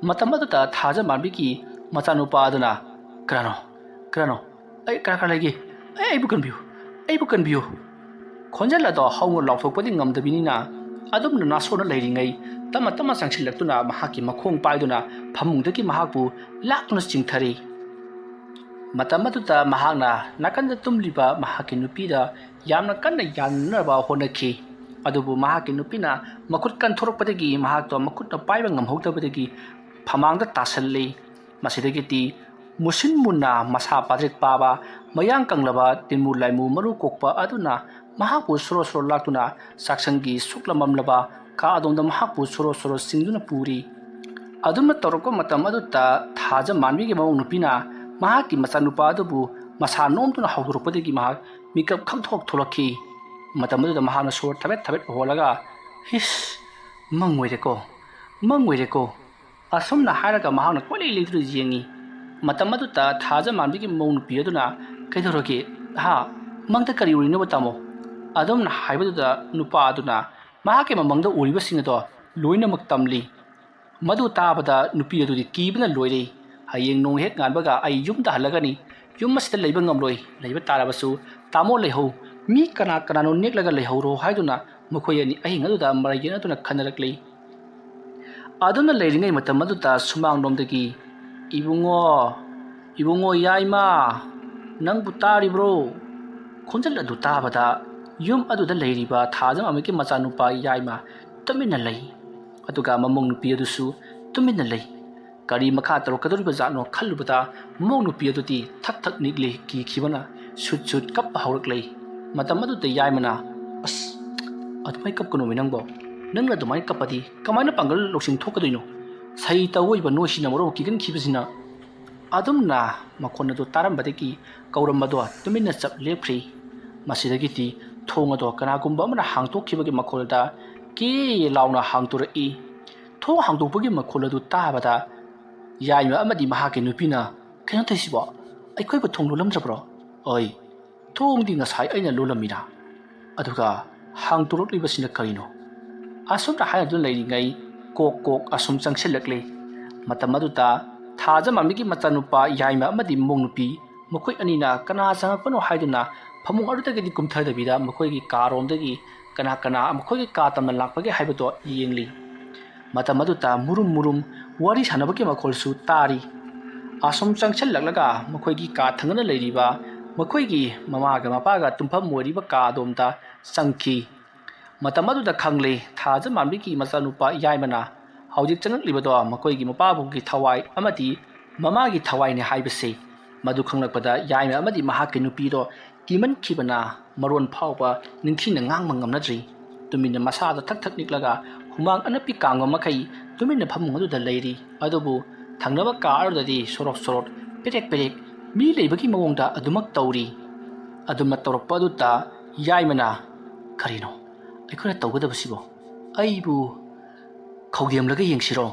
ꯃꯇꯝ ꯑꯗꯨꯗ ꯊꯥꯖ ꯃꯥꯟꯕꯤꯒꯤ ꯃꯆꯥꯅꯨꯄꯥ ꯑꯗꯨꯅ, "ꯀꯅꯥꯅꯣ? ꯀꯅꯥꯅꯣ? ꯑꯩ, ꯀꯅꯥ, ꯀꯅꯥ ꯂꯩꯒꯦ? ꯑꯩ, ꯑꯩꯕꯨ ꯀꯟꯕꯤꯌꯨ! ꯑꯩꯕꯨ ꯀꯟꯕꯤꯌꯨ!" ꯈꯣꯟꯖꯦꯜ ꯑꯗꯣ ꯍꯧꯅ ꯂꯥꯎꯊꯣꯛꯄꯗꯤ ꯉꯝꯗꯕꯤꯅꯤꯅ ꯑꯗꯨꯝꯅ ꯅꯥꯁꯣꯟꯅ ꯂꯩꯔꯤꯉꯩ ꯇꯞꯅ ꯇꯞꯅ ꯆꯪꯁꯤꯜꯂꯛꯇꯨꯅ ꯃꯍꯥꯛꯀꯤ ꯃꯈꯣꯡ ꯄꯥꯏꯗꯨꯅ ꯐꯃꯨꯡꯗꯒꯤ ꯃꯍꯥꯛꯄꯨ ꯂꯥꯛꯇꯨꯅ ꯆꯤꯡꯊꯔꯤ꯫ ꯃꯇꯝ ꯑꯗꯨꯗ ꯃꯍꯥꯛꯅ ꯅꯥꯀꯟꯗ ꯇꯨꯝꯂꯤꯕ ꯃꯍꯥꯛꯀꯤ ꯅꯨꯄꯤꯗ ꯌꯥꯝꯅ ꯀꯟꯅ ꯌꯥꯟꯅꯅꯕ ꯍꯣꯠꯅꯈꯤ꯫ ꯑꯗꯨꯕꯨ ꯃꯍꯥꯛꯀꯤ ꯅꯨꯄꯤꯅ ꯃꯈꯨꯠ ꯀꯟꯊꯣꯔꯛꯄꯗꯒꯤ ꯃꯍꯥꯛꯇꯣ ꯃꯈꯨꯠꯅ ꯄꯥꯏꯕ ꯉꯝꯍꯧꯗꯕꯗꯒꯤ ꯐꯃꯥꯡꯗ ꯇꯥꯁꯜꯂꯤ꯫ ꯃꯁꯤꯗꯒꯤꯗꯤ ꯃꯨꯁꯤꯟ ꯃꯨꯟꯅ ꯃꯁꯥ ꯄꯥꯗ꯭ꯔꯤꯛ ꯄꯥꯕ, ꯃꯌꯥꯡ ꯀꯪꯂꯕ, ꯇꯤꯟꯃꯨ ꯂꯥꯏꯃꯨ ꯃꯔꯨ ꯀꯣꯛꯄ ꯑꯗꯨꯅ ꯃꯍꯥꯛꯄꯨ ꯁꯣꯔꯣ ꯁꯣꯔꯣ ꯂꯥꯛꯇꯨꯅ ꯆꯥꯛꯁꯪꯒꯤ ꯁꯨꯛꯂꯝꯃꯝꯂꯕ ꯀꯥ ꯑꯗꯣꯝꯗ ꯃꯍꯥꯛꯄꯨ ꯁꯣꯔꯣ ꯁꯣꯔꯣ ꯆꯤꯡꯗꯨꯅ ꯄꯨꯔꯤ꯫ ꯑꯗꯨꯝꯅ ꯇꯧꯔꯛꯄ ꯃꯇꯝ ꯑꯗꯨꯗ ꯊꯥꯖ ꯃꯥꯟꯕꯤꯒꯤ ꯃꯃꯧ ꯅꯨꯄꯤꯅ ꯃꯍꯥꯛꯀꯤ ꯃꯆꯥꯅꯨꯄꯥ ꯑꯗꯨꯕꯨ ꯃꯁꯥ ꯅꯣꯝꯗꯨꯅ ꯍꯧꯗꯣꯔꯛꯄꯗꯒꯤ ꯃꯍꯥꯛ ꯃꯤꯀꯞ ꯈꯪꯊꯣꯛ ꯊꯣꯛꯂꯛꯈꯤ꯫ ꯃꯇꯝ ꯑꯗꯨꯗ ꯃꯍꯥꯛꯅ ꯁꯣꯔ ꯊꯕꯦꯠ ꯊꯕꯦꯠ ꯍꯣꯜꯂꯒ, "ꯍꯤꯁ, ꯃꯪ ꯑꯣꯏꯔꯦꯀꯣ, ꯃꯪ ꯑꯣꯏꯔꯦꯀꯣ"꯫ ꯑꯁꯨꯝꯅ ꯍꯥꯏꯔꯒ ꯃꯍꯥꯛꯅ ꯀꯣꯏꯂꯩ ꯂꯩꯗꯨꯅ ꯌꯦꯡꯉꯤ꯫ ꯃꯇꯝ ꯑꯗꯨꯗ ꯊꯥꯖ ꯃꯥꯟꯕꯤꯒꯤ ꯃꯃꯧ ꯅꯨꯄꯤ ꯑꯗꯨꯅ, "ꯀꯩꯗꯧꯔꯒꯦ? ꯍꯥ? ꯃꯪꯗ ꯀꯔꯤ ꯎꯔꯤꯅꯣꯕ, ꯇꯥꯃꯣ?" ꯑꯗꯨꯝꯅ ꯍꯥꯏꯕꯗꯨꯗ ꯅꯨꯄꯥ ꯑꯗꯨꯅ ꯃꯍꯥꯛꯀꯤ ꯃꯃꯪꯗ ꯎꯔꯤꯕꯁꯤꯡ ꯑꯗꯣ ꯂꯣꯏꯅꯃꯛ ꯇꯝꯂꯤ꯫ ꯃꯗꯨ ꯇꯥꯕꯗ ꯅꯨꯄꯤ ꯑꯗꯨꯗꯤ ꯀꯤꯕꯅ ꯂꯣꯏꯔꯦ꯫ "ꯍꯌꯦꯡ ꯅꯣꯡ ꯍꯦꯛ ꯉꯥꯟꯕꯒ ꯑꯩ ꯌꯨꯝꯗ ꯍꯜꯂꯒꯅꯤ꯫ ꯌꯨꯝ ꯑꯁꯤꯗ ꯂꯩꯕ ꯉꯝꯂꯣꯏ꯫ ꯂꯩꯕ ꯇꯥꯔꯕꯁꯨ ꯇꯥꯃꯣ ꯂꯩꯍꯧ꯫ ꯃꯤ ꯀꯅꯥ ꯀꯅꯥꯅꯣ ꯅꯦꯛꯂꯒ ꯂꯩꯍꯧꯔꯣ" ꯍꯥꯏꯗꯨꯅ ꯃꯈꯣꯏ ꯑꯅꯤ ꯑꯍꯤꯡ ꯑꯗꯨꯗ ꯃꯔꯩ ꯌꯦꯠꯅꯗꯨꯅ ꯈꯟꯅꯔꯛꯂꯤ꯫ ꯑꯗꯨꯝꯅ ꯂꯩꯔꯤꯉꯩ ꯃꯇꯝ ꯑꯗꯨꯗ ꯁꯨꯃꯥꯡꯂꯣꯝꯗꯒꯤ, "ꯏꯕꯨꯡꯉꯣ, ꯏꯕꯨꯡꯉꯣ ꯌꯥꯏꯃ, ꯅꯪꯕꯨ ꯇꯥꯔꯤꯕ꯭ꯔꯣ?" ꯈꯣꯟꯖꯦꯜ ꯑꯗꯨ ꯇꯥꯕꯗ ꯌꯨꯝ ꯑꯗꯨꯗ ꯂꯩꯔꯤꯕ ꯊꯥꯖ ꯃꯥꯟꯕꯤꯒꯤ ꯃꯆꯥꯅꯨꯄꯥ ꯌꯥꯏꯃ ꯇꯨꯃꯤꯟꯅ ꯂꯩ꯫ ꯑꯗꯨꯒ ꯃꯃꯧ ꯅꯨꯄꯤ ꯑꯗꯨꯁꯨ ꯇꯨꯃꯤꯟꯅ ꯂꯩ꯫ ꯀꯔꯤ ꯃꯈꯥ ꯇꯧꯔꯛꯀꯗꯧꯔꯤꯕ ꯖꯥꯠꯅꯣ ꯈꯜꯂꯨꯕꯗ ꯃꯃꯧ ꯅꯨꯄꯤ ꯑꯗꯨꯗꯤ ꯊꯛ ꯊꯛ ꯅꯤꯛꯂꯤ, ꯀꯤꯈꯤꯕꯅ ꯁꯨꯠ ꯁꯨꯠ ꯀꯞꯄ ꯍꯧꯔꯛꯂꯦ꯫ ꯃꯇꯝ ꯑꯗꯨꯗ ꯌꯥꯏꯃꯅ, "ꯑꯁ, ꯑꯗꯨꯃꯥꯏꯅ ꯀꯞꯀꯅꯣꯃꯤ ꯅꯪꯕꯣ꯫ ꯅꯪꯅ ꯑꯗꯨꯃꯥꯏꯅ ꯀꯞꯄꯗꯤ ꯀꯃꯥꯏꯅ ꯄꯥꯡꯒꯜ ꯂꯧꯁꯤꯡ ꯊꯣꯛꯀꯗꯣꯏꯅꯣ? ꯁꯩ ꯇꯧꯕ ꯑꯣꯏꯕ ꯅꯣꯏꯁꯤꯅ ꯃꯔꯣꯜ ꯀꯤꯒꯟꯈꯤꯕꯁꯤꯅ"꯫ ꯑꯗꯨꯝꯅ ꯃꯈꯣꯟ ꯑꯗꯨ ꯇꯥꯔꯝꯕꯗꯒꯤ ꯀꯧꯔꯝꯕꯗꯣ ꯇꯨꯃꯤꯟꯅ ꯆꯞ ꯂꯦꯞꯈ꯭ꯔꯤ꯫ ꯃꯁꯤꯗꯒꯤꯗꯤ ꯊꯣꯡ ꯑꯗꯣ ꯀꯅꯥꯒꯨꯝꯕ ꯑꯃꯅ ꯍꯥꯡꯇꯣꯛꯈꯤꯕꯒꯤ ꯃꯈꯣꯜꯗ ꯀꯦ ꯂꯥꯎꯅ ꯍꯥꯡꯗꯣꯔꯛꯏ꯫ ꯊꯣꯡ ꯍꯥꯡꯗꯣꯛꯄꯒꯤ ꯃꯈꯣꯜ ꯑꯗꯨ ꯇꯥꯕꯗ ꯌꯥꯏꯃ ꯑꯃꯗꯤ ꯃꯍꯥꯛꯀꯤ ꯅꯨꯄꯤꯅ, "ꯀꯩꯅꯣ ꯇꯧꯔꯤꯁꯤꯕꯣ? ꯑꯩꯈꯣꯏꯕꯨ ꯊꯣꯡ ꯂꯣꯜꯂꯝꯗ꯭ꯔꯕ꯭ꯔꯣ?" "ꯑꯣꯏ, ꯊꯣꯡꯗꯤ ꯉꯁꯥꯏ ꯑꯩꯅ ꯂꯣꯜꯂꯝꯃꯤꯅ꯫ ꯑꯗꯨꯒ ꯍꯥꯡꯗꯣꯔꯛꯂꯤꯕꯁꯤꯅ ꯀꯔꯤꯅꯣ?" ꯑꯁꯨꯝꯅ ꯍꯥꯏꯅꯗꯨꯅ ꯂꯩꯔꯤꯉꯩ ꯀꯣꯛ ꯀꯣꯛ ꯑꯁꯨꯝ ꯆꯪꯁꯤꯜꯂꯛꯂꯤ꯫ ꯃꯇꯝ ꯑꯗꯨꯗ ꯊꯥꯖ ꯃꯥꯟꯕꯤꯒꯤ ꯃꯆꯥꯅꯨꯄꯥ ꯌꯥꯏꯃ ꯑꯃꯗꯤ ꯃꯃꯧ ꯅꯨꯄꯤ ꯃꯈꯣꯏ ꯑꯅꯤꯅ ꯀꯅꯥ ꯆꯪꯉꯛꯄꯅꯣ ꯍꯥꯏꯗꯨꯅ ꯐꯃꯨꯡ ꯑꯗꯨꯗꯒꯤꯗꯤ ꯀꯨꯝꯊꯗꯕꯤꯗ ꯃꯈꯣꯏꯒꯤ ꯀꯥꯔꯣꯝꯗꯒꯤ ꯀꯅꯥ ꯀꯅꯥ ꯃꯈꯣꯏꯒꯤ ꯀꯥ ꯇꯝꯅ ꯂꯥꯛꯄꯒꯦ ꯍꯥꯏꯕꯗꯣ ꯌꯦꯡꯂꯤ꯫ ꯃꯇꯝ ꯑꯗꯨꯗ ꯃꯨꯔꯨꯝ ꯃꯨꯔꯨꯝ ꯋꯥꯔꯤ ꯁꯥꯟꯅꯕꯒꯤ ꯃꯈꯣꯜꯁꯨ ꯇꯥꯔꯤ꯫ ꯑꯁꯨꯝ ꯆꯪꯁꯤꯜꯂꯛꯂꯒ ꯃꯈꯣꯏꯒꯤ ꯀꯥ ꯊꯪꯅꯅ ꯂꯩꯔꯤꯕ ꯃꯈꯣꯏꯒꯤ ꯃꯃꯥꯒ ꯃꯄꯥꯒ ꯇꯨꯝꯐꯝ ꯑꯣꯏꯔꯤꯕ ꯀꯥ ꯑꯗꯣꯝꯗ ꯆꯪꯈꯤ꯫ ꯃꯇꯝ ꯑꯗꯨꯗ ꯈꯪꯂꯦ, ꯊꯥꯖ ꯃꯥꯟꯕꯤꯒꯤ ꯃꯆꯥꯅꯨꯄꯥ ꯌꯥꯏꯃꯅ ꯍꯧꯖꯤꯛ ꯆꯪꯂꯛꯂꯤꯕꯗꯣ ꯃꯈꯣꯏꯒꯤ ꯃꯄꯥꯕꯨꯒꯤ ꯊꯋꯥꯏ ꯑꯃꯗꯤ ꯃꯃꯥꯒꯤ ꯊꯋꯥꯏꯅꯤ ꯍꯥꯏꯕꯁꯤ꯫ ꯃꯗꯨ ꯈꯪꯂꯛꯄꯗ ꯌꯥꯏꯃ ꯑꯃꯗꯤ ꯃꯍꯥꯛꯀꯤ ꯅꯨꯄꯤꯗꯣ ꯀꯤꯃꯟꯈꯤꯕꯅ ꯃꯔꯣꯟ ꯐꯥꯎꯕ ꯅꯤꯡꯊꯤꯅ ꯉꯥꯡꯕ ꯉꯝꯅꯗ꯭ꯔꯤ꯫ ꯇꯨꯃꯤꯟꯅ ꯃꯁꯥꯗ ꯊꯛ ꯊꯛ ꯅꯤꯛꯂꯒ ꯍꯨꯃꯥꯡ ꯑꯅꯞꯄꯤ ꯀꯥꯡꯕ ꯃꯈꯩ ꯇꯨꯃꯤꯟꯅ ꯐꯃꯨꯡ ꯑꯗꯨꯗ ꯂꯩꯔꯤ꯫ ꯑꯗꯨꯕꯨ ꯊꯪꯅꯕ ꯀꯥ ꯑꯗꯨꯗꯗꯤ ꯁꯣꯔꯣꯛ ꯁꯣꯔꯣꯛ, ꯄꯦꯔꯦꯛ ꯄꯦꯔꯦꯛ ꯃꯤ ꯂꯩꯕꯒꯤ ꯃꯑꯣꯡꯗ ꯑꯗꯨꯃꯛ ꯇꯧꯔꯤ꯫ ꯑꯗꯨꯝꯅ ꯇꯧꯔꯛꯄ ꯑꯗꯨꯗ ꯌꯥꯏꯃꯅ, "ꯀꯔꯤꯅꯣ ꯑꯩꯈꯣꯏꯅ ꯇꯧꯒꯗꯕꯁꯤꯕꯣ? ꯑꯩꯕꯨ ꯈꯧꯒꯦꯝꯂꯒ ꯌꯦꯡꯁꯤꯔꯣ?"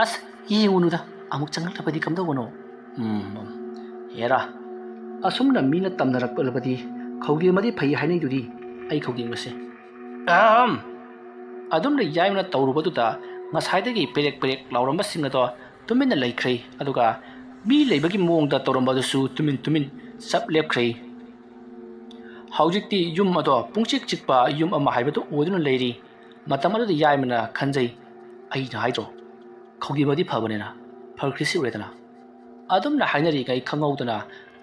"ꯑꯁ, ꯌꯦꯡꯉꯨꯅꯨꯗ, ꯑꯃꯨꯛ ꯆꯪꯂꯛꯂꯕꯗꯤ ꯀꯝꯗꯧꯕꯅꯣ?" "ꯎꯝ, ꯎꯝ, ꯍꯦꯔꯥ, ꯑꯁꯨꯝꯅ ꯃꯤꯅ ꯇꯝꯅꯔꯛꯂꯕꯗꯤ ꯈꯧꯒꯦꯝꯃꯗꯤ ꯐꯩ ꯍꯥꯏꯅꯩꯗꯨꯗꯤ, ꯑꯩ ꯈꯧꯒꯦꯝꯃꯁꯦ꯫" ꯑꯍꯝ! ꯑꯗꯨꯝꯅ ꯌꯥꯏꯃꯅ ꯇꯧꯔꯨꯕꯗꯨꯗ ꯉꯁꯥꯏꯗꯒꯤ ꯄꯦꯔꯦꯛ ꯄꯦꯔꯦꯛ ꯂꯥꯎꯔꯝꯕꯁꯤꯡ ꯑꯗꯣ ꯇꯨꯃꯤꯟꯅ ꯂꯩꯈ꯭ꯔꯦ꯫ ꯑꯗꯨꯒ ꯃꯤ ꯂꯩꯕꯒꯤ ꯃꯑꯣꯡꯗ ꯇꯧꯔꯝꯕꯗꯨꯁꯨ ꯇꯨꯃꯤꯟ ꯇꯨꯃꯤꯟ ꯆꯞ ꯂꯦꯞꯈ꯭ꯔꯦ꯫ ꯍꯧꯖꯤꯛꯇꯤ ꯌꯨꯝ ꯑꯗꯣ ꯄꯨꯡꯆꯤꯛ ꯆꯤꯛꯄ ꯌꯨꯝ ꯑꯃ ꯍꯥꯏꯕꯗꯨ ꯑꯣꯏꯗꯨꯅ ꯂꯩꯔꯤ꯫ ꯃꯇꯝ ꯑꯗꯨꯗ ꯌꯥꯏꯃꯅ ꯈꯟꯖꯩ, "ꯑꯩꯅ ꯍꯥꯏꯗ꯭ꯔꯣ, ꯈꯧꯒꯦꯝꯃꯗꯤ ꯐꯕꯅꯦꯅ, ꯐꯈ꯭ꯔꯤꯁꯤ ꯎꯔꯦꯗꯅ꯫" ꯑꯗꯨꯝꯅ ꯍꯥꯏꯅꯔꯤꯉꯩ ꯈꯪꯍꯧꯗꯅ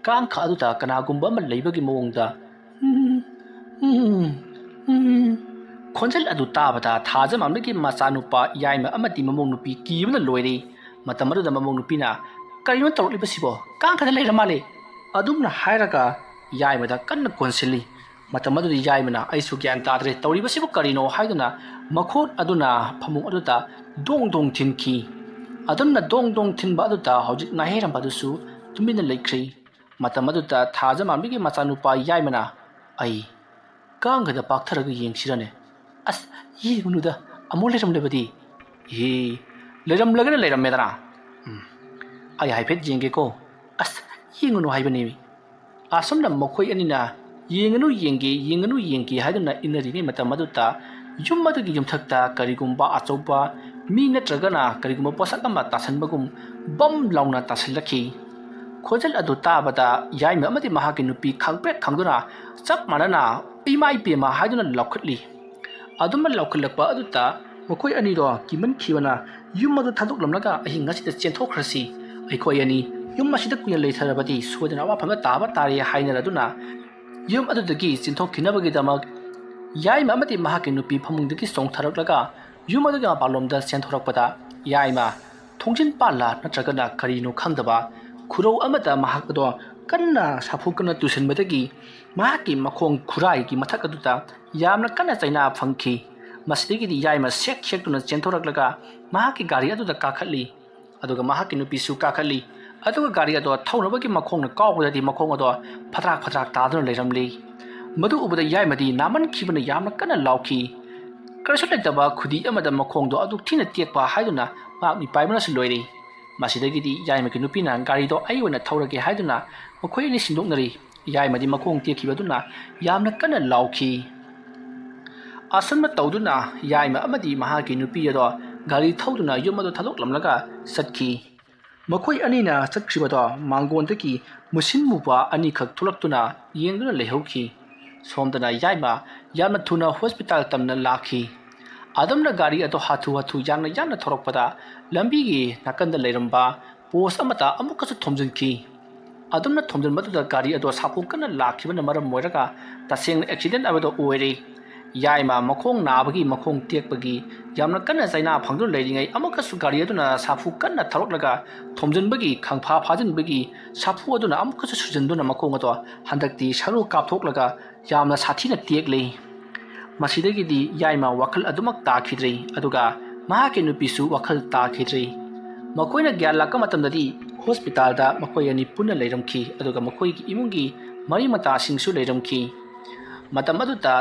ꯀꯥꯡꯈ ꯑꯗꯨꯗ ꯀꯅꯥꯒꯨꯝꯕ ꯑꯃ ꯂꯩꯕꯒꯤ ꯃꯑꯣꯡꯗ "ꯎꯝ, ꯎꯝ, ꯎꯝ" ꯈꯣꯟꯖꯦꯜ ꯑꯗꯨ ꯇꯥꯕꯗ ꯊꯥꯖꯃꯥꯟꯕꯒꯤ ꯃꯆꯥꯅꯨꯄꯥ ꯌꯥꯏꯃ ꯑꯃꯗꯤ ꯃꯃꯧ ꯅꯨꯄꯤ ꯀꯤꯕꯅ ꯂꯣꯏꯔꯦ꯫ ꯃꯇꯝ ꯑꯗꯨꯗ ꯃꯃꯧ ꯅꯨꯄꯤꯅ, "ꯀꯔꯤꯅꯣ ꯇꯧꯔꯛꯂꯤꯕꯁꯤꯕꯣ? ꯀꯥꯡꯈꯗ ꯂꯩꯔ ꯃꯥꯜꯂꯦ!" ꯑꯗꯨꯝꯅ ꯍꯥꯏꯔꯒ ꯌꯥꯏꯃꯗ ꯀꯟꯅ ꯀꯣꯟꯁꯤꯜꯂꯤ꯫ ꯃꯇꯝ ꯑꯗꯨꯗ ꯌꯥꯏꯃꯅ, "ꯑꯩꯁꯨ ꯒ꯭ꯌꯥꯟ ꯇꯥꯗ꯭ꯔꯦ, ꯇꯧꯔꯤꯕꯁꯤꯕꯨ ꯀꯔꯤꯅꯣ?" ꯍꯥꯏꯗꯨꯅ ꯃꯈꯨꯠ ꯑꯗꯨꯅ ꯐꯃꯨꯡ ꯑꯗꯨꯗ ꯗꯣꯡ ꯗꯣꯡ ꯊꯤꯟꯈꯤ꯫ ꯑꯗꯨꯝꯅ ꯗꯣꯡ ꯗꯣꯡ ꯊꯤꯟꯕ ꯑꯗꯨꯗ ꯍꯧꯖꯤꯛ ꯅꯥꯍꯦꯔꯝꯕ ꯑꯗꯨꯁꯨ ꯇꯨꯃꯤꯟꯅ ꯂꯩꯈ꯭ꯔꯦ꯫ ꯃꯇꯝ ꯑꯗꯨꯗ ꯊꯥꯖꯃꯥꯟꯕꯤꯒꯤ ꯃꯆꯥꯅꯨꯄꯥ ꯌꯥꯏꯃꯅ, "ꯑꯩ ꯀꯥꯡꯈꯗ ꯄꯥꯛꯊꯔꯒ ꯌꯦꯡꯁꯤꯔꯅꯦ?" "ꯑꯁ, ꯌꯦꯡꯉꯨꯅꯨꯗ, ꯑꯃꯨꯛ ꯂꯩꯔꯝꯂꯕꯗꯤ?" "ꯏꯍꯦ, ꯂꯩꯔꯝꯂꯒꯅ ꯂꯩꯔꯝꯃꯦꯗꯅ꯫ ꯎꯝ, ꯑꯩ ꯍꯥꯏꯐꯦꯠ ꯌꯦꯡꯒꯦꯀꯣ꯫" "ꯑꯁ, ꯌꯦꯡꯉꯨꯅꯨ ꯍꯥꯏꯕꯅꯦꯃꯤ꯫" ꯑꯁꯨꯝꯅ ꯃꯈꯣꯏ ꯑꯅꯤꯅ "ꯌꯦꯡꯉꯅꯨ ꯌꯦꯡꯒꯦ, ꯌꯦꯡꯉꯅꯨ ꯌꯦꯡꯒꯦ" ꯍꯥꯏꯗꯨꯅ ꯏꯟꯅꯔꯤꯉꯩ ꯃꯇꯝ ꯑꯗꯨꯗ ꯌꯨꯝ ꯑꯗꯨꯒꯤ ꯌꯨꯝꯊꯛꯇ ꯀꯔꯤꯒꯨꯝꯕ ꯑꯆꯧꯕ ꯃꯤ ꯅꯠꯇ꯭ꯔꯒꯅ ꯀꯔꯤꯒꯨꯝꯕ ꯄꯣꯠꯁꯛ ꯑꯃ ꯇꯥꯁꯟꯕꯒꯨꯝ ꯕꯝ ꯂꯥꯎꯅ ꯇꯥꯁꯜꯂꯛꯈꯤ꯫ ꯈꯣꯟꯖꯦꯜ ꯑꯗꯨ ꯇꯥꯕꯗ ꯌꯥꯏꯃ ꯑꯃꯗꯤ ꯃꯍꯥꯛꯀꯤ ꯅꯨꯄꯤ ꯈꯪꯄ꯭ꯔꯦꯛ ꯈꯪꯗꯨꯅ ꯆꯞ ꯃꯥꯟꯅꯅ "ꯏꯃꯥ ꯏꯕꯦꯝꯃ" ꯍꯥꯏꯗꯨꯅ ꯂꯥꯎꯈꯠꯂꯤ꯫ ꯑꯗꯨꯝꯅ ꯂꯥꯎꯈꯠꯂꯛꯄ ꯑꯗꯨꯗ ꯃꯈꯣꯏ ꯑꯅꯤꯗꯣ ꯀꯤꯃꯟꯈꯤꯕꯅ ꯌꯨꯝ ꯑꯗꯨ ꯊꯥꯗꯣꯛꯂꯝꯂꯒ ꯑꯍꯤꯡ ꯑꯁꯤꯗ ꯆꯦꯟꯊꯣꯛꯈ꯭ꯔꯁꯤ꯫ ꯑꯩꯈꯣꯏ ꯑꯅꯤ ꯌꯨꯝ ꯑꯁꯤꯗ ꯀꯨꯏꯅ ꯂꯩꯊꯔꯕꯗꯤ ꯁꯣꯏꯗꯅ ꯑꯋꯥꯐꯝꯗ ꯇꯥꯕ ꯇꯥꯔꯦ ꯍꯥꯏꯅꯔꯗꯨꯅ ꯌꯨꯝ ꯑꯗꯨꯗꯒꯤ ꯆꯦꯟꯊꯣꯛꯈꯤꯅꯕꯒꯤꯗꯃꯛ ꯌꯥꯏꯃ ꯑꯃꯗꯤ ꯃꯍꯥꯛꯀꯤ ꯅꯨꯄꯤ ꯐꯃꯨꯡꯗꯒꯤ ꯆꯣꯡꯊꯔꯛꯂꯒ ꯌꯨꯝ ꯑꯗꯨꯒꯤ ꯃꯄꯥꯟꯂꯣꯝꯗ ꯆꯦꯟꯊꯣꯔꯛꯄꯗ ꯌꯥꯏꯃ ꯊꯣꯡꯖꯤꯟ ꯄꯥꯜꯂ ꯅꯠꯇ꯭ꯔꯒꯅ ꯀꯔꯤꯅꯣ ꯈꯪꯗꯕ ꯈꯨꯔꯧ ꯑꯃꯗ ꯃꯍꯥꯛ ꯑꯗꯣ ꯀꯟꯅ ꯁꯥꯐꯨ ꯀꯟꯅ ꯇꯨꯁꯤꯟꯕꯗꯒꯤ ꯃꯍꯥꯛꯀꯤ ꯃꯈꯣꯡ ꯈꯨꯔꯥꯏꯒꯤ ꯃꯊꯛ ꯑꯗꯨꯗ ꯌꯥꯝꯅ ꯀꯟꯅ ꯆꯩꯅꯥ ꯐꯪꯈꯤ꯫ ꯃꯁꯤꯗꯒꯤꯗꯤ ꯌꯥꯏꯃ ꯁꯦꯛ ꯁꯦꯛꯇꯨꯅ ꯆꯦꯟꯊꯣꯔꯛꯂꯒ ꯃꯍꯥꯛꯀꯤ ꯒꯥꯔꯤ ꯑꯗꯨꯗ ꯀꯥꯈꯠꯂꯤ꯫ ꯑꯗꯨꯒ ꯃꯍꯥꯛꯀꯤ ꯅꯨꯄꯤꯁꯨ ꯀꯥꯈꯠꯂꯤ꯫ ꯑꯗꯨꯒ ꯒꯥꯔꯤ ꯑꯗꯣ ꯊꯧꯅꯕꯒꯤ ꯃꯈꯣꯡꯅ ꯀꯥꯎꯕꯗꯗꯤ ꯃꯈꯣꯡ ꯑꯗꯣ ꯐꯗ꯭ꯔꯥꯛ ꯐꯗ꯭ꯔꯥꯛ ꯇꯥꯗꯨꯅ ꯂꯩꯔꯝꯂꯤ꯫ ꯃꯗꯨ ꯎꯕꯗ ꯌꯥꯏꯃꯗꯤ ꯅꯥꯃꯟꯈꯤꯕꯅ ꯌꯥꯝꯅ ꯀꯟꯅ ꯂꯥꯎꯈꯤ꯫ ꯀꯔꯤꯁꯨ ꯂꯩꯇꯕ ꯈꯨꯗꯤ ꯑꯃꯗ ꯃꯈꯣꯡꯗꯣ ꯑꯗꯨꯛ ꯊꯤꯅ ꯇꯦꯛꯄ ꯍꯥꯏꯗꯨꯅ ꯃꯍꯥꯛ ꯃꯤꯄꯥꯏꯕꯅꯁꯨ ꯂꯣꯏꯔꯦ꯫ ꯃꯁꯤꯗꯒꯤꯗꯤ ꯌꯥꯏꯃꯒꯤ ꯅꯨꯄꯤꯅ ꯒꯥꯔꯤꯗꯣ ꯑꯩ ꯑꯣꯏꯅ ꯊꯧꯔꯒꯦ ꯍꯥꯏꯗꯨꯅ ꯃꯈꯣꯏ ꯑꯅꯤ ꯁꯤꯟꯗꯣꯛꯅꯔꯤ꯫ ꯌꯥꯏꯃꯗꯤ ꯃꯈꯣꯡ ꯇꯦꯛꯈꯤꯕꯗꯨꯅ ꯌꯥꯝꯅ ꯀꯟꯅ ꯂꯥꯎꯈꯤ꯫ ꯑꯁꯨꯝꯅ ꯇꯧꯗꯨꯅ ꯌꯥꯏꯃ ꯑꯃꯗꯤ ꯃꯍꯥꯛꯀꯤ ꯅꯨꯄꯤ ꯑꯗꯣ ꯒꯥꯔꯤ ꯊꯧꯗꯨꯅ ꯌꯨꯝ ꯑꯗꯨ ꯊꯥꯗꯣꯛꯂꯝꯂꯒ ꯆꯠꯈꯤ꯫ ꯃꯈꯣꯏ ꯑꯅꯤꯅ ꯆꯠꯈ꯭ꯔꯤꯕꯗꯣ ꯃꯥꯡꯒꯣꯟꯗꯒꯤ ꯃꯨꯁꯤꯟ ꯃꯨꯕ ꯑꯅꯤꯈꯛ ꯊꯣꯛꯂꯛꯇꯨꯅ ꯌꯦꯡꯗꯨꯅ ꯂꯩꯍꯧꯈꯤ꯫ ꯁꯣꯝꯗꯅ ꯌꯥꯏꯃ ꯌꯥꯝꯅ ꯊꯨꯅ ꯍꯣꯁꯄꯤꯇꯥꯜ ꯇꯝꯅ ꯂꯥꯛꯈꯤ꯫ ꯑꯗꯨꯝꯅ ꯒꯥꯔꯤ ꯑꯗꯣ ꯍꯥꯊꯨ ꯍꯥꯊꯨ ꯌꯥꯡꯅ ꯌꯥꯡꯅ ꯊꯧꯔꯛꯄꯗ ꯂꯝꯕꯤꯒꯤ ꯅꯥꯀꯟꯗ ꯂꯩꯔꯝꯕ ꯄꯣꯁ ꯑꯃꯗ ꯑꯃꯨꯛꯀꯁꯨ ꯊꯣꯝꯖꯤꯟꯈꯤ꯫ ꯑꯗꯨꯝꯅ ꯊꯣꯝꯖꯤꯟꯕꯗꯨꯗ ꯒꯥꯔꯤ ꯑꯗꯣ ꯁꯥꯐꯨ ꯀꯟꯅ ꯂꯥꯛꯈꯤꯕꯅ ꯃꯔꯝ ꯑꯣꯏꯔꯒ ꯇꯁꯦꯡꯅ ꯑꯦꯛꯁꯤꯗꯦꯟ ꯑꯃꯗꯣ ꯑꯣꯏꯔꯦ꯫ ꯌꯥꯏꯃ ꯃꯈꯣꯡ ꯅꯥꯕꯒꯤ, ꯃꯈꯣꯡ ꯇꯦꯛꯄꯒꯤ ꯌꯥꯝꯅ ꯀꯟꯅ ꯆꯩꯅꯥ ꯐꯪꯗꯨꯅ ꯂꯩꯔꯤꯉꯩ ꯑꯃꯨꯛꯀꯁꯨ ꯒꯥꯔꯤ ꯑꯗꯨꯅ ꯁꯥꯐꯨ ꯀꯟꯅ ꯊꯧꯔꯛꯂꯒ ꯊꯣꯝꯖꯤꯟꯕꯒꯤ ꯈꯪꯐꯥ ꯐꯥꯖꯤꯟꯕꯒꯤ ꯁꯥꯐꯨ ꯑꯗꯨꯅ ꯑꯃꯨꯛꯀꯁꯨ ꯁꯨꯖꯟꯗꯨꯅ ꯃꯈꯣꯡ ꯑꯗꯣ ꯍꯟꯗꯛꯇꯤ ꯁꯔꯨ ꯀꯥꯞꯊꯣꯛꯂꯒ ꯌꯥꯝꯅ ꯁꯥꯊꯤꯅ ꯇꯦꯛꯂꯦ꯫ ꯃꯁꯤꯗꯒꯤꯗꯤ ꯌꯥꯏꯃ ꯋꯥꯈꯜ ꯑꯗꯨꯃꯛ ꯇꯥꯈꯤꯗ꯭ꯔꯦ, ꯑꯗꯨꯒ ꯃꯍꯥꯛꯀꯤ ꯅꯨꯄꯤꯁꯨ ꯋꯥꯈꯜ ꯇꯥꯈꯤꯗ꯭ꯔꯦ꯫ ꯃꯈꯣꯏꯅ ꯒ꯭ꯌꯥꯟ ꯂꯥꯛꯄ ꯃꯇꯝꯗꯗꯤ ꯍꯣꯁꯄꯤꯇꯥꯜꯗ ꯃꯈꯣꯏ ꯑꯅꯤ ꯄꯨꯟꯅ ꯂꯩꯔꯝꯈꯤ, ꯑꯗꯨꯒ ꯃꯈꯣꯏꯒꯤ ꯏꯃꯨꯡꯒꯤ ꯃꯔꯤ ꯃꯇꯥꯁꯤꯡꯁꯨ ꯂꯩꯔꯝꯈꯤ꯫ ꯃꯇꯝ ꯑꯗꯨꯗ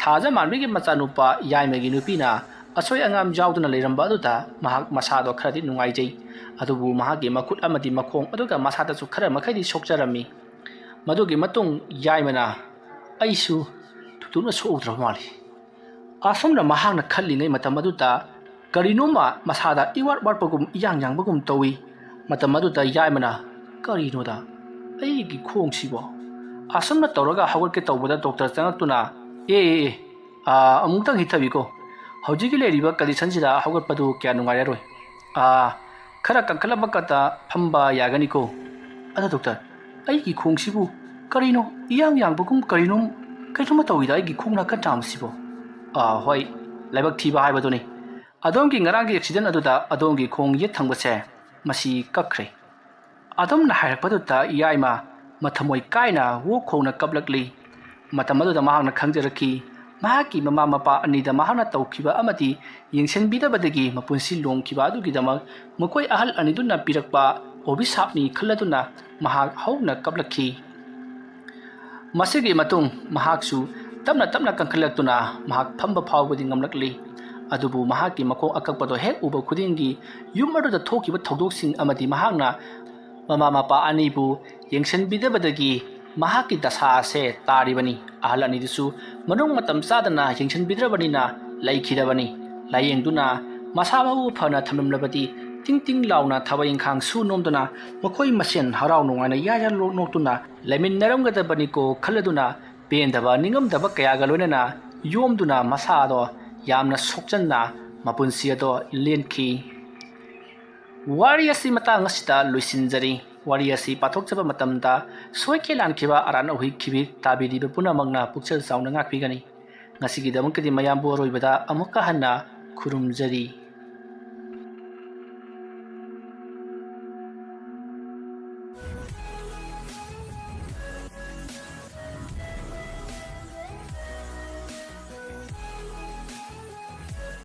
ꯊꯥꯖ ꯃꯥꯟꯕꯤꯒꯤ ꯃꯆꯥꯅꯨꯄꯥ ꯌꯥꯏꯃꯒꯤ ꯅꯨꯄꯤꯅ ꯑꯁꯣꯏ ꯑꯉꯥꯝ ꯌꯥꯎꯗꯅ ꯂꯩꯔꯝꯕ ꯑꯗꯨꯗ ꯃꯍꯥꯛ ꯃꯁꯥꯗꯣ ꯈꯔꯗꯤ ꯅꯨꯡꯉꯥꯏꯖꯩ, ꯑꯗꯨꯕꯨ ꯃꯍꯥꯛꯀꯤ ꯃꯈꯨꯠ ꯑꯃꯗꯤ ꯃꯈꯣꯡ ꯑꯗꯨꯒ ꯃꯁꯥꯗꯁꯨ ꯈꯔ ꯃꯈꯩꯗꯤ ꯁꯣꯛꯆꯔꯝꯃꯤ꯫ ꯃꯗꯨꯒꯤ ꯃꯇꯨꯡ ꯌꯥꯏꯃꯅ, "ꯑꯩꯁꯨ ꯊꯨꯗꯣꯛꯅ ꯁꯣꯛꯎꯗ꯭ꯔꯕ ꯃꯥꯜꯂꯤ"꯫ ꯑꯁꯨꯝꯅ ꯃꯍꯥꯛꯅ ꯈꯜꯂꯤꯉꯩ ꯃꯇꯝ ꯑꯗꯨꯗ ꯀꯔꯤꯅꯣꯝꯃ ꯃꯁꯥꯗ ꯏꯋꯥꯠ ꯋꯥꯠꯄꯒꯨꯝ ꯏꯌꯥꯡ ꯌꯥꯡꯕꯒꯨꯝ ꯇꯧꯏ꯫ ꯃꯇꯝ ꯑꯗꯨꯗ ꯌꯥꯏꯃꯅ, "ꯀꯔꯤꯅꯣꯗ ꯑꯩꯒꯤ ꯈꯣꯡꯁꯤꯕꯣ?" ꯑꯁꯨꯝꯅ ꯇꯧꯔꯒ ꯍꯧꯒꯠꯀꯦ ꯇꯧꯕꯗ ꯗꯣꯛꯇꯔ ꯆꯪꯉꯛꯇꯨꯅ, "ꯑꯦ, ꯑꯦ, ꯑꯦ, ꯑꯥ, ꯑꯃꯨꯛꯇꯪ ꯍꯤꯠꯊꯕꯤꯀꯣ, ꯍꯧꯖꯤꯛꯀꯤ ꯂꯩꯔꯤꯕ ꯀꯟꯗꯤꯁꯟꯁꯤꯗ ꯍꯧꯒꯠꯄꯗꯨ ꯀꯌꯥ ꯅꯨꯡꯉꯥꯏꯔꯔꯣꯏ꯫ ꯑꯥ, ꯈꯔ ꯀꯟꯈꯠꯂꯛꯄ ꯈꯛꯇ ꯐꯝꯕ ꯌꯥꯒꯅꯤꯀꯣ꯫ ꯑꯗꯣ ꯗꯣꯛꯇꯔ, ꯑꯩꯒꯤ ꯈꯣꯡꯁꯤꯕꯨ ꯀꯔꯤꯅꯣ ꯏꯌꯥꯡ ꯌꯥꯡꯕꯒꯨꯝ ꯀꯔꯤꯅꯣꯝ, ꯀꯩꯅꯣꯝꯃ ꯇꯧꯏꯗ ꯑꯩꯒꯤ ꯈꯣꯡ ꯅꯥꯀꯟ ꯅꯥꯕꯁꯤꯕꯣ? ꯑꯥ, ꯍꯣꯏ, ꯂꯥꯏꯕꯛ ꯊꯤꯕ ꯍꯥꯏꯕꯗꯨꯅꯤ꯫ ꯑꯗꯣꯝꯒꯤ ꯉꯔꯥꯡꯒꯤ ꯑꯦꯛꯁꯤꯗꯦꯟ ꯑꯗꯨꯗ ꯑꯗꯣꯝꯒꯤ ꯈꯣꯡ ꯌꯦꯠ ꯊꯪꯕꯁꯦ ꯃꯁꯤ ꯀꯛꯈ꯭ꯔꯦ꯫ ꯑꯗꯣꯝꯅ ꯍꯥꯏꯔꯛꯄꯗꯨꯗ ꯏꯌꯥꯏꯃ ꯃꯊꯃꯣꯏ ꯀꯥꯏꯅ ꯋꯣ ꯈꯣꯡꯅ ꯀꯞꯂꯛꯂꯤ꯫ ꯃꯇꯝ ꯑꯗꯨꯗ ꯃꯍꯥꯛꯅ ꯈꯪꯖꯔꯛꯈꯤ, ꯃꯍꯥꯛꯀꯤ ꯃꯃꯥ ꯃꯄꯥ ꯑꯅꯤꯗ ꯃꯍꯥꯛꯅ ꯇꯧꯈꯤꯕ ꯑꯃꯗꯤ ꯌꯦꯡꯁꯤꯟꯕꯤꯗꯕꯗꯒꯤ ꯃꯄꯨꯟꯁꯤ ꯂꯣꯡꯈꯤꯕ ꯑꯗꯨꯒꯤꯗꯃꯛ ꯃꯈꯣꯏ ꯑꯍꯜ ꯑꯅꯤꯗꯨꯅ ꯄꯤꯔꯛꯄ ꯑꯣꯕꯤꯁꯥꯞꯅꯤ ꯈꯜꯂꯗꯨꯅ ꯃꯍꯥꯛ ꯍꯧꯅ ꯀꯞꯂꯛꯈꯤ꯫ ꯃꯁꯤꯒꯤ ꯃꯇꯨꯡ ꯃꯍꯥꯛꯁꯨ ꯇꯞꯅ ꯇꯞꯅ ꯀꯟꯈꯠꯂꯛꯇꯨꯅ ꯃꯍꯥꯛ ꯐꯝꯕ ꯐꯥꯎꯕꯗꯤ ꯉꯝꯂꯛꯂꯤ꯫ ꯑꯗꯨꯕꯨ ꯃꯍꯥꯛꯀꯤ ꯃꯈꯣꯡ ꯑꯀꯛꯄꯗꯣ ꯍꯦꯛ ꯎꯕ ꯈꯨꯗꯤꯡꯒꯤ ꯌꯨꯝ ꯑꯗꯨꯗ ꯊꯣꯛꯈꯤꯕ ꯊꯧꯗꯣꯛꯁꯤꯡ ꯑꯃꯗꯤ ꯃꯍꯥꯛꯅ ꯃꯃꯥ ꯃꯄꯥ ꯑꯅꯤꯕꯨ ꯌꯦꯡꯁꯤꯟꯕꯤꯗꯕꯗꯒꯤ ꯃꯍꯥꯛꯀꯤ ꯗꯁꯥ ꯑꯁꯦ ꯇꯥꯔꯤꯕꯅꯤ꯫ ꯑꯍꯜ ꯑꯅꯤꯗꯨꯁꯨ ꯃꯅꯨꯡ ꯃꯇꯝ ꯆꯥꯗꯅ ꯌꯦꯡꯁꯤꯟꯕꯤꯗ꯭ꯔꯕꯅꯤꯅ ꯂꯩꯈꯤꯗꯕꯅꯤ꯫ ꯂꯥꯌꯦꯡꯗꯨꯅ ꯃꯁꯥ ꯃꯎ ꯐꯅ ꯊꯝꯂꯝꯂꯕꯗꯤ ꯇꯤꯡ ꯇꯤꯡ ꯂꯥꯎꯅ ꯊꯕꯛ ꯏꯪꯈꯥꯡ ꯁꯨ ꯅꯣꯝꯗꯨꯅ ꯃꯈꯣꯏ ꯃꯁꯦꯟ ꯍꯔꯥꯎ ꯅꯨꯡꯉꯥꯏꯅ ꯌꯥ ꯌꯥ ꯅꯣꯛ ꯅꯣꯛꯇꯨꯅ ꯂꯩꯃꯤꯟꯅꯔꯝꯒꯗꯕꯅꯤꯀꯣ ꯈꯜꯂꯗꯨꯅ ꯄꯦꯟꯗꯕ ꯅꯤꯡꯉꯝꯗꯕ ꯀꯌꯥꯒ ꯂꯣꯏꯅꯅ ꯌꯣꯝꯗꯨꯅ ꯃꯁꯥ ꯑꯗꯣ ꯌꯥꯝꯅ ꯁꯣꯛꯆꯟꯅ ꯃꯄꯨꯟꯁꯤ ꯑꯗꯣ ꯂꯦꯟꯈꯤ꯫ ꯋꯥꯔꯤ ꯑꯁꯤ ꯃꯇꯥꯡ ꯑꯁꯤꯗ ꯂꯣꯏꯁꯤꯟꯖꯔꯤ꯫ ꯋꯥꯔꯤ ꯑꯁꯤ ꯄꯥꯊꯣꯛꯆꯕ ꯃꯇꯝꯗ ꯁꯣꯏꯈꯤ ꯂꯥꯟꯈꯤꯕ ꯑꯔꯥꯟ ꯑꯍꯨꯏ ꯈꯤꯕꯤ ꯇꯥꯕꯤꯔꯤꯕ ꯄꯨꯝꯅꯃꯛꯅ ꯄꯨꯛꯆꯦꯜ ꯆꯥꯎꯅ ꯉꯥꯛꯄꯤꯒꯅꯤ꯫ ꯉꯁꯤꯒꯤꯗꯃꯛꯇꯗꯤ ꯃꯌꯥꯝꯕꯨ ꯑꯔꯣꯏꯕꯗ ꯑꯃꯨꯛꯀ ꯍꯟꯅ ꯈꯨꯔꯨꯝꯖꯔꯤ꯫